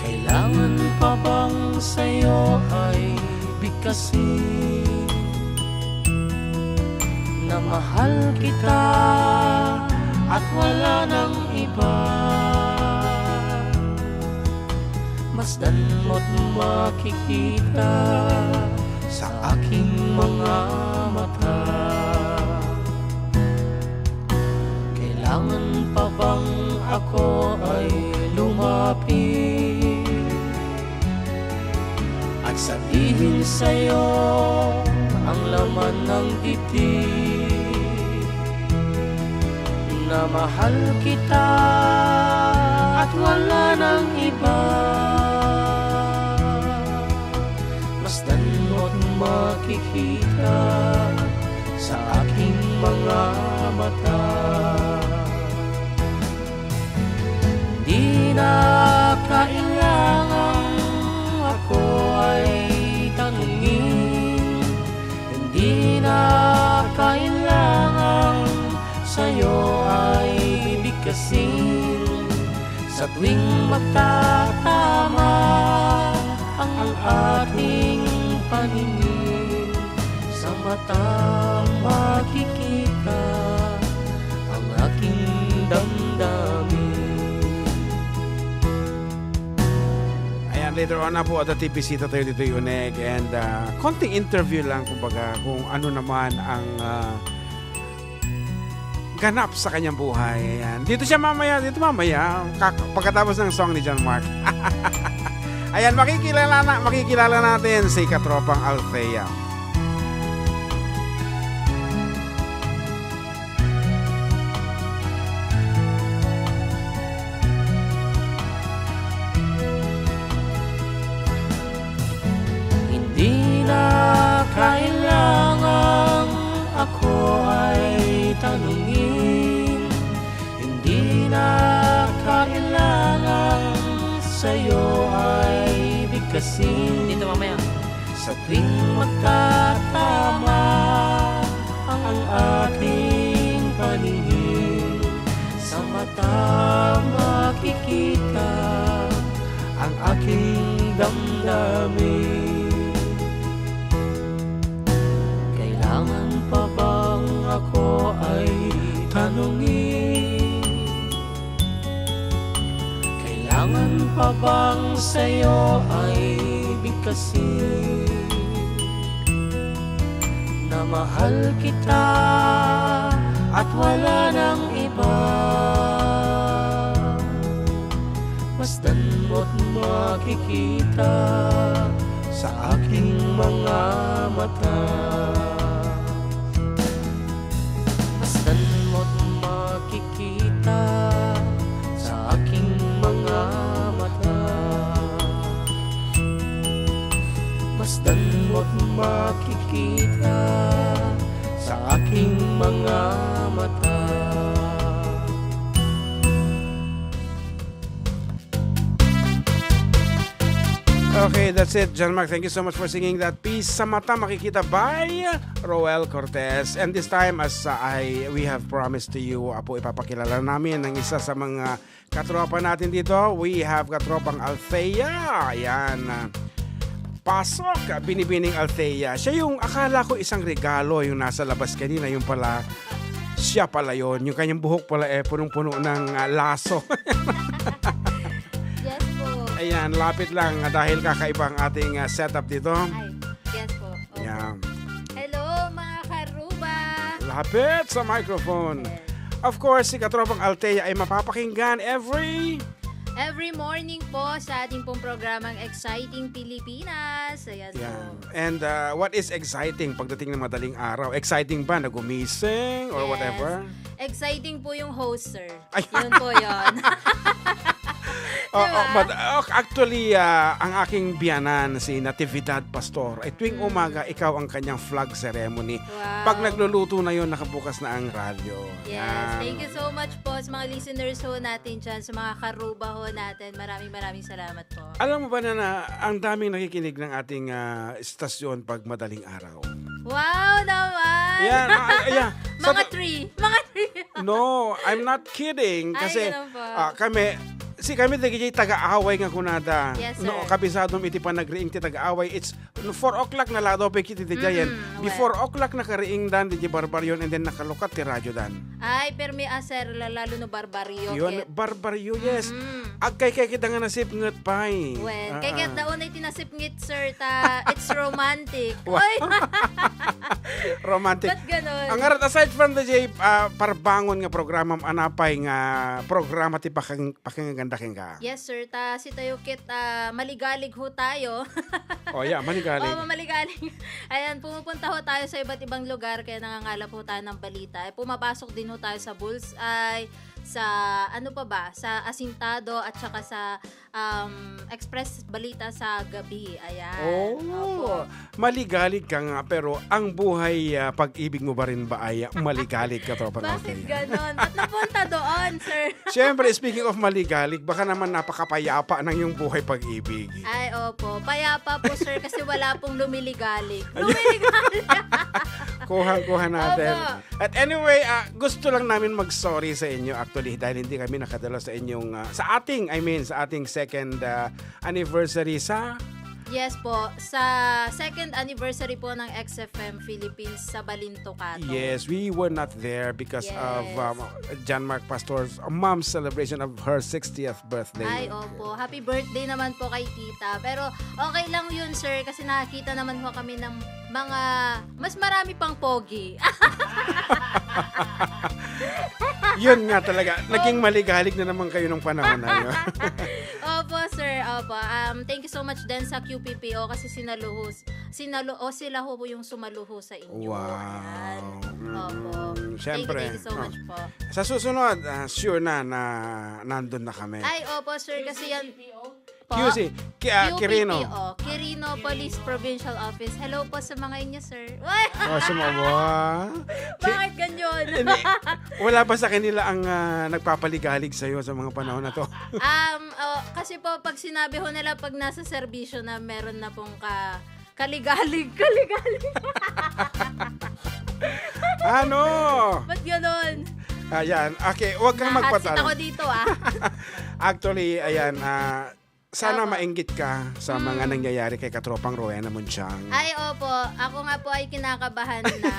Kailangan pa bang sa'yo ay bigkasin na mahal kita at wala nang iba? Masdan mo't makikita sa aking mga mata. Kailangan pa bang ako ay lumapit at sabihin sa'yo ang laman ng dibdib, na mahal kita at wala nang iba? Masdan mo't makikita sa aking mga mata. Na kailangan ako ay tanungin, hindi na kailangan sa'yo ay bigkasin. Sa tuwing magtatama ang ating paningin, sa mata makikita ang aking damdamin. Ayan, later on na po, adda ti bisita tayo dito, Uneg, and, ah, konting interview lang, kumbaga, kung ano naman ang, ah, ganap sa kanyang buhay. Ayan. Dito siya mamaya, dito mamaya, kak-, pagkatapos ng song ni John Mark. Ayan, makikilala na, makikilala natin si Katropang Althea. Hindi na kailangan ako ay tanungin. Hindi na kailangan sa'yo ay bigkasin. Dito mamaya. Sa tuwing magtatama ang ating paningin, sa mata makikita ang aking damdamin. Kailangan pa bang ako ay tanungin? Kailangan pa bang sa'yo ay bigkasin na mahal kita at wala nang iba? Masdan mo't makikita sa aking mga mata. Masdan mo't makikita sa aking mga mata. Masdan mo't makikita sa aking mga mata. Okay, that's it, John Mark. Thank you so much for singing that piece, Sa Mata Makikita by Roel Cortez. And this time, as, uh, I, we have promised to you, apo, ipapakilala namin ang isa sa mga katropa natin dito. We have Katropang Althea. Ayan, uh, pasok, Binibining Althea. Siya yung akala ko isang regalo yung nasa labas kanina. Yung pala, siya pala yun. Yung kanyang buhok pala, eh, punong-puno ng, uh, laso. Yes po. Ayan, lapit lang, ah, dahil kakaiba ang ating, ah, setup dito. Ay, yes po. Opo. Ayan. Hello, mga karuba. Lapit sa microphone. Yes. Of course, si Katropang Althea ay mapapakinggan every Every morning po sa ating pong programang Exciting Pilipinas. Ayan po. Yan. And, uh, what is exciting pagdating ng madaling araw? Exciting ba na gumising or Yes. whatever? Exciting po yung host, sir. Ay. Yun po yun. Oo, Diba? but, uh, actually, uh, ang aking biyanan, si Natividad Pastor, ay tuwing Mm. umaga, ikaw ang kanyang flag ceremony. Wow. Pag nagluluto na yun, nakabukas na ang radyo. Yes, Yan. thank you so much po sa mga listeners ho natin dyan, sa mga karuba ho natin. Maraming, maraming salamat po. Alam mo ba na, na ang daming nakikinig ng ating, ah, istasyon pag madaling araw? Wow naman! Yan, ah, ah, yeah. Sa Mga to- three. Mga three. No, I'm not kidding. Ay, Kasi, ganun po. ah, kami, si kami, di kay taga-away nga kunada. Yes, No, sir. kabisado mi iti panagriing ti taga-away. It's, no, four o'clock na ladaw pa iti didayan. Mm, Di well. four o'clock nakariingdan, di barbaryon, and then nakalukat ti radyo dan. Ay, permi a, sir, la-, lalo no barbaryo, Yun, ket barbaryo, yes. Mm-mm. Agkay kay kita nga nasipnget pay. Well, Ah, kay ket ah. daon ay tinasipngit, sir, ta it's romantic. Wa- Oy! Romantic. Ba't ganon? Ang arat, aside from the J, ah, parbangon nga programa, anapay nga programa ti pakang-, pakinggan da kenka? Yes, sir. Ta, si tayo kit, ah, maligalig ho tayo. Oh, yeah, maligalig. Oh, maligalig. Ayan, pumupunta ho tayo sa iba't ibang lugar, kaya nangangalap ho tayo ng balita. Eh, pumapasok din ho tayo sa Bullseye, sa ano pa ba, sa Asintado at saka sa, um, Express Balita sa gabi. Ayan. Oh. Opo. Maligalig ka nga, pero ang buhay, ah, pag-ibig mo ba rin ba ay maligalig, Katropa Bakit Roque? Ganon? Ba't napunta doon, sir? Siyempre, speaking of maligalig, baka naman napakapayapa ng iyong buhay pag-ibig. Ay, opo. Payapa po, sir, kasi wala pong lumiligalig. Lumiligalig. Kuhang-kuha natin. Opo. At anyway, ah, gusto lang namin mag-sorry sa inyo actually dahil hindi kami nakadala sa inyong, ah, sa ating, I mean, sa ating second, ah, anniversary sa Yes po, sa second anniversary po ng X F M Philippines sa Balinto, Kato. Yes, we were not there because of, Yes. um, John Mark Pastor's mom's celebration of her sixtieth birthday. Ay, opo. Happy birthday naman po kay Tita. Pero okay lang yun, sir, kasi nakakita naman po kami ng mga mas marami pang pogi. Yun nga talaga. Naging Opo. maligalig na naman kayo ng panahon na yun. Opo, sir. Opo. Um, thank you so much din sa Q P P O kasi sinaluhus, sinalu-, o sila ho po yung sumaluho sa inyo. Wow. Ayan. Opo. Mm, Thank you, syempre. thank you so Oh. much po. Sa susunod, ah, sure na na nandun na kami. Ay, opo, sir. Kasi yan, Po? Q C, Ki-, ah, Q P P O, Quirino. Quirino Police Provincial Office. Hello po sa mga inyo, sir. Uy! Oh, sumama. Si-, Bakit ganyan? Hindi. Wala ba sa kanila ang, ah, nagpapaligalig sa'yo sa mga panahon na to? Um, oh, kasi po, pag sinabi ho nila, pag nasa serbisyo na, meron na pong ka-, kaligalig, kaligalig. Ano? Ba't ganon? Ayan. Okay, huwag kang Nahatsit magpatalo. ako dito, ah. Actually, ayan, ah, sana Opo. mainggit ka sa mga Mm. nangyayari kay Katropang Rowena Munchang. Ay, opo. Ako nga po ay kinakabahan na.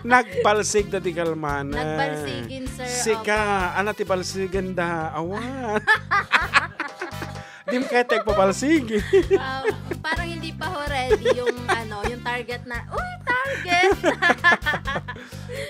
Nagbalsig na di kalman, eh. Nagbalsigin, sir. Sika, Opo. ana ti balsigen da, awan. Di mo kaya tagpabalsig. Um, parang hindi pa ho ready yung, ano, yung target na, uy, target!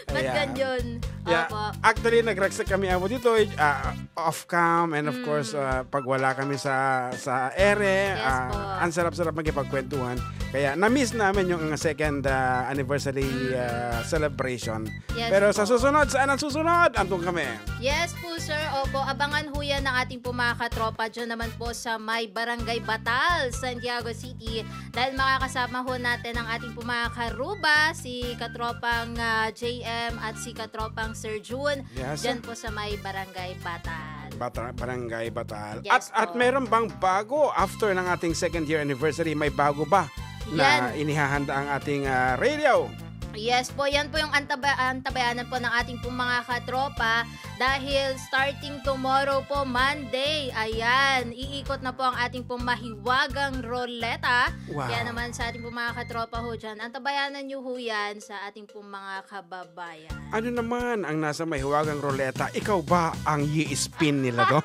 Ba't Ayan. ganyan? Yeah. Opo. Actually, nagragsak kami amo dito, eh, ah, off cam, and of Mm. course, ah, pag wala kami sa, sa ere, Yes ah, po. ang sarap-sarap makipagkwentuhan. Kaya na-miss namin yung second, ah, anniversary, Mm. ah, celebration. Yes Pero sa po. susunod, saan ang susunod? Andun kami. Yes po, sir. Opo, abangan ho yan ng ating po mga katropa dyan naman po sa may Barangay Batal, Santiago City. Dahil makakasama ho natin ang ating po mga karuba, si katropang, ah, J M at si katropang Sir Jun. Yes. Dyan po sa may Barangay Batal. Bata-, Barangay Batal. Yes At, at po. meron bang bago after ng ating second year anniversary? May bago ba na Yan. inihahanda ang ating, ah, radio? Yes po, yan po yung antaba-, antabayanan po ng ating pong mga katropa dahil starting tomorrow po, Monday, ayan, iikot na po ang ating pong mahiwagang roleta. Wow. Kaya naman sa ating pong mga katropa ho dyan, antabayanan nyo ho yan sa ating pong mga kababayan. Ano naman ang nasa mahiwagang roleta? Ikaw ba ang i-spin nila doon?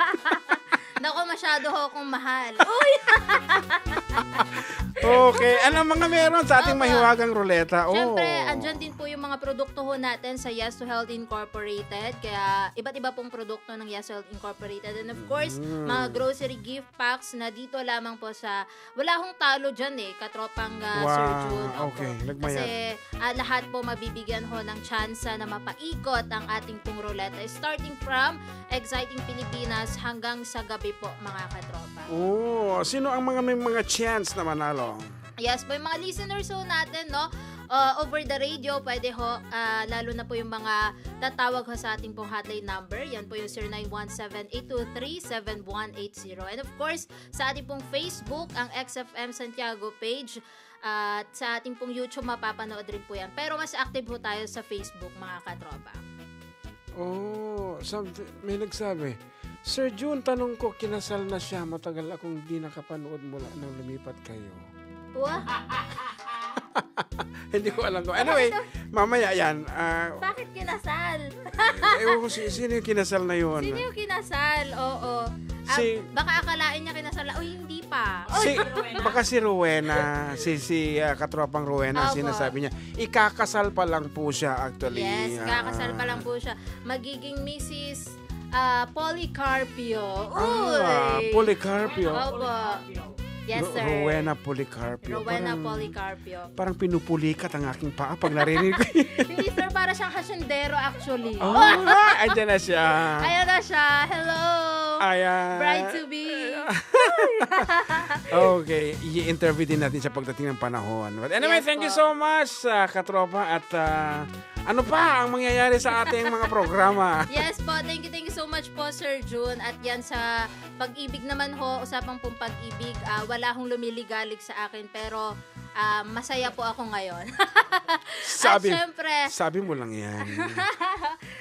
Naku, masyado ho akong mahal. Uy! Okay. Ano mga meron sa ating Opo. mahiwagang roleta? Oh. Siyempre, andyan din po yung mga produkto ho natin sa Yes to Health Incorporated. Kaya iba't iba pong produkto ng Yes to Health Incorporated. And of course, Mm. mga grocery gift packs na dito lamang po sa, wala hong talo dyan eh, katropang, ah, Sir Wow. Jun. Opo. Okay. Nagmayat. Kasi, ah, lahat po mabibigyan ho ng tsansa na mapaikot ang ating pong roleta. Starting from Exciting Pilipinas hanggang sa gabi po, mga katropa. Oh, sino ang mga may mga chance na manalo? Yes po, yung mga listeners ho natin, no? Uh, over the radio, pwede ho, ah, lalo na po yung mga tatawag ho sa ating pong hotline number. Yan po yung zero nine one seven eight two three seven one eight zero. And of course, sa ating pong Facebook, ang X F M Santiago page, at sa ating pong YouTube, mapapanood rin po yan. Pero mas active ho tayo sa Facebook, mga katropa. Oh, something, may nagsabi, "Sir Jun, tanong ko, kinasal na siya? Matagal akong di nakapanood mula nang lumipat kayo." Wah! Hindi ko alam ko. Anyway, Bakit? mamaya yan. Ah, Bakit kinasal? Ewan ko si-, sino yung kinasal na yun? Sino yung kinasal? Oo. Ah, Si baka akalain niya kinasal na, "Uy, hindi pa." Si, Uy! baka si Rowena, si, si, ah, katropang Rowena, Opo. sinasabi niya, ikakasal pa lang po siya actually. Yes, Ah. ikakasal pa lang po siya. Magiging Missus ah, Policarpio. Ah, Uy! Policarpio. Opo. Yes, Ro-, sir. Rowena Policarpio. Rowena Parang, Policarpio. parang pinupulikat ang aking paa pag narinig ko. Hindi, sir. Para siyang hasyendero, actually. Ah, andyan na siya. Ayan na siya. Hello. Ayan. Bride to be. Okay, i-interview din natin sa pagdating ng panahon. But anyway, Yes thank you po. so much, ah, katropa. At, ah, ano pa ang mangyayari sa ating mga programa? Yes po, thank you, thank you so much po, Sir Jun. At yan sa pag-ibig naman ho, usapang pong pag-ibig, ah, wala hong lumiligalig sa akin, pero, ah, masaya po ako ngayon. Sabi, At syempre, sabi mo lang yan.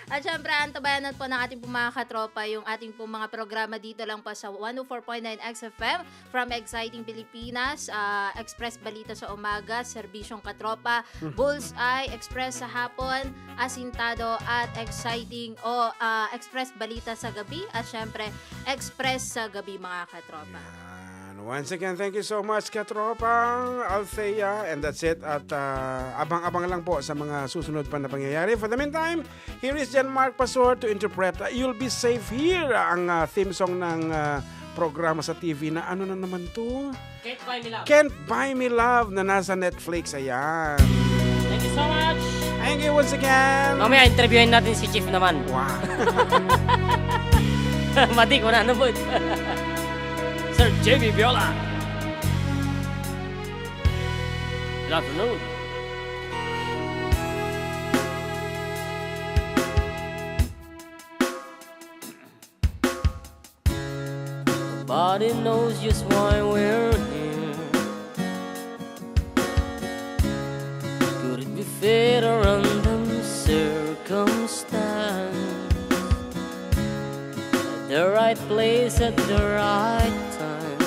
At syempre, antabayanan po ng ating pong mga katropa yung ating pong mga programa dito lang po sa one oh four point nine X F M. From Exciting Pilipinas, ah, Express Balita sa Umaga, Serbisyong Katropa, Bullseye, Express sa Hapon, Asintado, at Exciting, o, ah, Express Balita sa Gabi, at syempre, Express sa Gabi, mga katropa. Yan. Once again, thank you so much, katropang Althea. And that's it. At, ah, abang-abang lang po sa mga susunod pa na pangyayari. For the meantime, here is Jan Mark Pasor to interpret, uh, You'll Be Safe Here, ang, uh, theme song ng, uh, programa sa T V na ano na naman to? Can't Buy Me Love. Can't Buy Me Love na nasa Netflix. Ayan. Thank you so much. Thank you once again. Mamaya interviewin natin si Chief naman. Wow. Mati ko na ano po. Sir J B Viola. Good afternoon. Nobody knows just why we're here. Could it be fate or random circumstance? At the right place at the right time,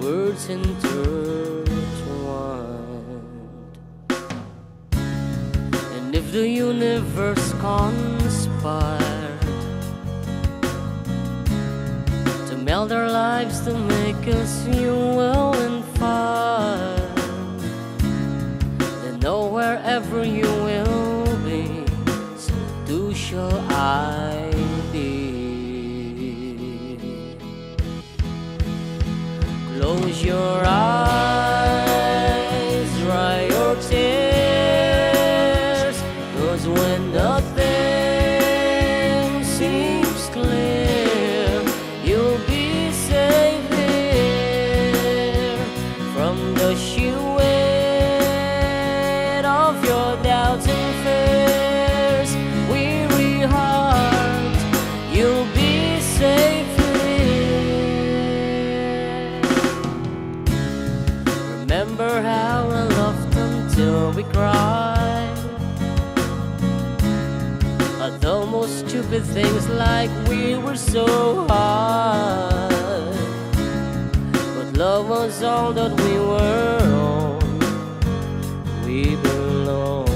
words intertwined. And if the universe conspired to meld our lives to make us fuel and fire, then know wherever you will be, so too shall I be. Close your eyes, dry your tears, 'cause when nothing seems clear, you'll be safe here from the chill weight of your doubts and fears. Weary heart, you'll be safe here. Remember how I laughed until we cried at the most stupid things, like we were so high. But love was all that we were, all we belong.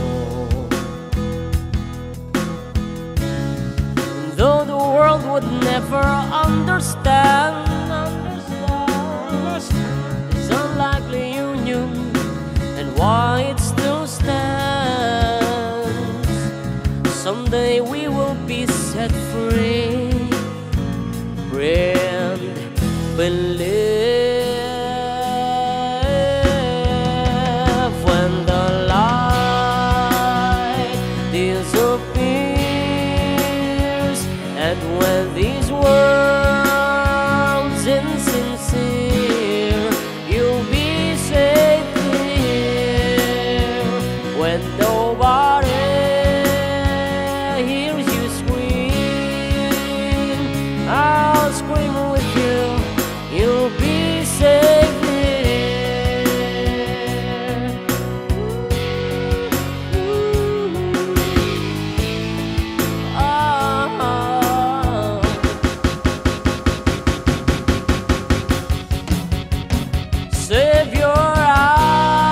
Though the world would never understand, understand this unlikely union and why it still stands. Someday we will be set free. Friend, believe when the light disappears and when this world's insincere, you'll be safe here when nobody hears you scream. I'll scream with you. You'll be safe here. Ah. Save your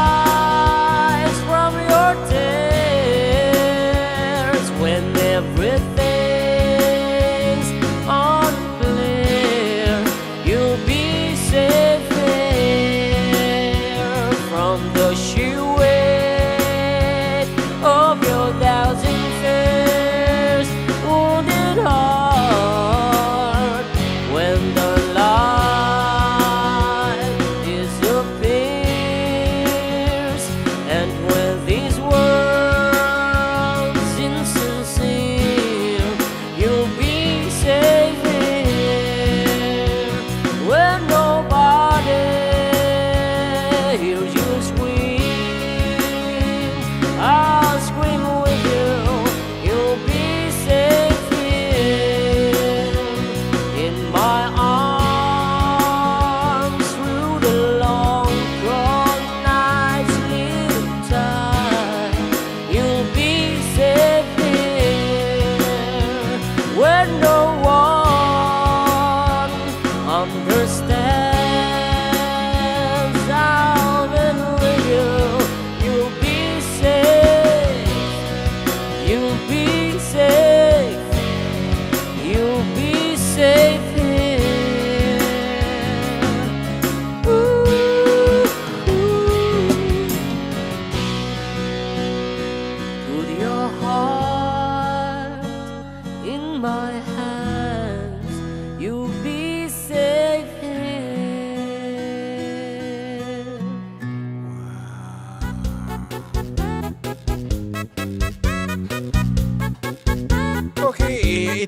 eyes from your tears when everything's unclear. You'll be safe here from the sheer weight of your doubts and fears. Wounded heart, when the light disappears and when this world's insincere, you'll be safe here where no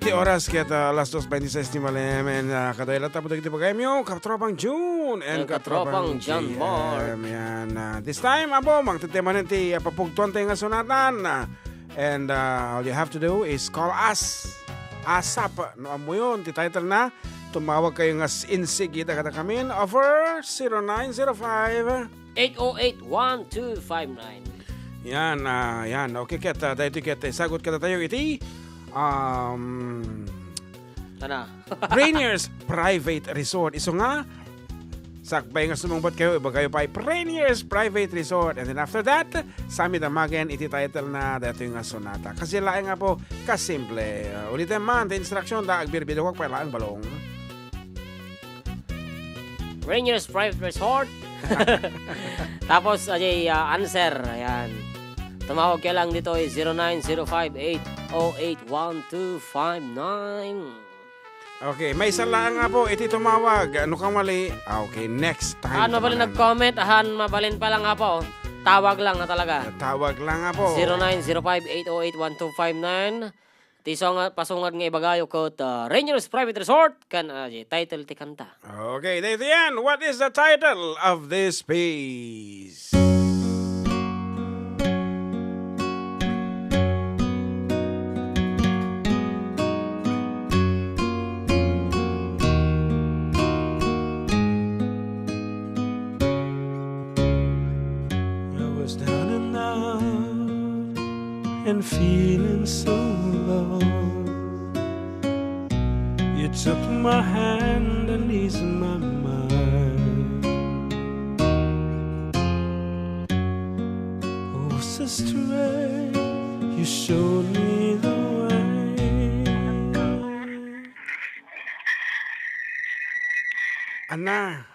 Ti oras ket, ah, alas dos bente sais ni malem, and, ah, kadua latta pudno iti bagaymi, Katropang June and Katropang Katropang John Mark. Yan, ah, this time, apo, mangted tayo manen ti, ah, papugtuan tayo nga sonata, ah, and, ah, all you have to do is call us. ASAP, no ammoyon ti title na, tumawag kayo nga s-, insigi, dagitakamin, over zero nine zero five, eight oh eight, one two five nine. Yan, ah, yan. Okay, ket, ah, daytoy ket, eh, sagut kadatayo iti, um, Tana. Rainier's Private Resort. Isu nga, sakbay nga sumungbat kayo, ibagayo pay Rainier's Private Resort. And then after that, sami damagen iti title na daytoy nga sonata. Kasi laeng nga po, kasimple. Ah, ulitin man, the instruction, da, agbirbidok, pay laeng balong. Rainier's Private Resort. Tapos, ajay, ah, answer. Ayan. Tumawag kayo lang dito ay zero nine zero five eight oh eight one two five nine. Okay, maysa lang nga po, iti tumawag. Ano kang mali? Ah, okay, next time. Ano bali nag-comment? Ahan, mabalin pa lang nga po. Tawag lang na talaga. Tawag lang nga po. Zero nine zero five eight oh eight one two five nine. Ti sunga-, pasungad nga ibagayo ket, ah, Rainier's Private Resort, kan, ah, title ti kanta. Okay, daytoy yan. What is the title of this piece? I was down and out and feeling so low. You took my hand and eased my mind. Oh, sister, you showed me the way. Ana.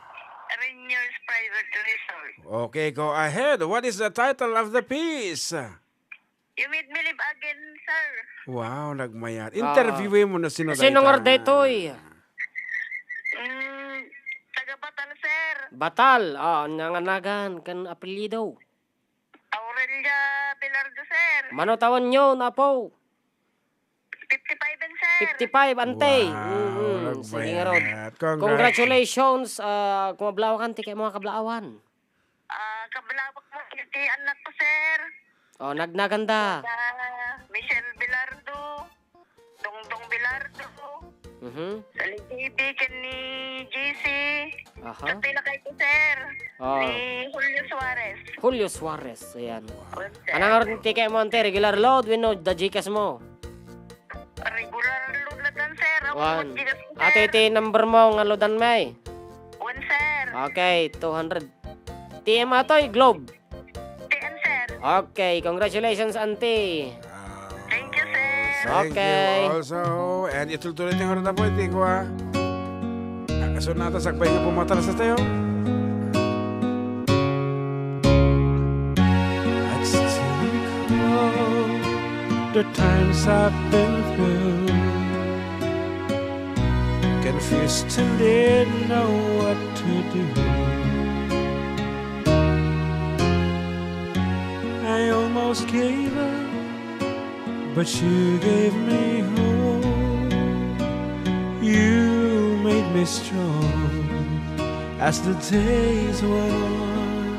Rainier's Private Resort. Okay, go ahead. What is the title of the piece? You Made Me Live Again, sir. Wow, nagmayat. Ah. Interviewin mo na sino. Sino nga dayta? Daytoy? Mm, taga Batal, sir. Batal. Ah, nanganagan kan apelyido. Aurelia Velardo, sir. Mano tawenyo, Apo? Fifty-five, sir. Fifty-five, ante. Wow, mm-mm. Sige nga rod. Nagmayat. Congrats. Congratulations, ah, kung mablawakan, ti kay mga kablaawan. Ah, kablawak mo, iti anak ko, sir. Oh, nagnaganda. Ah, Michelle Velardo, Dongdong Velardo, Mhm. Sally J B, ken ni J C. Aha. Sa pinakay ko, sir, Oh. ni Julio Suarez. Julio Suarez, ayan. Wen, sir. Anang aron ti kay mo, ante, regular load, wenno da Gcash mo? Regular load na tan, sir. Ako Wan. Gcash ko, sir. Ate, iti number mo nga loadan may? Wen, sir. Okay, two hundred. T M atoy, Globe. T M, sir. Okay, congratulations, auntie. Thank you, sir. Thank you also. Okay. And itultuloy tayo nga rata po, iti kua. Ah, so, nata, sakbay nga pumatras tayo. I'd still recall the times I've been through. Confused and didn't know what to do. I almost gave up, but you gave me hope. You made me strong as the days went on.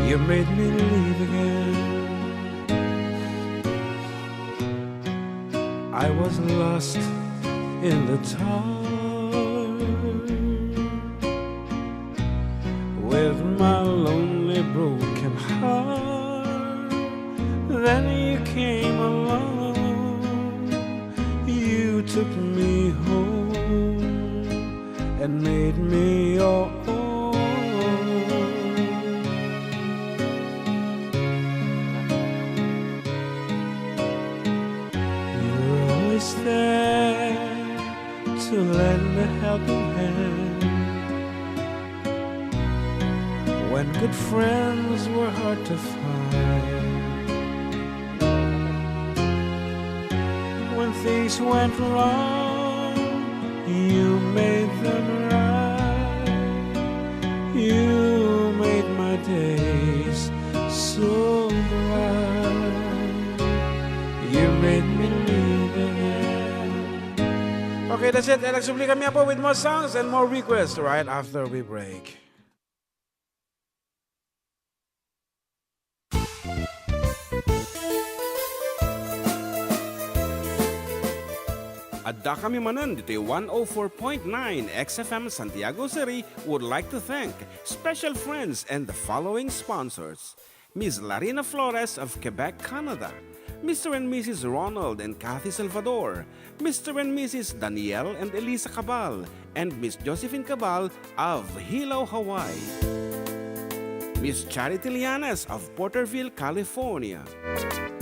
You made me live again. I was lost in the dark with my lonely broken heart. Then you came along, you took me home and made me your own. You're always there to lend a helping hand when good friends were hard to find. When things went wrong, you made them right. You made my days so bright. You made me live again. Okay, that's it. Alex Sublika Miapo with more songs and more requests right after we break. Adda kami manen ditoy one oh four point nine X F M Santiago City would like to thank special friends and the following sponsors: Miss Larina Flores of Quebec, Canada, Mister and Missus Ronald and Kathy Salvador, Mister and Missus Daniel and Elisa Cabal, and Miss Josephine Cabal of Hilo, Hawaii. Miss Charity Lianes of Porterville, California.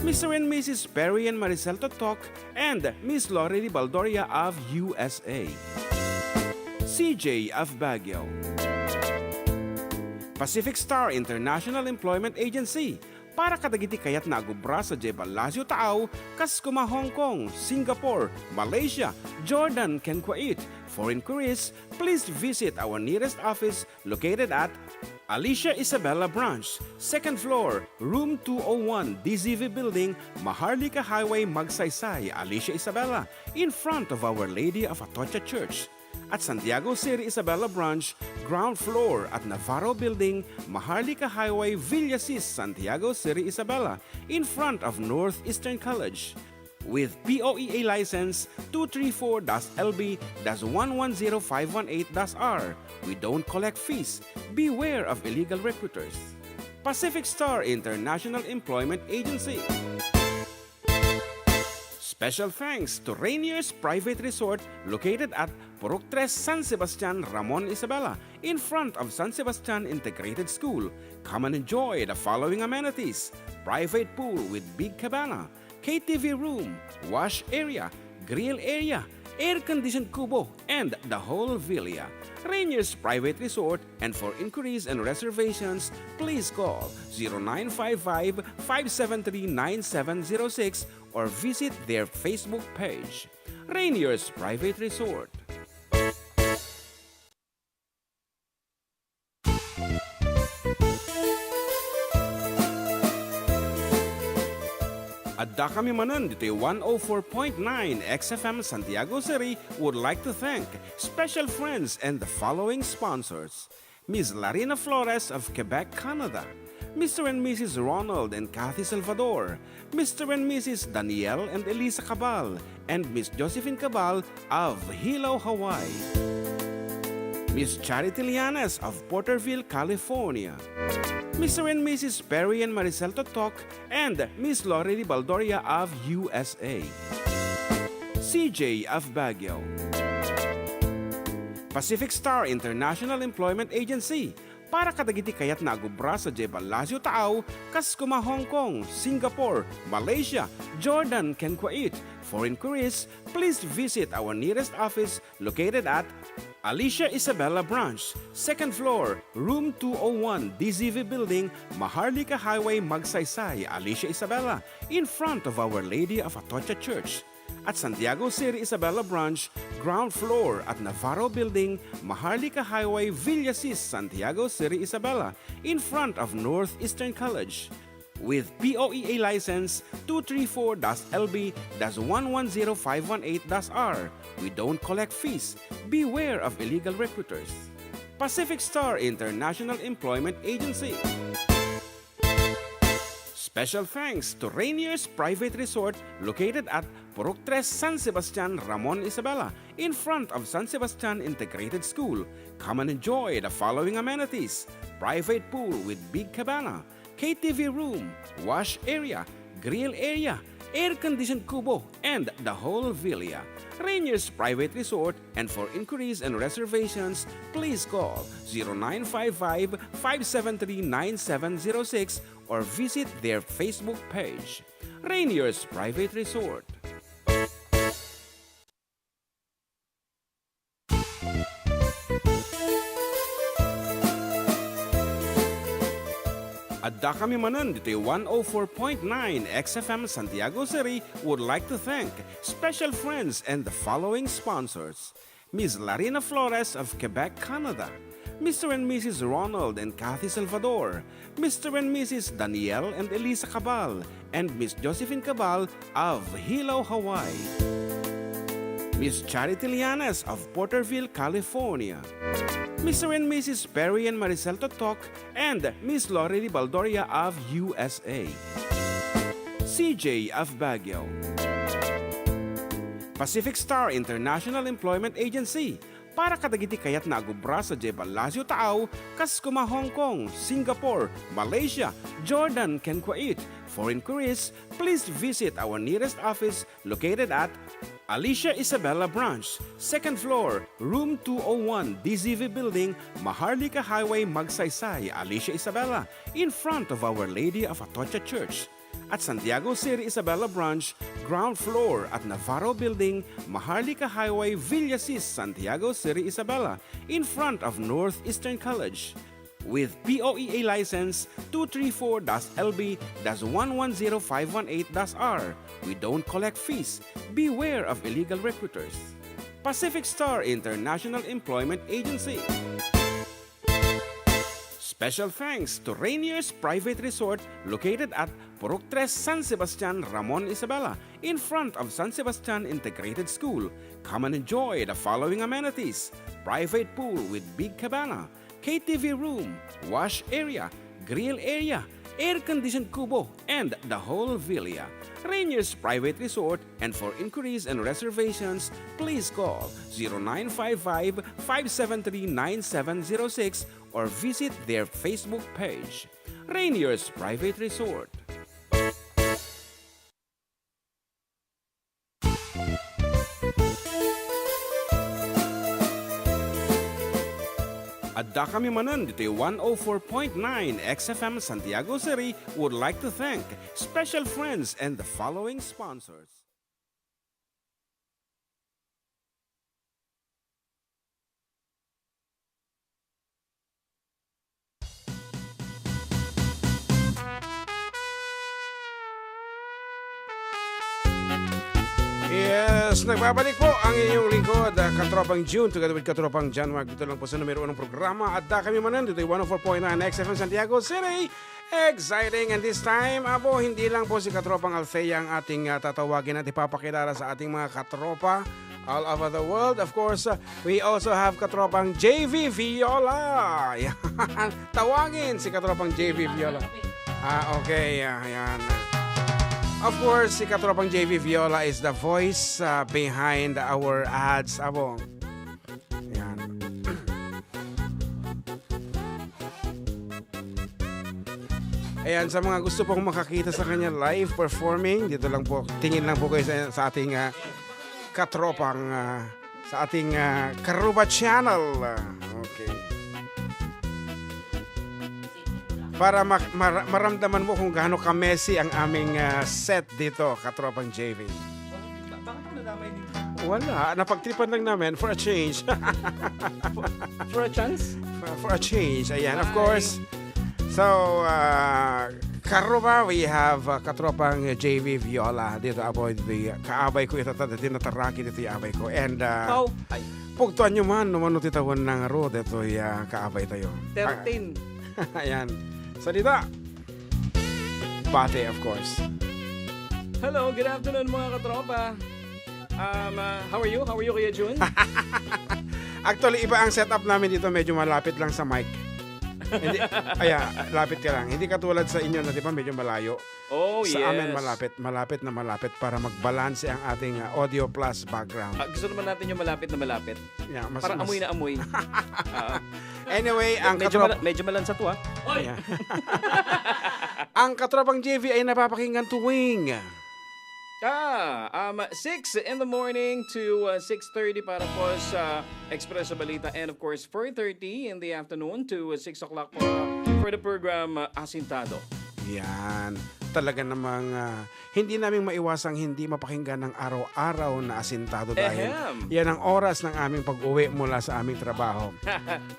Mister and Missus Perry and Maricel Totok and Miss Lori Baldoria of U S A. C J of Baguio. Pacific Star International Employment Agency, para kadagiti kayatna a gubra sadiay Palacio Taaw, kas koma Hong Kong, Singapore, Malaysia, Jordan, ken Kuwait. For inquiries, please visit our nearest office located at Alicia Isabela Branch, second floor, room two oh one, D Z V Building, Maharlika Highway, Magsaysay, Alicia Isabela, in front of Our Lady of Atocha Church. At Santiago City Isabela Branch, ground floor at Navarro Building, Maharlika Highway, Villasis, Santiago City Isabela, in front of Northeastern College. With P O E A license two three four dash L B dash one one zero five one eight dash R, we don't collect fees. Beware of illegal recruiters. Pacific Star International Employment Agency. Special thanks to Rainier's Private Resort located at Purok Tres, San Sebastian, Ramon Isabela, in front of San Sebastian Integrated School. Come and enjoy the following amenities: private pool with big cabana, K T V room, wash area, grill area, air-conditioned kubo, and the whole villa. Rainier's Private Resort, and for inquiries and reservations, please call zero nine five five, five seven three, nine seven zero six or visit their Facebook page. Rainier's Private Resort. Adda kami manen ditoy one oh four point nine X F M Santiago City would like to thank special friends and the following sponsors: Miss Larina Flores of Quebec, Canada, Mister and Missus Ronald and Kathy Salvador, Mister and Missus Daniel and Elisa Cabal, and Miss Josephine Cabal of Hilo, Hawaii. Miss Charity Lianes of Porterville, California. Mister and Missus Perry and Maricel Totok and Miss Lori Baldoria of U S A. C J of Baguio. Pacific Star International Employment Agency, para kadagiti kayatna a gubra sadiay Palacio Taaw, kas koma Hong Kong, Singapore, Malaysia, Jordan, ken Kuwait. For inquiries, please visit our nearest office located at Alicia Isabela Branch, second floor, room two oh one, D Z V Building, Maharlika Highway, Magsaysay, Alicia Isabela, in front of Our Lady of Atocha Church. At Santiago City Isabela Branch, ground floor at Navarro Building, Maharlika Highway, Villasis, Santiago City Isabela, in front of Northeastern College. With P O E A license two three four dash L B dash one one zero five one eight dash R, we don't collect fees. Beware of illegal recruiters. Pacific Star International Employment Agency. Special thanks to Rainier's Private Resort located at Purok Tres, San Sebastian, Ramon Isabela, in front of San Sebastian Integrated School. Come and enjoy the following amenities: private pool with big cabana, K T V room, wash area, grill area, air-conditioned kubo, and the whole villa. Rainier's Private Resort, and for inquiries and reservations, please call zero nine five five, five seven three, nine seven zero six or visit their Facebook page. Rainier's Private Resort. Adda kami manen ditoy one oh four point nine X F M Santiago City would like to thank special friends and the following sponsors: Miss Larina Flores of Quebec, Canada, Mister and Missus Ronald and Kathy Salvador, Mister and Missus Daniel and Elisa Cabal, and Miss Josephine Cabal of Hilo, Hawaii. Miss Charity Lianes of Porterville, California. Mister and Missus Perry and Maricel Totok and Miss Lorely Baldoria of U S A. C J of Baguio. Pacific Star International Employment Agency, para kadagiti kayatna a gubra sadiay Palacio Taao, kas kuma Hong Kong, Singapore, Malaysia, Jordan, ken Kuwait. For inquiries, please visit our nearest office located at Alicia Isabela Branch, second floor, room two oh one, D Z V Building, Maharlika Highway, Magsaysay, Alicia Isabela, in front of Our Lady of Atocha Church. At Santiago City Isabela Branch, ground floor at Navarro Building, Maharlika Highway, Villasis, Santiago City Isabela, in front of Northeastern College. With P O E A license two three four dash L B dash one one zero five one eight dash R. We don't collect fees. Beware of illegal recruiters. Pacific Star International Employment Agency. Special thanks to Rainier's Private Resort, located at Purok Tres, San Sebastian, Ramon Isabela, in front of San Sebastian Integrated School. Come and enjoy the following amenities: private pool with big cabana, K T V room, wash area, grill area, air-conditioned kubo, and the whole villa. Rainier's Private Resort, and for inquiries and reservations, please call zero nine five five, five seven three, nine seven zero six or visit their Facebook page. Rainier's Private Resort. Adda kami manen ditoy one oh four point nine X F M Santiago City would like to thank special friends and the following sponsors. Yes, nagbabalik po ang inyong lingkod, ah, Katropang June, together with Katropang John Mark. Dito lang po sa numero unong programa. Adda kami manen dito, one oh four point nine X F M Santiago City. Exciting! And this time, abo, hindi lang po si Katropang Althea ang ating, ah, tatawagin at ipapakilala sa ating mga katropa all over the world. Of course, uh, we also have Katropang J V Viola. Yan. Tawagin si Katropang J V Viola. Ah, okay. Ah, yan. Of course, si Katropang J V Viola is the voice, uh, behind our ads. Abo. Yan. Ayan, sa mga gusto pong makakita sa kanya live performing, dito lang po, tingin lang po kayo sa, sa ating, ah, katropang, ah, sa ating, ah, Karuba Channel. Ah, okay. Para ma-, mara-, maramdaman mo kung gaano ka-messy ang aming, ah, set dito, Katropang J V. Ba-, bakit ang nadamay ni Wala, napagtripan lang namin for a change. For, for a chance? For, for a change, ayan, of Ay. course. So, ah, Karuba, we have, ah, Katropang J V Viola dito, abo, the, kaabay ko ita, dati nataraki dito yung abay ko. And, ah, Pau. Ay. pugtuan nyo man, no, mano ti tawen na nga ro, dito, ah, kaabay tayo. Thirteen. Ayan. Salita. Bate, of course. Hello, good afternoon, mga katropa. Um, uh, how are you? How are you, Kuya Jun? Actually, iba ang setup namin dito. Medyo malapit lang sa mic. Hindi, aya, lapit ka lang. Hindi katulad sa inyo na, di ba, medyo malayo. Oh, Sa amin, yes. malapit, malapit na malapit para magbalanse ang ating, uh, audio plus background. Ah, gusto naman natin yung malapit na malapit. Yeah, mas, Para mas amoy na amoy. Ah. Anyway, ang Medyo katrop- mala-, medyo malansa to, ah. Yeah. Ang katropang J V ay napapakinggan tuwing Ah, um, six in the morning to, uh, six thirty para po sa Expresso Balita, and of course, four thirty in the afternoon to, uh, six o'clock po, uh, for the program, uh, Asintado. Yan. Talaga namang, ah, hindi namin maiwasang hindi mapakinggan ang araw-araw na Asintado dahil Ehem. yan ang oras ng aming pag-uwi mula sa aming trabaho.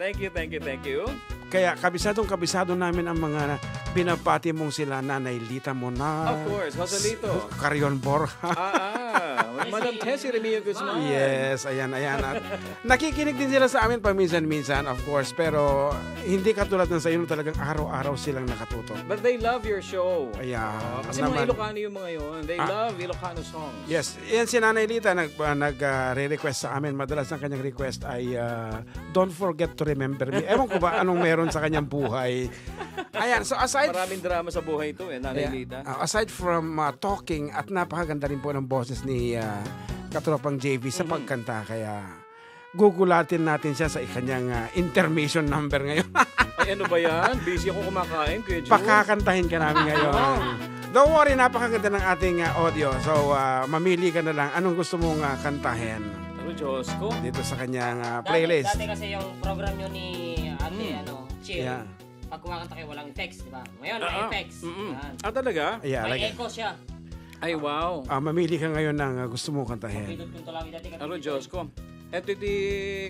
Thank you, thank you, thank you. Kaya kabisadong-kabisado namin ang mga binabati mong sila Nanay Lita Mona, Of course, Joselito. Carion Borja. Ah, ah. Madam Tessie Remio Guzman. Yes, ayan, ayan. At nakikinig din sila sa amin paminsan-minsan, of course. Pero hindi katulad ng sa inyo, talagang araw-araw silang nakatutok. But they love your show. Ayan, Oo, kasi mga naman. Ilocano yung mga yun. They Ah. love Ilocano songs. Yes, yan si Nanay Lita nag, ah, nag, ah, re-request sa amin. Madalas ang kanyang request ay, ah, "Don't forget to remember me." Ewan ko ba anong meron sa kanyang buhay. Ayan, so aside Maraming drama sa buhay ito eh, Nanay Ayan. Lita. Ah, aside from, ah, talking, at napakaganda rin po ng boses ni, ah, Katropang J V sa Mm. pagkanta. Kaya gugulatin natin siya sa kanyang, ah, intermission number ngayon. Ay, ano ba yan? Busy ako kumakain, Kuya Jun. Pakakantahin ka namin ngayon. Wow. Don't worry, napakaganda ng ating, ah, audio. So, ah, mamili ka na lang. Anong gusto mong, ah, kantahin? Ano, Diyos ko? Dito sa kanyang, ah, Dati, playlist. dati kasi yung program nyo ni Ate, Hmm. ano, Chill. Yeah. Pag kumakanta kayo, walang effects, di ba? Ngayon, may Ah, ah. effects. Mm-mm. Yan. Ah, talaga? Yeah, May like echo siya. Ay, wow. Ah, mamili ka ngayon ng, ah, gusto mong kantahin. Pindot ko ito lang dati, Aro, Diyos ko. Eto iti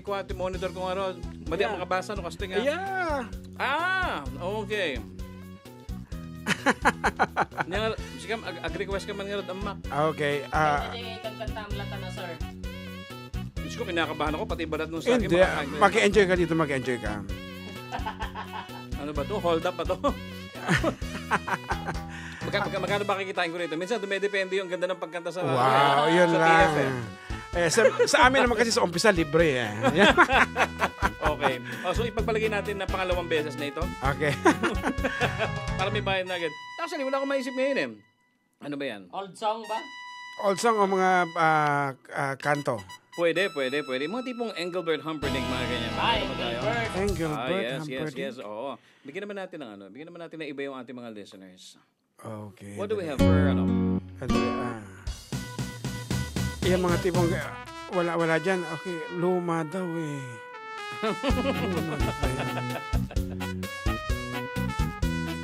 kuha ti monitor ko nga ron. Madi Yeah. ang makabasa, no? Kasi nga. Yeah. Ah, okay. Nya, sige, ag-, ag-request ka man nga ron, Amak. Okay, ah, Ay, dati, kanta-kanta ang lata na, sir. Diyos ko, kinakabahan ako, pati balat nung saging, Hindi, makakain ko. Mag-enjoy ka dito, mag-enjoy ka. Ano ba to? Hold up ba to? Magka-, magka-, magkano ba kikitain ko rito? Minsan, dumedepende yung ganda ng pagkanta sa Wow, sa yun T F lang. eh. Eh, sa, sa amin naman kasi sa umpisa, libre eh. Okay. Oh, so, ipagpalagay natin na pangalawang beses na ito. Okay. Para may bayad na agad. Actually, wala akong maisip ngayon eh. Ano ba yan? Old song ba? Old song o mga, ah, ah, kanto? Pwede, pwede, pwede. Mga tipong Engelbert Humperdinck, mga ganyan. Ay, Meron ba tayo? Engelbert. Engelbert Ah, yes, yes, Humperdinck. yes. Oo. Bigyan naman natin ng ano, bigyan naman natin ng iba yung ating mga listeners. Okay, What do we dali. have for, ano? Ano, ah, yung mga tipong, ah, wala, wala dyan. Okay, luma daw eh. Luma na ba yan?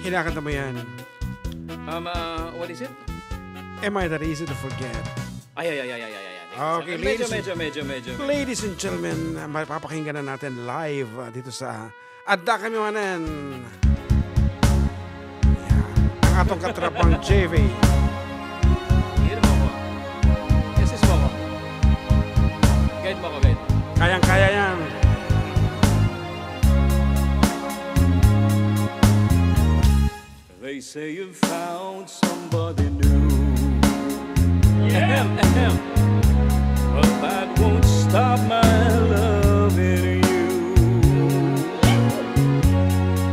Kinakanta mo yan. Um, uh, what is it? Am I that easy to forget? Ay, ay, ay, ay, ay, ay, ay, ay. Okay, Medyo, ladies and, medyo, medyo, medyo, medyo. ladies and gentlemen, uh, mapapakinggan na natin live, uh, dito sa Adda Kami Manen. Yan. Ang atong katrapang J V. Hirap ako. Assist mo ako. Guide mo ako, guide. Kayang-kaya yan. They say you found somebody new. Ahem, ahem. But that won't stop my loving you.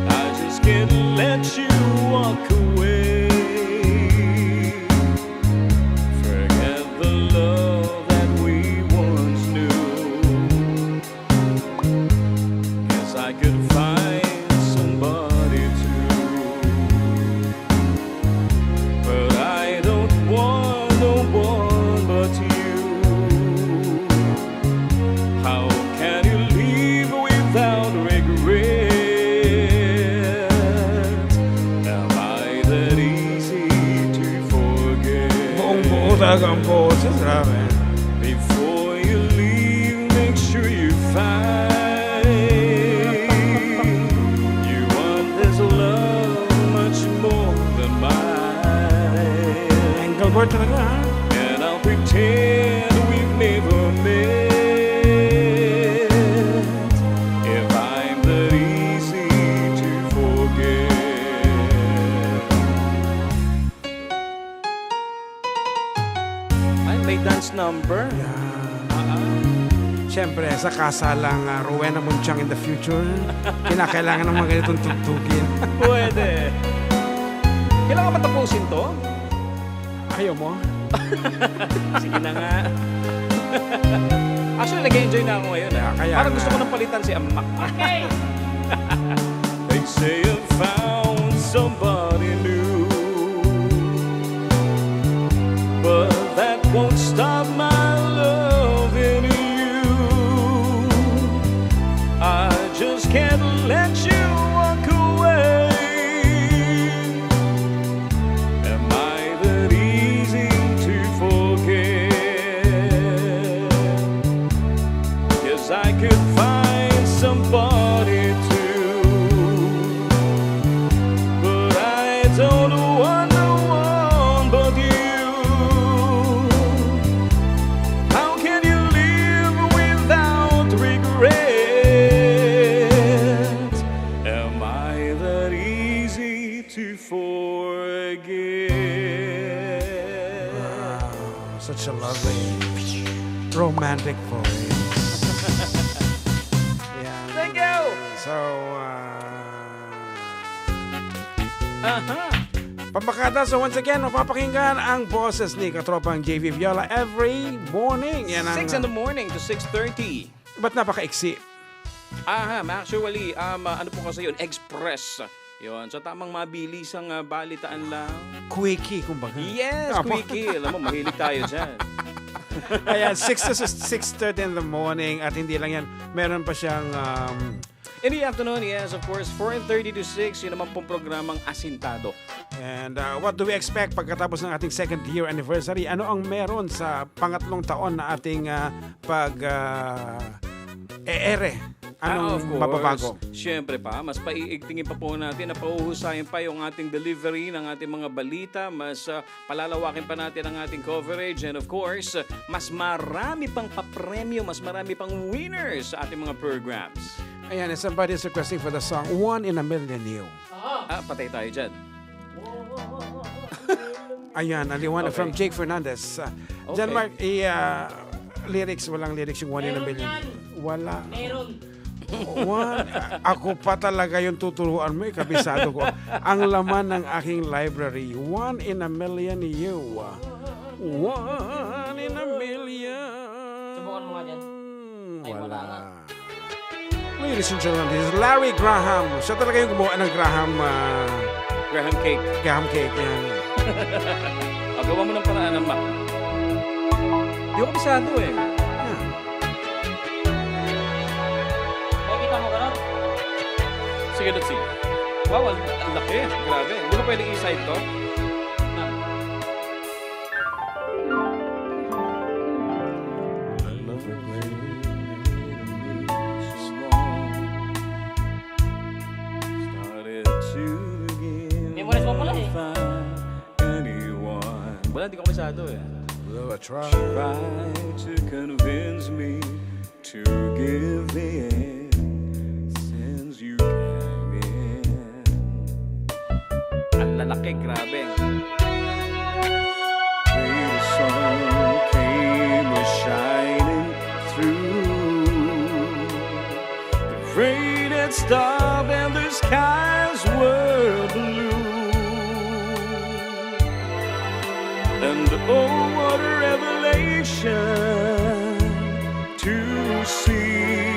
I just can't let you walk away. Forget the love that we once knew. Guess I could find somebody too. But I don't want no one but you. How can you leave without regret? Am I that easy to forget? Buong-buo talaga ang boses, grabe. Before you leave, make sure you find you want this love much more than mine. Engelbert talaga, ha? And I'll pretend we've never met if I'm that easy to forget. Ay, may dance number. Yan. Ah, ah. Siyempre, sa kasalang, ah, Rowena Muntiang in the future, kinakailangan ng mga ganitong tugtugin. Pwede. Kailangan ba tapusin to? Ayaw mo? Sige na nga. Actually, nag-enjoy na ako ngayon, eh. Kaya, kaya Parang gusto nga. ko nang palitan si Amak. Okay. They say I found somebody new, but that won't stop my loving you. I just can't let you walk away. Am I that easy to forget? Yes, I could find somebody too, but I don't Forgive. Wow, such a lovely romantic voice. Yan. Thank you! So, uh, Aha! Pamakada, so once again, mapapakinggan ang boses ni Katropang J V Viola every morning. Yan ang, six in the morning to six thirty. Ba't napakaiksi? Aha, actually, um, uh, ano po kasi yun? Express. Yun. So, tamang mabilis ang, uh, balitaan lang. Quickie, kumbaga. Yes, Apo. Quickie. Alam mo, mahilig tayo dyan. Ayan, six to six thirty in the morning. At hindi lang yan, meron pa siyang, um, In the afternoon, yes, of course, four thirty to six, yun naman pong programang Asintado. And, uh, what do we expect pagkatapos ng ating second year anniversary? Ano ang meron sa pangatlong taon na ating, uh, pag, uh, e-ere? Ah, Anong of course. Mababago? Siyempre pa, mas paiigtingin pa po natin, na pahuhusayin pa yung ating delivery ng ating mga balita, mas, ah, palalawakin pa natin ang ating coverage, and of course, mas marami pang papremyo, mas marami pang winners sa ating mga programs. Ayan, and somebody is requesting for the song One in a Million You. Ah, patay tayo dyan. Ayan, aliwan Okay. from Jake Fernandez. Ah, John Okay. Mark, i-, ah, lyrics, walang lyrics yung One in a Meron Million. yan. Wala. Meron. One, ako pa talaga yung tuturuan mo, eh, kabisado ko. Ang laman ng aking library, One in a Million You. One in a Million. Subukan mo nga dyan. Ay, wala nga. Ladies and gentlemen, this is Larry Graham. Siya talaga yung gumawa ng Graham, ah, Graham cake. Graham cake, yan. Ah, gawa mo ng paraan, anak. Di ko kabisado eh. Yan. Nakikita mo, Garot? Sige, let's see. Wow, ang, ang laki. Grabe. Hindi ba pwedeng i-side to? Memorize mo pala eh. Wala, di ko kabisado eh. Well, I tried. Try to convince me to give in since you came in. Ang lalaki, grabe. The sun came shining through. The rain had stopped and the skies were blue. And oh, what a revelation to see.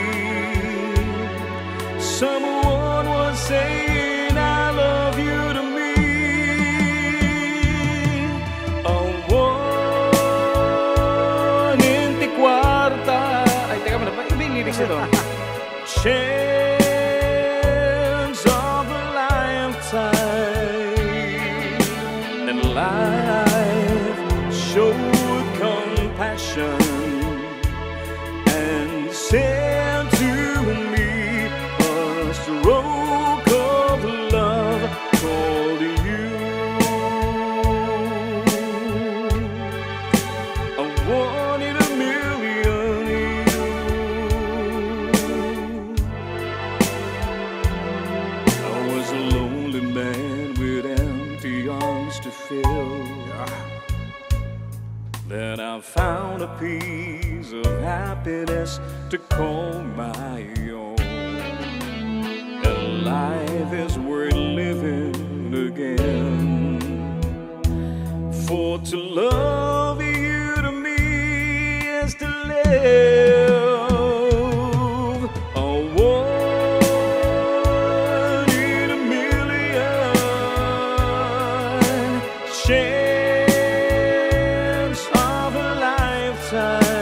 Someone was saying, "I love you" to me. A one in the quarter. Ay, teka muna. Iba yung lyrics nito. Chance of a lifetime. And life showed compassion and said to me, a stroke of love called you. A one in a million you. I was a lonely man with empty arms to fill. Yeah. Then I found a piece of happiness to call my own. And life is worth living again. For to love you to me is to live. A one in a million chance of a lifetime.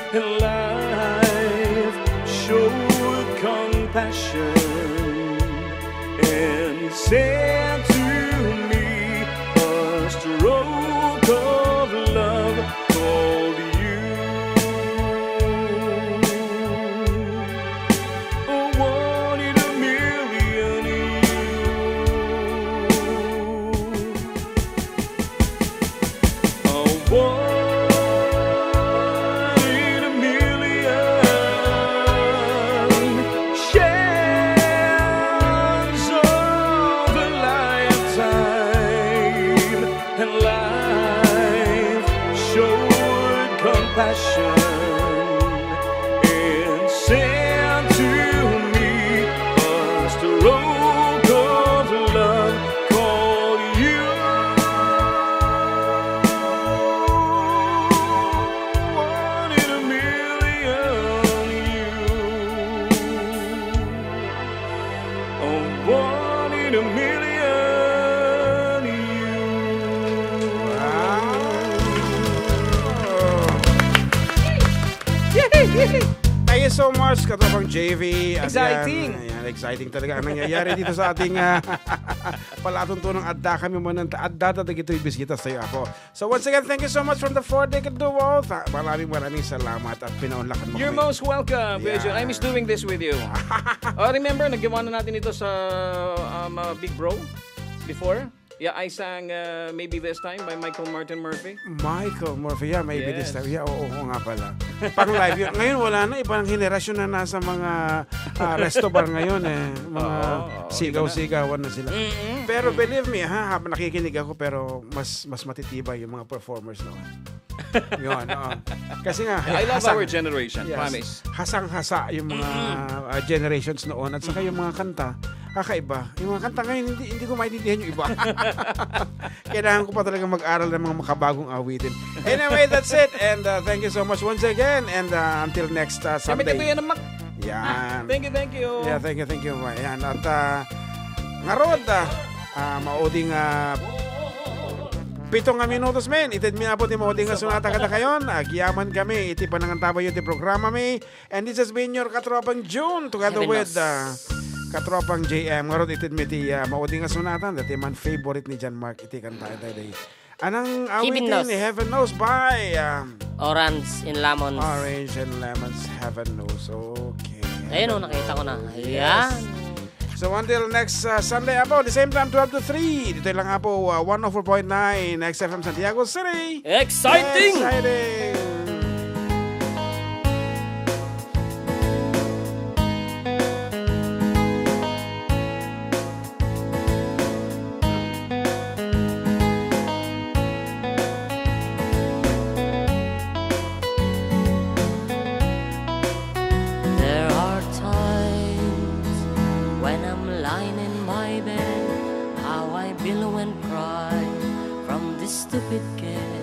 And life showed compassion and said to me, a stroke of love called you. A one in a million you. A one in a million chance of a Katropang J V, at Exciting. Yan, yan, exciting talaga ang nangyayari dito sa ating, ah, palatuntunan. Adda kami man ng, adda ta dagitoy bisita sa'yo ako. So once again, thank you so much from the Four Decade Duo. Tha-, maraming, maraming salamat at pinaunlakan mo You're kami. Most welcome, Kuya Jun. I miss doing this with you. Oh, remember, nagawa na natin ito sa, um, uh, Big Bro before? Yeah, I sang, uh, Maybe This Time by Michael Martin Murphy. Michael Murphy, yeah, Maybe This Yes. Time. Yeah, oo, oo nga pala. Pang live yun. Ngayon, wala na. Ibang henerasyon na nasa mga, ah, resto bar ngayon, eh. Mga Oo, oo, sigaw-sigawan na sila. Mm-mm. Pero believe me, ha, habang nakikinig ako, pero mas, mas matitibay yung mga performers noon. Yun, oo. Kasi nga, I love hasang-, our generation, yes, promise. Hasang-hasa yung mga, Mm-mm. ah, generations noon at saka yung Mm-mm. mga kanta, kakaiba. Yung mga kanta ngayon, hindi, hindi ko maintindihan yung iba. Kailangan ko pa talaga mag-aral ng mga makabagong awitin. Anyway, that's it. And, uh, thank you so much once again. And, uh, until next, uh, Kami Sunday. Katuya ng Mac. Yan. Thank you, thank you. Yeah, thank you, thank you. Ayan. At, uh, ngarud, uh, uh, mauding, uh, pito nga minutos, men. Itedmi apo ti mauding nga sunata kadakayon. Agyaman kami iti panangantabayo ti programa mi. And this has been your Katropang June together Heaven with, knows. uh, Katropang J M. Ngarud, itedmi ti, uh, mauding nga sunata. Dati man favorite ni John Mark iti kanta. Iti, iti. Anang Heaven awitin knows. Ni Heaven Knows by, um, Orange and Lemons. Orange and Lemons, Heaven Knows. Okay. Ayun, oh, Heaven nakita ko na. Knows. Yes. Ayan. So until next, uh, Sunday, apo, the same time, twelve to three. Dito lang, apo, uh, one oh four point nine X F M Santiago City. Exciting! Exciting! There are times when I'm lying in my bed, how I billow and cry from this stupid kid,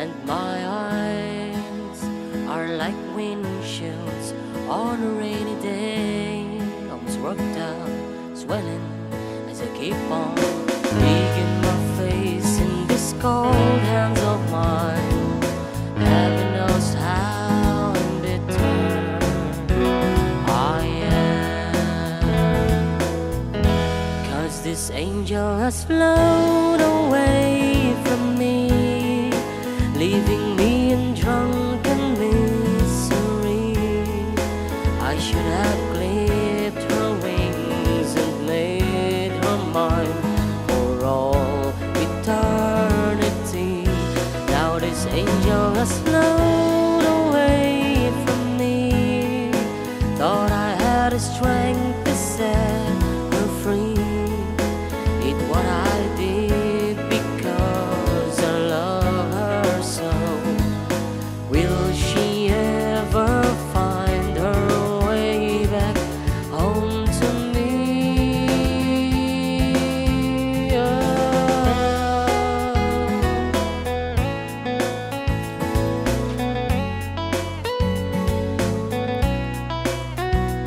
and my eyes are like windshields on a rainy day. Arms worked up, swelling as I keep on digging my face in this cold hands of mine. Heaven knows how embittered I am. 'Cause this angel has flown away from me, leaving me in drunken misery. I should have clipped her wings and made her mine for all eternity. Now this angel has flown away from me. Thought I had the strength to set her free. It what I did because I love her so. Will she ever find her way back home to me? Oh.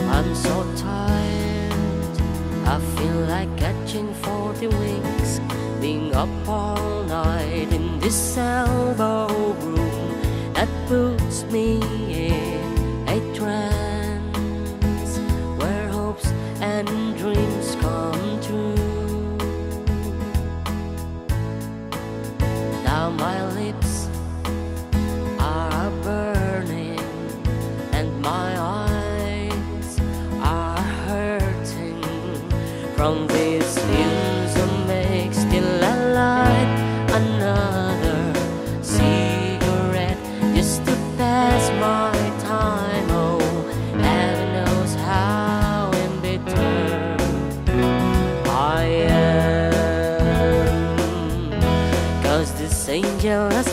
I'm so tired, I feel like catching forty winks, being up all night in this elbow room that puts me in a trance where hopes and dreams come true. Now my lips are burning and my eyes are hurting from these fumes of makes till I light another cigarette just to pass my time. Oh, heaven knows how embittered I am. 'Cause this angel has